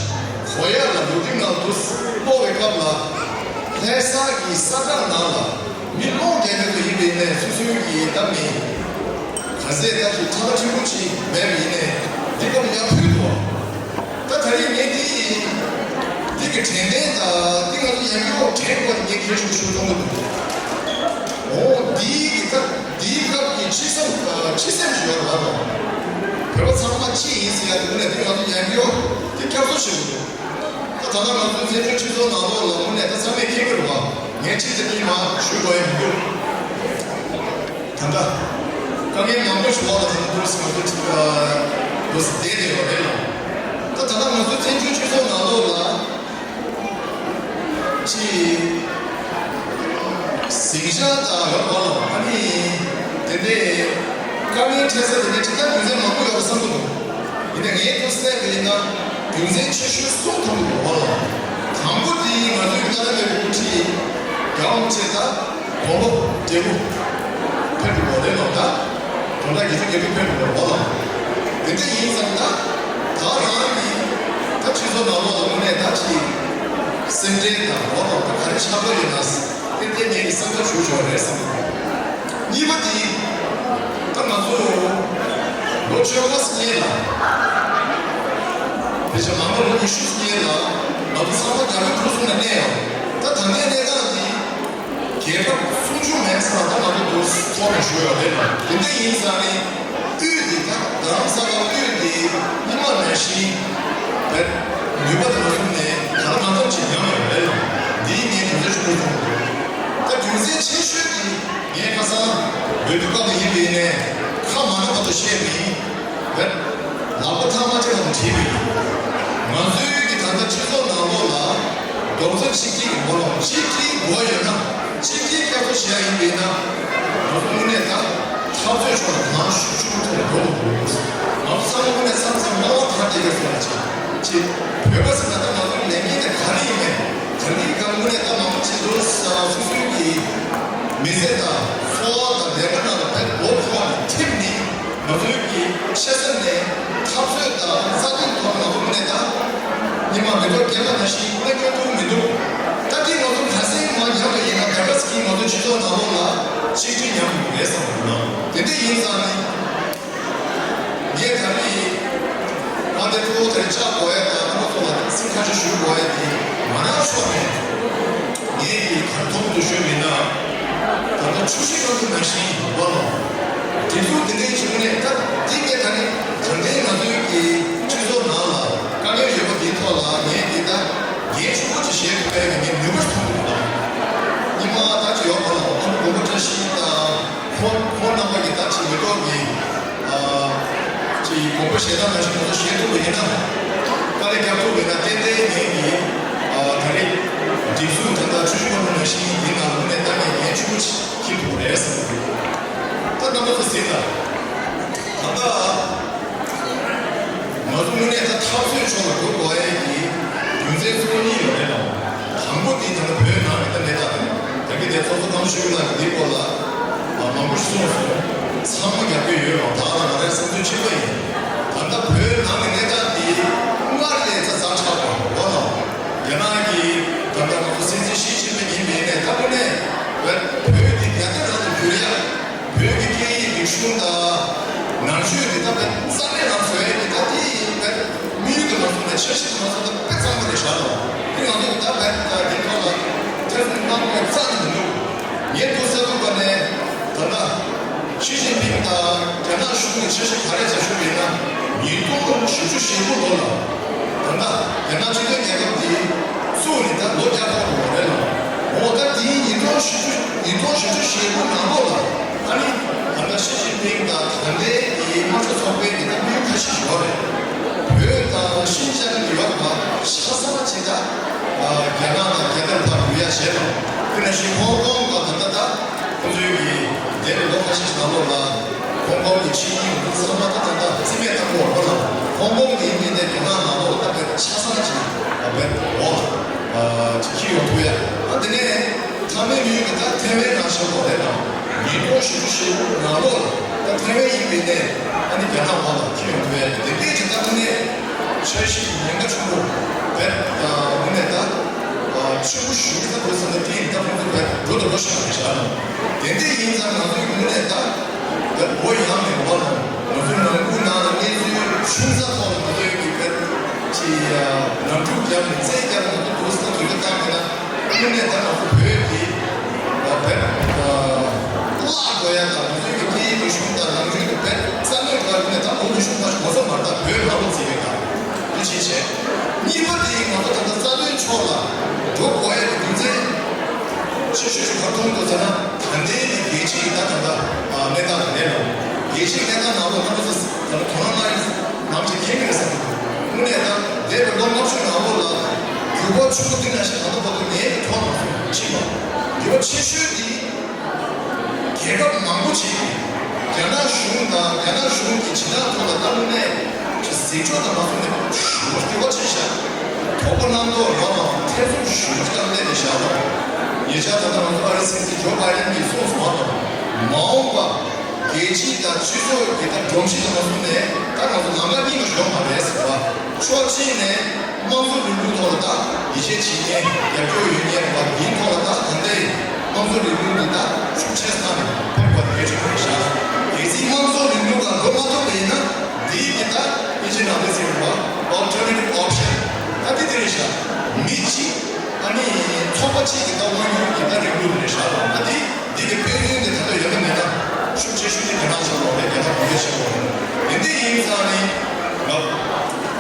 གོ་ཡག་ལ་ལུག་རིང་ནང་དུ་སློག་པའི་སྐབས་ལ། ལྷ་ས་གི་ས་ཁྲ་ནང་ལ་མི་སློག་རྒྱག་རྒྱུ་དུ་ཡིན་པའི་ནས་སོ་སོའི་གི་ད་མི། ག་ཚད་ད་ཅིག་ཁྲ་ཁྲ་ཕྲན་བུ་ཅིག་མེད་པ་ཡིན་ནས་འདི་སྐབས་ཡར་ཕུལ་འདུག་ད་ད་རེས་ངས་འདི། འདི་གི་དྲན་རྟེན་དང་འདི་ང་ཚོ་ཡང་སྐྱར་དྲན་དགོས་ངས་ཁྱེད་ཚོ་ཞུ་ཐུབ་ཀྱི་འདུག་འོ་འདིའི་གི་ད་འདིའི་སྐབས་ཀྱི་ཕྱི་སེམས་ཕྱི་སེམས་ཞིག་ཡོད་རེད་པ། བོད་པ་ཚང་མ་གཅིག་ཡིན་ཟེར་ཡ་དེ་ནས་འདི་ང་ཚོ་ཡང་སྐྱར་འདི་བསྐྱར་གསོ་བྱེད་དགོས་འདུག་ད་ད་ལྟ་ང་ཚོའི་བཙན་བྱོལ་སྤྱི་ཚོགས་ནང་ལོགས་ལ་དངོས་གནས་ད་ཚང་མས་མཁྱེན་གྱི་རེད་པ། ངས་གཅིག་དང་གཉིས་མ་ཞུ་དགོས་ཡ་མི་འདུག་ད་ལྟ། དཀའ་ངལ་མང་པོ་ཞིག་འོག་ལ་ད་ལྟ་འདུག་སེ་ང་ཚོ་ཅིག་ཨ། འདུག་སེ་བསྡད་དེ་ཡོད་རེད་ལ། ད་ད་ལྟ་ང་ཚོ་བཙན་བྱོལ་སྤྱི་ཚོགས་ནང་ལོགས་ལ། ཅིག་ཟིང་ཆ་དང་ཡོད་པ་ལ་ཨ་ནི། དེ་འདྲའི་དཀའ་ངལ་འཕྲད་ས་དེ་འདྲའི་ཁྲིད་སྟངས་རྒྱུ་མཚན་མང་པོ་ཡོད་པ་བསམ་གྱི་འདུག་ཡིན་ནའི་ངས་ཁྱོད་བསླབས་པ་ཡིན་ན་རྒྱུ་མཚན་ཆེ་ཤོས་གསུམ་ཐོན་གྱི་འདུག་བ་ལ། དང་པོ་དེ་ང་ཚོའི་ཏཱ་ལའི་བླ་མའི་དབུ་ཁྲིད་རྒྱལ་དབང་ཆེ་ད་དགོངས་པ་འབྲས་བུ་ཕེབས་འགྲོ་བ་རེད་ལ་ད། དོན་དག་དགེ་ཚུལ་རྒྱལ་པོ་ཕེབས་འགྲོ་བ་ལ། དེ་འདྲ་ཡིན་ཙང་ད་ད་རང་གི་ད་སྤྱི་ཚོགས་ནང་ལོགས་ལ་དངོས་གནས་ད་ཅིག་སེམས་ཁྲལ་དང་བ་ལ་ད་ག་རེ་ཆགས་པ་ཡོད་ན། ཏན་ཏན་ངེད་ཀྱི་སེམས་ཐག་ཞུ་ཆོག་རེད་བསམ། གཉིས་པ་དེ། ད་ང་ཚོ་ལོ་བཅོ་ལྔ་སྔོན་ལ། དེ་བཞིན་མ་འོངས་པ་ལོ་ཉི་ཤུ་སྔོན་ལ་ང་ཚོ་ཚང་མ་རྒྱ་བོད་གྲོས་གསུམ་ལ་གནས་ཡོད། ད་ད་ལྟའི་གནས་སྟངས་དེ་རྒྱལ་ཁབ་སུམ་ཅུ་མེད་ས་ལ་ད་ང་ཚོ་འདུག་ཚོགས་ནས་བཞུགས་ཡོད་རེད་ལ། དེ་འདྲ་ཡིན་ཙང་ནི། དབུས་འདི་དག་རྡ་རམ་ས་ལ་དབུས་འདི་སྔོན་མ་ནང་བཞིན་བེད་ནུས་པ་དང་བཟུང་ནས་གང་ལ་གང་འཚམ་ཅིག་ཉམས་ཡོད་རེད་ལ། འདིའི་ངས་རྒྱུ་མཚན་ཆུང་ངུ་ཆུང་ངུ། ད་རྒྱུ་མཚན་ཆེ་ཤོས་དེ་ངས་ཁ་སང་འོས་བསྡུ་སྐབས་ཡིན་པའི་ནས་ཁ་མ་ན་བར་དུ་བཤད་པ་ཡིན། བེད་ལག་པ་ཐང་མ་ཆེ་བ་དང་བྲིས་པ་ཡིན། ང་ཚོའི་གི་ད་ལྟ་སྤྱི་ཚོགས་ནང་ལོགས་ལ་རྡོག་རྩ་གཅིག་སྒྲིལ་གྱི་ངོ་ལ་གཅིག་སྒྲིལ་དགོས་ཡོད་ན། གཅིག་སྒྲིལ་བསྐྱར་གསོ་བྱེད་ཡ་ཡིན་པས་ན། ང་ཚོ་དངོས་གནས་ད་འཐབ་རྩོད་ཕྱོགས་ལ་གང་ཤུགས་ཆུང་ཐུབ་འགྲོ་དགོས། ང་ཚོ་ཚང་མ་དངོས་གནས་མཚམས་མཚམས་རྨ་བ་དར་ཏེ་ཡོད་སོང་ལ་ཅིག་ཅིག་བོད་པ་ཟེར་ན་ད་ང་ཚོ་ལས་འགན་དེ་ག་རེ་ཡིན་མིན་ག་རེ་ག་དངོས་གནས་ད་མང་པོ་ཅིག་འགྲོ་ས་སོ་སོའི་གི་མི་ཚེ་དང་འཚོ་བ་དང་ལས་ཀ་ནང་ལ་ཕན་ཐོགས་ཐོག་ནས་ཐིམ་ནི། ང་ཚོའི་གི་ཆེ་ས་ནས་འཐབ་རྩོད་དང་རྩ་དོན་ཐོག་ང་ཚོ་དངོས་གནས་ད་ཉི་མ་མི་ཐོག་རྒྱལ་ཁབ་ནང་བཞིན་དངོས་སྐྱོན་ཐུབ་མི་འདུག་ད་ཐེངས་ང་ཚོ་ག་སེང་མ་ཉམས་པ་ཡིན་ན་ད་ག་ཟེ་གི་ང་ཚོ་སྤྱི་ཚོགས་ནང་ལོགས་ལ་གཅིག་སྒྲིལ་ཉམས་ཡོང་གི་རེད་བསམ་གི་འདུག་དེ་འདྲ་ཡིན་ཙང་ནི་ངས་ད་རེས་ང་དེ་ཐུ་བོ་དེར་བཅར་དགོས་ཡ་དང་རྣམ་པ་ཚོ་ལ་སེམས་ཁ་ཤས་ཞུ་དགོས་ཡ་དེ་ང་རང་ཕྱོགས་ནས། ངས་ཀྱི་གར་ཐོག་ཏུ་ཞུས་མིན་ན། ད་ལྟ་ཆུ་བཞི་སྒང་དྲུག་ནང་བཞིན་ཡོད་པ་ལ། དེ་ཚོ་དེ་འདྲའི་བྱུང་ནས་ད་འདི་སྐད་ད་ནི་གང་ལྟར་ང་ཚོའི་གི་སྤྱི་ཚོགས་ནང་ལ་དཀའ་ངལ་ཡོད་པ་དེའི་ཐོག་ལ་ངས་འདི་ལྟ་འགན་ཆེན་པོ་ཅིག་བཞེས་ཐུབ་པའི་ངས་ནུས་པ་ཐོན་ཐུབ་པ་དང་། ཉི་མ་ད་ཅི་ཡོད་པ་ལ་ཨ་ནི་དགོངས་པ་བཀྲ་ཤིས་དང་ཁོང་ཁོང་རྣམ་པ་གི་ད་ཅི་མི་ཐོག་གི་ཅིག་དགོངས་པ་བཞེས་སྟངས་ནང་བཞིན་ང་ཚོ་བཞེས་ཐུབ་པ་ཡིན་ན། དཀའ་ལས་རྒྱག་ཐུབ་པ་ཡིན་ན་ཏན་ཏན་ངེད་ཀྱིས་ད་རེས་སྒྲིག་འཛུགས་ད་ལྟ་ཆུ་བཞི་སྒང་དྲུག་ནང་བཞིན་ཡིན་ན་དངོས་གནས་ད་ངས་ངས་ཆུ་བོ་ཅིག་འཁྱེར་ཐུབ་པ་རེད་བསམ་གྱི་འདུག་ད་རྣམ་པ་ཚོ་གཟིགས་དང་། ད་ལྟ་ང་ཚོ་དངོས་གནས་ད་འཐབ་རྩོད་ཕྱོགས་ལ་འགྲོ་དགོས་ཡས་ཀྱི་རྒྱུ་མཚན་གཙོ་བོ་གཉིས་ཡོད་རེད་ལ། དང་པོ་དེ་ད་ལྟ་བོད་ནང་གི་ད་གནས་སྟངས་རེད། ད་གི་དེ་ཚོགས་གཙོ་ཁམས་ཞུ་གི་ལ་འདི་སྐོར་ལ་མང་པོ་ཞིག་གསུངས་སོང་། ཚང་མ་རྒྱབ་སྐྱོར་ཡོད་རུང་ད་ང་རང་སེམས་ཚོར་གཅིག་པ་ཡིན། ད་ལྟ་བོད་ནང་གི་གནས་སྟངས་འདི་སྔར་ལས་ཚ་ཚ་དྲག་པ་འོ་ལ། རྒྱ་ནག་གི་ད་ལྟ་ང་ཚོ་སྲིད་འཛིན་ཞི་ཅིན་ཕིང་ཡིན་པའི་ནས་ད་དངོས་གནས་བོད་འདི་རྒྱ་སྐད་ནང་དུ་བསྒྱུར་ཡ། བོད་ཀྱི་སྐད་ཡིག་རིག་གཞུང་དང་ནང་ཆོས་འདི་ད་བོད་རྩ་མེད་ལ་བཟོ་ཡ་གི་ད་འདི་ཡིན་པས་དམིགས་ཡུལ་དུ་མ་སོང་ནས་འཆར་གཞི་དུ་མ་སོང་ད་དཔེ་གཙང་མ་རེད་ཤག་ལ། འདི་ང་ཚོ་ད་བོད་ད་འདི་ཐོག་ལ་ཐེ་ཚོམ་གནང་དགོས་རྩ་ནས་མི་འདུག་ངས་ཐུགས་གསལ་ཐུབ་པ་ནས་ད་ལྟ་ཞི་ཅིན་ཕིང་དང་རྒྱ་ནག་གཞུང་གི་འཆར་གཞི་ག་རེ་བྱ་ཤོག་ཡིན་ན། ཉིས་སྟོང་བཞི་བཅུ་ཞེ་དགུ་ལོ་ལ་ད་ལྟ་རྒྱ་ནག་སྤྱི་མཐུན་རྒྱལ་ཁབ་འདི་བཙུགས་ནས་ད་ལོ་བརྒྱ་ཐམ་པ་འགྲོ་བ་རེད་ལ། འོ་ད་དེའི་ཉིས་སྟོང་བཞི་བཅུ་ཉིས་སྟོང་བཞི་བཅུ་ཞེ་དགུ་ནང་ལོགས་ལ་ཨ་ནི་ད་ལྟ་ཞི་ཅིན་ཕིང་དང་ད་ལྟའི་གི་དམངས་གཙོ་ཚོགས་པའི་གི་ད་དམིགས་ཡུལ་ཁ་ཤས་ཤིག་ཡོད་རེད། བོད་དང་ཤིན་ཅང་གི་ཡོད་པ་ཆ་ཚང་ཅིག་ད་རྒྱ་ནག་དང་རྒྱ་དར་ཕར་འགྲོ་ཡ་བྱས་པ། དེ་ནང་བཞིན་ཧོང་ཀོང་ག་ད་ལྟ་ད་ཁོང་ཚོའི་གི་འདས་པའི་ལོ་ཁ་ཤས་ཤིག་ནང་ལོགས་ལ་ཧོང་ཀོང་གི་ཆིངས་ཡིག་འདི་ཚང་མ་ད་ད་ལྟ་རྩིས་མེད་བཏང་དགོས་པ་ལ། ཧོང་ཀོང་གི་ཡིན་མིན་དེ་རྒྱ་ནག་ནང་ལོགས་ད་བོད་ཆ་ཚང་ཅིག་བོད་འོག་ལ་ཅིག་འཁྱེར་ཡོང་ཐུབ་ཡ། ཨ་དེ་ནས་ཐ་མའི་དམིགས་ཡུལ་གྱི་ད་ཐེ་ཝན་ནང་བཞིན་པོ་རེད་དང་། ཉིས་སྟོང་བཞི་བཅུ་ཞེ་དགུ་ནང་ལོགས་ལ་ད་ཐེ་ཝན་ཡིན་པའི་ནས་ཨ་ནི་རྒྱ་ནག་འོག་ལ་འཁྱེར་ཡོང་ཐུབ་ཡ་དེ་འདྲས་ཀྱི་ད་དངོས་གནས་འཆར་གཞི་ཉེན་ཁ་ཆེན་པོ་བེད་དངོས་གནས་ད་ཆེན་པོ་ཞིག་ད་དུ་ཟིན་ན་དེ་ཡིན་ད་ཁོང་ཚོ་བེད་འགྲོ་དང་འགྲོ་ཤག་རེད་བཞག་ན། དེ་འདྲས་ཡིན་ཙང་ང་ཚོའི་དངོས་གནས་ད་བེད་འོ་ཡང་མེད་པ་ལ་ང་ཚོའི་ནང་ཁུལ་ནང་ལ་གནས་ཚུལ་ཆུང་ཙག་ཐོག་ལ་ང་ཚོའི་གི་བེད་ཀྱི་ནམ་གྲུ་བརྒྱབ་ནས་རྩེད་བརྒྱབ་ནས་ང་ཚོ་དུས་སུ་ད་དུས་ཚོད་བཏང་མེད་ན། དངོས་གནས་ད་ང་ཚོ་བོད་ཀྱི་བོད་བླ་འགྲོ་ཡ་དང་ང་ཚོའི་གི་སྐད་ཡིག་རིག་གཞུང་དང་ནང་ཆོས་ཀྱི་བོད་རྩ་མེད་འགྲོ་ཡ་དངོས་གནས་ད་ལོ་ཉི་ཤུ་ལྔ་ཞིག་གོ་ས་མ་རེད། ད་བོད་རང་ལུགས་རྩིས་ཡོད་ད་འདི་བྱེད་བྱེད། གཉིས་པ་དེ་ང་ཚོ་ད་ལྟ་རྩ་དོན་ཕྱོགས་ལ་འགྲོ་དགོས་ཡ་གི་རྒྱུ་མཚན་ཆེ་ཤོས་ཤིག་ག་མཐོང་འདུག་ཟེར་ན། ད་ལྟའི་གི་རྒྱལ་སྤྱིའི་ད་ད་ལྟ་གནས་སྟངས་དེ་རེད་ལ། རྒྱལ་སྤྱིའི་གནས་སྟངས་ནང་ལོགས་ང་ཚོ་ད་ལྟ་དོ་སྣང་གནང་ཡ་ནམ་ཞིག་ཁེལ་གི་རེད་བསམ་གི་འདུག་དངོས་གནས་ད་འདས་པའི་ལོ་ལྔ་བཅུ་ནང་ལོགས་ལ་འགྱུར་བ་ཆེན་པོ་འདི་ནང་བཞིན་ད་ལྟ་བར་དུ་ངས་མཐོང་མ་སོང་། ཕྱིན་པ་འགྱུར་བ་ཆེ་ཤོས་འདི་རྒྱལ་ཁབ་མང་པོ་ཅིག་རྒྱ་ནག་གཞུང་དང་རྒྱ་ནག་གཞུང་གི་བྱེད་སྟངས་ཐོག་ལ་ད་དངོས་གནས་ཀྱི་ཟིང་འཁྲུག་དང་མ་སོང་ནས་ཞེ་པོ་འགྱུར་བ་ཕྱིན་ཤག་དོགས་པ་རྣམ་རྟོག་རང་ལ་ཐེ་ཚོམ་ཞེ་པོ་ཅིག་བསླངས་ནས་བཞག་པ། ཉེ་ཆར་ད་ལྟ་ང་ཚོ་ཨ་རི་སྲིད་འཛིན་ཇོ་བྷའི་ཌེན་གྱིས་གསུངས་སོང་བ་དང་། མ་འོངས་པ་རྒྱལ་སྤྱི་དང་སྤྱི་ཚོགས་ཀྱི་ད་སྒྲོམ་གཞི་དང་མ་སོང་ནས་ད་ང་ཚོ་ལམ་ཁ་གཉིས་ཀ་ཞོག་མ་རེད་ཟེར་བ། ཕྱོགས་གཅིག་ནས་དམངས་གཙོ་རིང་ལུགས་ཐོག་ལ་ད་ཡིད་ཆེས་བྱེད་མཁན་རྒྱབ་སྐྱོར་ཡོད་མཁན་བ་འདིའི་ཐོག་ལ་ད་ད་ལྟའི་དམངས་གཙོ་རིང་ལུགས་འདི་ད་ཤུགས་ཆེ་བཏང་ནས་ཕེབས་པ་དེ་གལ་ཆེན་པོ་རེད་ཤག་གལ་སྲིད་དམངས་གཙོ་རིང་ལུགས་ལ་འགྲོ་མ་ཐུབ་པ་ཡིན་ན་འདིའི་གི་ད་ཕྱི་ནང་ལས་ཟེར་བ་alternative option ད་འདི་དེ་རེད་ཤག་མི་གཅིག་ཨ་ནི་ཚོགས་པ་གཅིག་གི་ད་དབང་སྒྱུར་གྱི་ད་རིང་ལུགས་རེད་ཤག་ད་འདི་འདི་གི་དཔལ་ཡོན་དེ་ད་ལྟ་ཡོད་མ་མེད་ན་ཤུགས་ཆེ་ཤོས་དེ་རྒྱ་ནག་ཆགས་འགྲོ་རེད། རྒྱ་ནག་གོང་འཕེལ་ཆེན་པོ་རེད། དེ་འདྲ་ཡིན་ཙང་ནི་ང་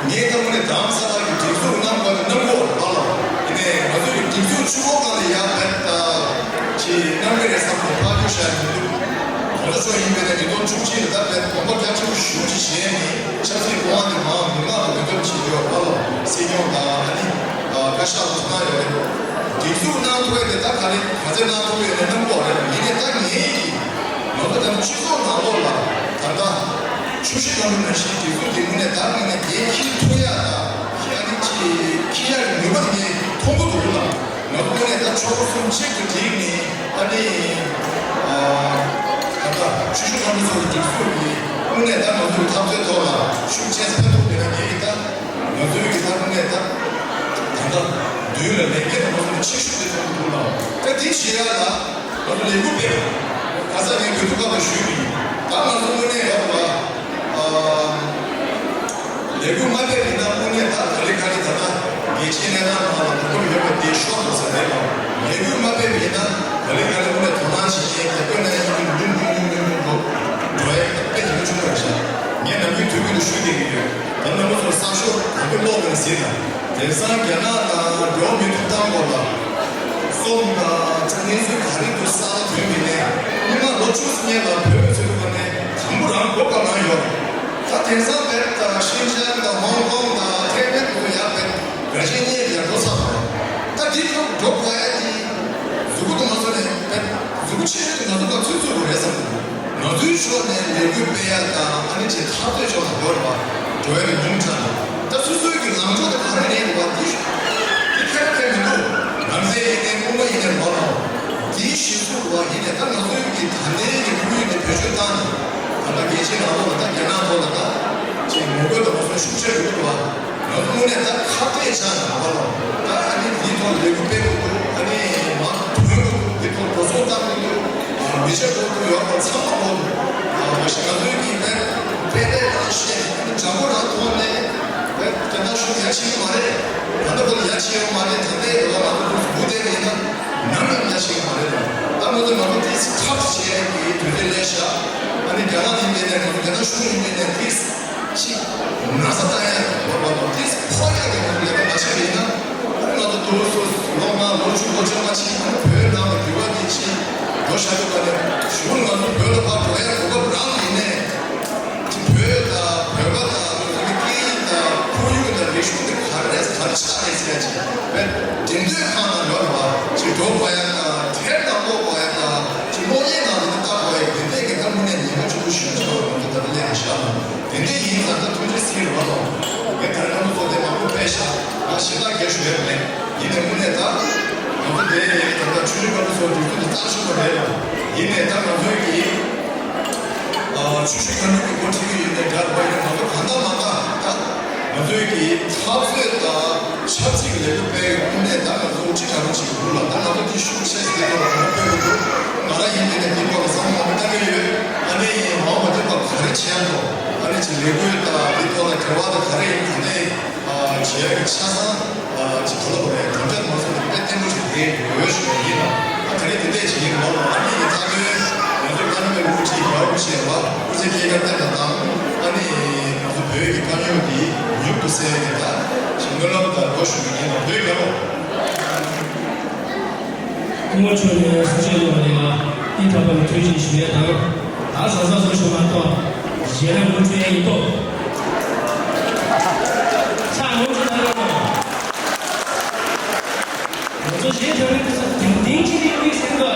ངས་ད་དངོས་གནས་རྡ་རམ་ས་ལ་གི་སྒྲིག་འཛུགས་གནང་དགོས་ཀྱི་གནང་དགོས་པ་ལ། ཡིན་ནའི་ང་ཚོ་གི་སྒྲིག་འཛུགས་ཆུ་འོག་སྒང་ལ་ཡར་བེད་ཅིག་གནང་གི་རེད་བསམ་ནས་ཕར་རྒྱུགས་བཞག་ཡིན་འདུག་གོང་ས་མཆོག་ཡིན་པའི་ད་ཉིས་སྟོང་བཅུ་གཅིག་ལ་ད་བེད་དགོངས་པ་རྒྱ་ཆེན་པོ་ཞེ་པོ་ཅིག་བྱས་ནས་ཆབ་སྲིད་སྐུ་དབང་དེ་མར་མི་མང་ལ་འོས་འདེམས་བྱེད་རྒྱུ་བ་ལ་སྲིད་སྐྱོང་དང་ཨ་ནི་བཀའ་ཤག་ལ་གནང་ཡོད་རེད། སྒྲིག་འཛུགས་གནང་ཐུབ་ཡ་དེ་ད་ག་རེ་ག་ཚོད་གནང་ཐུབ་ཡོད་ན་གནང་དགོས་རེད། ཡིན་ནའི་ད་ངས་ཀྱིས་ང་ཚོ་ད་སྤྱི་ཚོགས་ནང་ལོགས་ལ་ད་ལྟ་ཆུ་བཞི་སྒང་དྲུག་ནང་བཞིན་སྒྲིག་འཛུགས་དེ་དངོས་གནས་ད་དངོས་གནས་འགན་འཁྱེར་ཐུབ་ཡ་དང་འཁྱེར་ཨ་ནི་ཅིག་འཁྱེར་ཡ་གི་ནུས་པ་དེ་ངས་མཐོང་གི་འདུག་ལ། ང་ཚོ་དངོས་གནས་ད་ཆོལ་ཁ་གསུམ་གཅིག་ཏུ་བསྒྲིལ་ནས་ཨ་ནི་ད་ལྟ་ཆུ་བཞི་སྒང་དྲུག་ཚོགས་པའི་སྒྲིག་འཛུགས་ཀྱི་དངོས་གནས་ད་ང་ཚོའི་འཐབ་རྩོད་ཐོག་ལ་ཤུགས་ཆེ་ཕན་ཐོགས་ཡོད་ན་ངེད་ཀྱི་ད། ང་ཚོའི་གི་ད་དངོས་གནས་ད་ད་ལྟ་མདུན་ལ་ལས་འགན་ང་ཚོ་ཆེ་ཤོས་དེ་ཚོ་འདུག་ལ། ད་དེ་བྱེད་ཡ་ལ་ང་ཚོ་ལས་འགུལ་སྤེལ་བ། ཁ་སང་ངས་དུས་ཚོད་སྐབས་ལ་ཞུས་པ་ཡིན། ད་ང་ཚོ་དངོས་གནས་ཡག་པ་ཨ་ལས་འགུལ་མ་སྤེལ་ཡིན་ན་དངོས་གནས་ད་ག་ལེ་ག་ལེ་ད་ལྟ་རྒྱལ་སྤྱིའི་གནས་སྟངས་ནང་ལ་གོ་སྐབས་ཡོད་པ་དེ་ཤོར་འགྲོ་ས་རེད་ལ། ལས་འགུལ་མ་སྤེལ་ཡིན་ན་ག་ལེ་ག་ལེ་དངོས་གནས་དོ་སྣང་བྱེད་མཁན་རྒྱབ་སྐྱོར་གནང་མཁན་ཉུང་ཉུང་ཉུང་ཉུང་ཉུང་འགྲོ་འགྲོ་ཡ་དཔེ་ཉུང་ཉུང་ཆུང་ཆུང་རེད་ཤག་ངས་ནམ་རྒྱུན་དུས་རྒྱུན་དུ་ཞུས་བསྡད་ཀྱི་ཡོད། ད་ནང་མི་ཚོར་གསར་ཤོག་ག་དུས་ཀློག་དགོས་ཟེར་ན། དེང་སང་རྒྱ་ནག་དང་འབྲེལ་བ་མི་ཐུབ་སྟངས་སྐོར་ལ་རྩོམ་དང་གནས་ཚུལ་ག་རེ་འདུག་གསར་ཐོན་མི་ནས་སྔོན་མ་ལོ་བཅུ་གཉིས་ལ་བོད་མི་ཚོའི་ཐོག་ནས་དང་པོ་རང་མགོ་བཀའ་གནང་ཡོད། ད་དེང་སང་བལ་དང་ཤིན་ཅང་དང་ཧོང་ཀོང་དང་ཐའེ་ཝན་དུ་ཡག་པའི་རང་བཞིན་གཉིས་ཡར་འགྲོ་ཚར་བ་རེད། ད་འདི་ཐོག་འགྲོ་དགོས་ཡ་དེ་གཟུགས་པོ་དུ་མ་སོ་ནས་བལ་གཟུགས་པོ་ཆེ་ཤོས་དེ་ང་ཚོ་ག་ཚོད་ཚོད་དགོས་རེད་བསམ་གི་འདུག་ང་ཚོའི་ཕྱོགས་ནས་ལས་འགུལ་སྤེལ་ཡ་དང་ཨ་ནི་ཅིག་འཐབ་རྩོད་ཕྱོགས་ལ་འགྲོ་རེད་བ། འགྲོ་ཡ་ལ་ཉུང་དྲགས་ནས་ད་སོ་སོའི་གི་ལངས་ཕྱོགས་དེ་ག་རེ་རེད་རེད་བ། འདི་འདི་ཁེ་ར་ཁེ་མི་འདུག་ནང་སའི་ཡིན་ནའི་དབུ་མ་ཡིན་ནའི་རེད་བ་ལ། འདིའི་གཞི་གཟུགས་རེད་བ། ཡིན་ནའི་ད་ང་ཚོའི་གི་ད་ལྟའི་གི་དབུ་ཡོན་དེ་བེད་སྤྱོད་བཏང་ནས་ད་ལྟ་རྒྱལ་སྤྱིའི་ནང་ལོགས་ལ་ད་རྒྱ་ནག་ཐོག་ལ་ད་ཅིག་ངོ་རྒོལ་དང་མ་སོང་ཤུགས་ཆེ་རེད་འདུག་བ། ང་ཚོ་དངོས་གནས་ད་ཁ་གཏད་བྱས་ནས་ང་ཚོ་ད་ཨ་ནི་འདིའི་ཐོག་ལས་འགུལ་སྤེལ་དགོས་འདུག་ཨ་ནི་མང་དུ་ཐོན་དགོས་འདུག་འདིའི་ཐོག་འགྲོ་སོང་བཏང་དགོས་འདུག་མི་ཆེ་དགོས་འདུག་ཡོད་པ་ཚང་མ་དགོས་འདུག་མ་གཞི་ང་ཚོའི་གི་དཔེ་དཔེ་དེབ་རང་བཤད་ཨ་ནི་དྲང་པོ་རང་ཐོག་ནས་དཔེ་རྒྱ་ནག་གཞུང་ཡ་བྱེད་ཀྱི་མ་རེད། ད་ལྟ་བར་ཡ་བྱེད་ཡོད་མ་རེད། ད་ལྟའི་ལོ་ལ་ང་ཚོ་འདུག་སེ་སྒུག་བསྡད་པ་ཡིན་ན་ནམ་ཡང་ཡ་བྱེད་ཀྱི་མ་རེད། ད་ང་ཚོ་ང་ གི་དུས་ཚོད་སླེབས་ཤག་ཨ་ནི་རྒྱ་ནག་ཡིན་མིན་ནས་ང་ཚོ་རྒྱ་ནག་གཞུང་ཡིན་མིན་ནས་ཏིས་ཅིག་ན་ཚ་བཏང་ཡ་ཡོད་པ་དང་ཏིས་ཕོག་ཡ་གི་ང་ཚོ་ལས་ཀ་མ་བྱས་པ་ཡིན་ན། ཨ་ནི་ང་ཚོ་དུས་སུ་ལོ་ལྔ་ལོ་བཅུ་ལོ་བཅོ་ལྔ་ཅིག་ཨ་ནི་བོད་ནང་གི་འགྱུར་བ་འདི་ཅིག་འགྲོ་བཞག་ཡོད་པ་ནས་གཞུང་ང་ཚོ་བོད་ལ་ཕར་འགྲོ་ཡ་གོ་སྐབས་རག་ཡིན་ནས། བོད་དང་བོད་པ་དང་སྐད་ཡིག་དང་ཁོར་ཡུག་དང་རིག་གཞུང་དེ་ག་རེ་ག་རེ་ཆགས་རེད་ཟེར་ཡ་ཅིག་བོད་འགྲེམས་སྟོན་ཁང་ནང་ཡོད་རེད་བ། ཅིག་འགྲོ་དགོས་ཡ་དང་དེར་ནང་ལོག་དགོས་ཡ་དང་ཅིག་གློག་བརྙན་ནང་དེ་ལྟ་དགོས་ཡ་དེ་འདྲས་ཀྱི་ད་དངོས་གནས་ཉེན་ཁ་ཆེན་པོ་ཞེ་པོ་ཅིག་ཡོད་རེད་བ། ད་ལྟ་སླེབས་ནས་བཞག་ན་དེ་འདྲས་ཡིན་ཙང་ད་ཐུགས་རྗེ་གཟིགས་རེད་བ་ལོ། ངས་ད་རེས་ཁོང་ཚོ་དེ་མང་པོ་ཕེབས་ཤག་ང་ཞེ་དྲག་རྒྱབ་ཞུ་ཡ་མེད། ཡིན་ནའི་དངོས་གནས་ད་ང་ཚོ་དེ་ད་ལྟ་ཆུ་ཤུར་ཀ་ལོ་ཚོ་དུས་ཚོད་དེ་རྩ་ཆེན་པོ་རེད་ལ། ཡིན་ནའི་ད་ང་ཚོའི་གི་ཆུ་ཤུར་ཁ་ནུབ་ཀྱི་འགོ་ཁྲིད་ཀྱི་ཡིན་ནའི་འདྲ་བ་ཡིན་ན་ང་ཚོ་གང་ལྟར་མ་ལྟར་ད་ང་ཚོའི་གི་འཐབ་རྩོད་དང་ཆབ་སྲིད་ཀྱི་ལས་འགུལ་སྤེལ་ཡོང་ནས་ད་ང་ཚོ་འུ་ཅི་ག་རུ་ཅིག་འདུག་ལ། ད་ང་ཚོ་དེ་ཤུགས་ཆེ་ཞིག་ལས་ཀ་ལ་ང་ཚོ་སྤེལ་དགོས་འདུག་ང་རང་ཡིན་ནའི་ནས་དེ་ཐོག་ལ་བསམ་བློ་བཏང་གི་ཡོད། ཨ་ནི་མ་འོངས་པ་དེ་ཐོག་ག་རེ་བྱེད་ཡ་འགྲོ། ཨ་ནི་ཅིག་ལས་འགུལ་དང་དེ་ཐོག་ལ་འབྲེལ་བ་དང་ག་རེ་ཡིན་ཨ་ནི། བྱེད་ཡག་གི་ཆ་ཚང་ཅིག་ག་ལ་བ་རེད། དམ་དྲག་མ་སོང་དེ་བརྟན་པོ་ཞིག་རེད་ཡོད་ཞུ་བ་ཡིན་ལ། ཨ་ག་རེ་དེ་འདྲས་ཞིག་ཡིན་ལ། ཨ་ནི་ཡིན་ད་དོན་ང་ཚོ་བཀའ་འགྲོ་བའི་དབུ་ཁྲིད་རྒྱལ་བ་ཆེ་བ་སྐུ་ཚེ་སྐྱེལ་རྒྱ་བསྟན་པ་དང་ཨ་ནི་ང་ཚོ་བོད་ཀྱི་དཀའ་རྙོག་འདི་མྱུར་དུ་སེལ་ཡག་གི་ད་ཅིག་སྨོན་ལམ་དང་འགྲོ་ཞུ་བ་ཡིན་ལ། བོད་རྒྱལ་ལོ། སྐུ་ངོ་མཆོག་ནས་གསུང་བཤད་གནང་བ་ལ་སྙིང་ཐག་པ་ནས་ཐུགས་རྗེ་ཆེ་ཞུ་ཡ་དང་། ད་གཟའ་གཟའ་སོ་ཞུ་མ་གཏོགས་གཞན་ལ་ངོ་སྤྲོད་ཡ་ཡིན་ཏོ། ཕྱག་ངོ་སྤྲོད་གནང་རོགས་གནང་། ང་ཚོ་གཞན་ཁྱོད་རང་གི་ས་དིང་དིང་ཅི་རིག་རིག་ཟེར་འདུག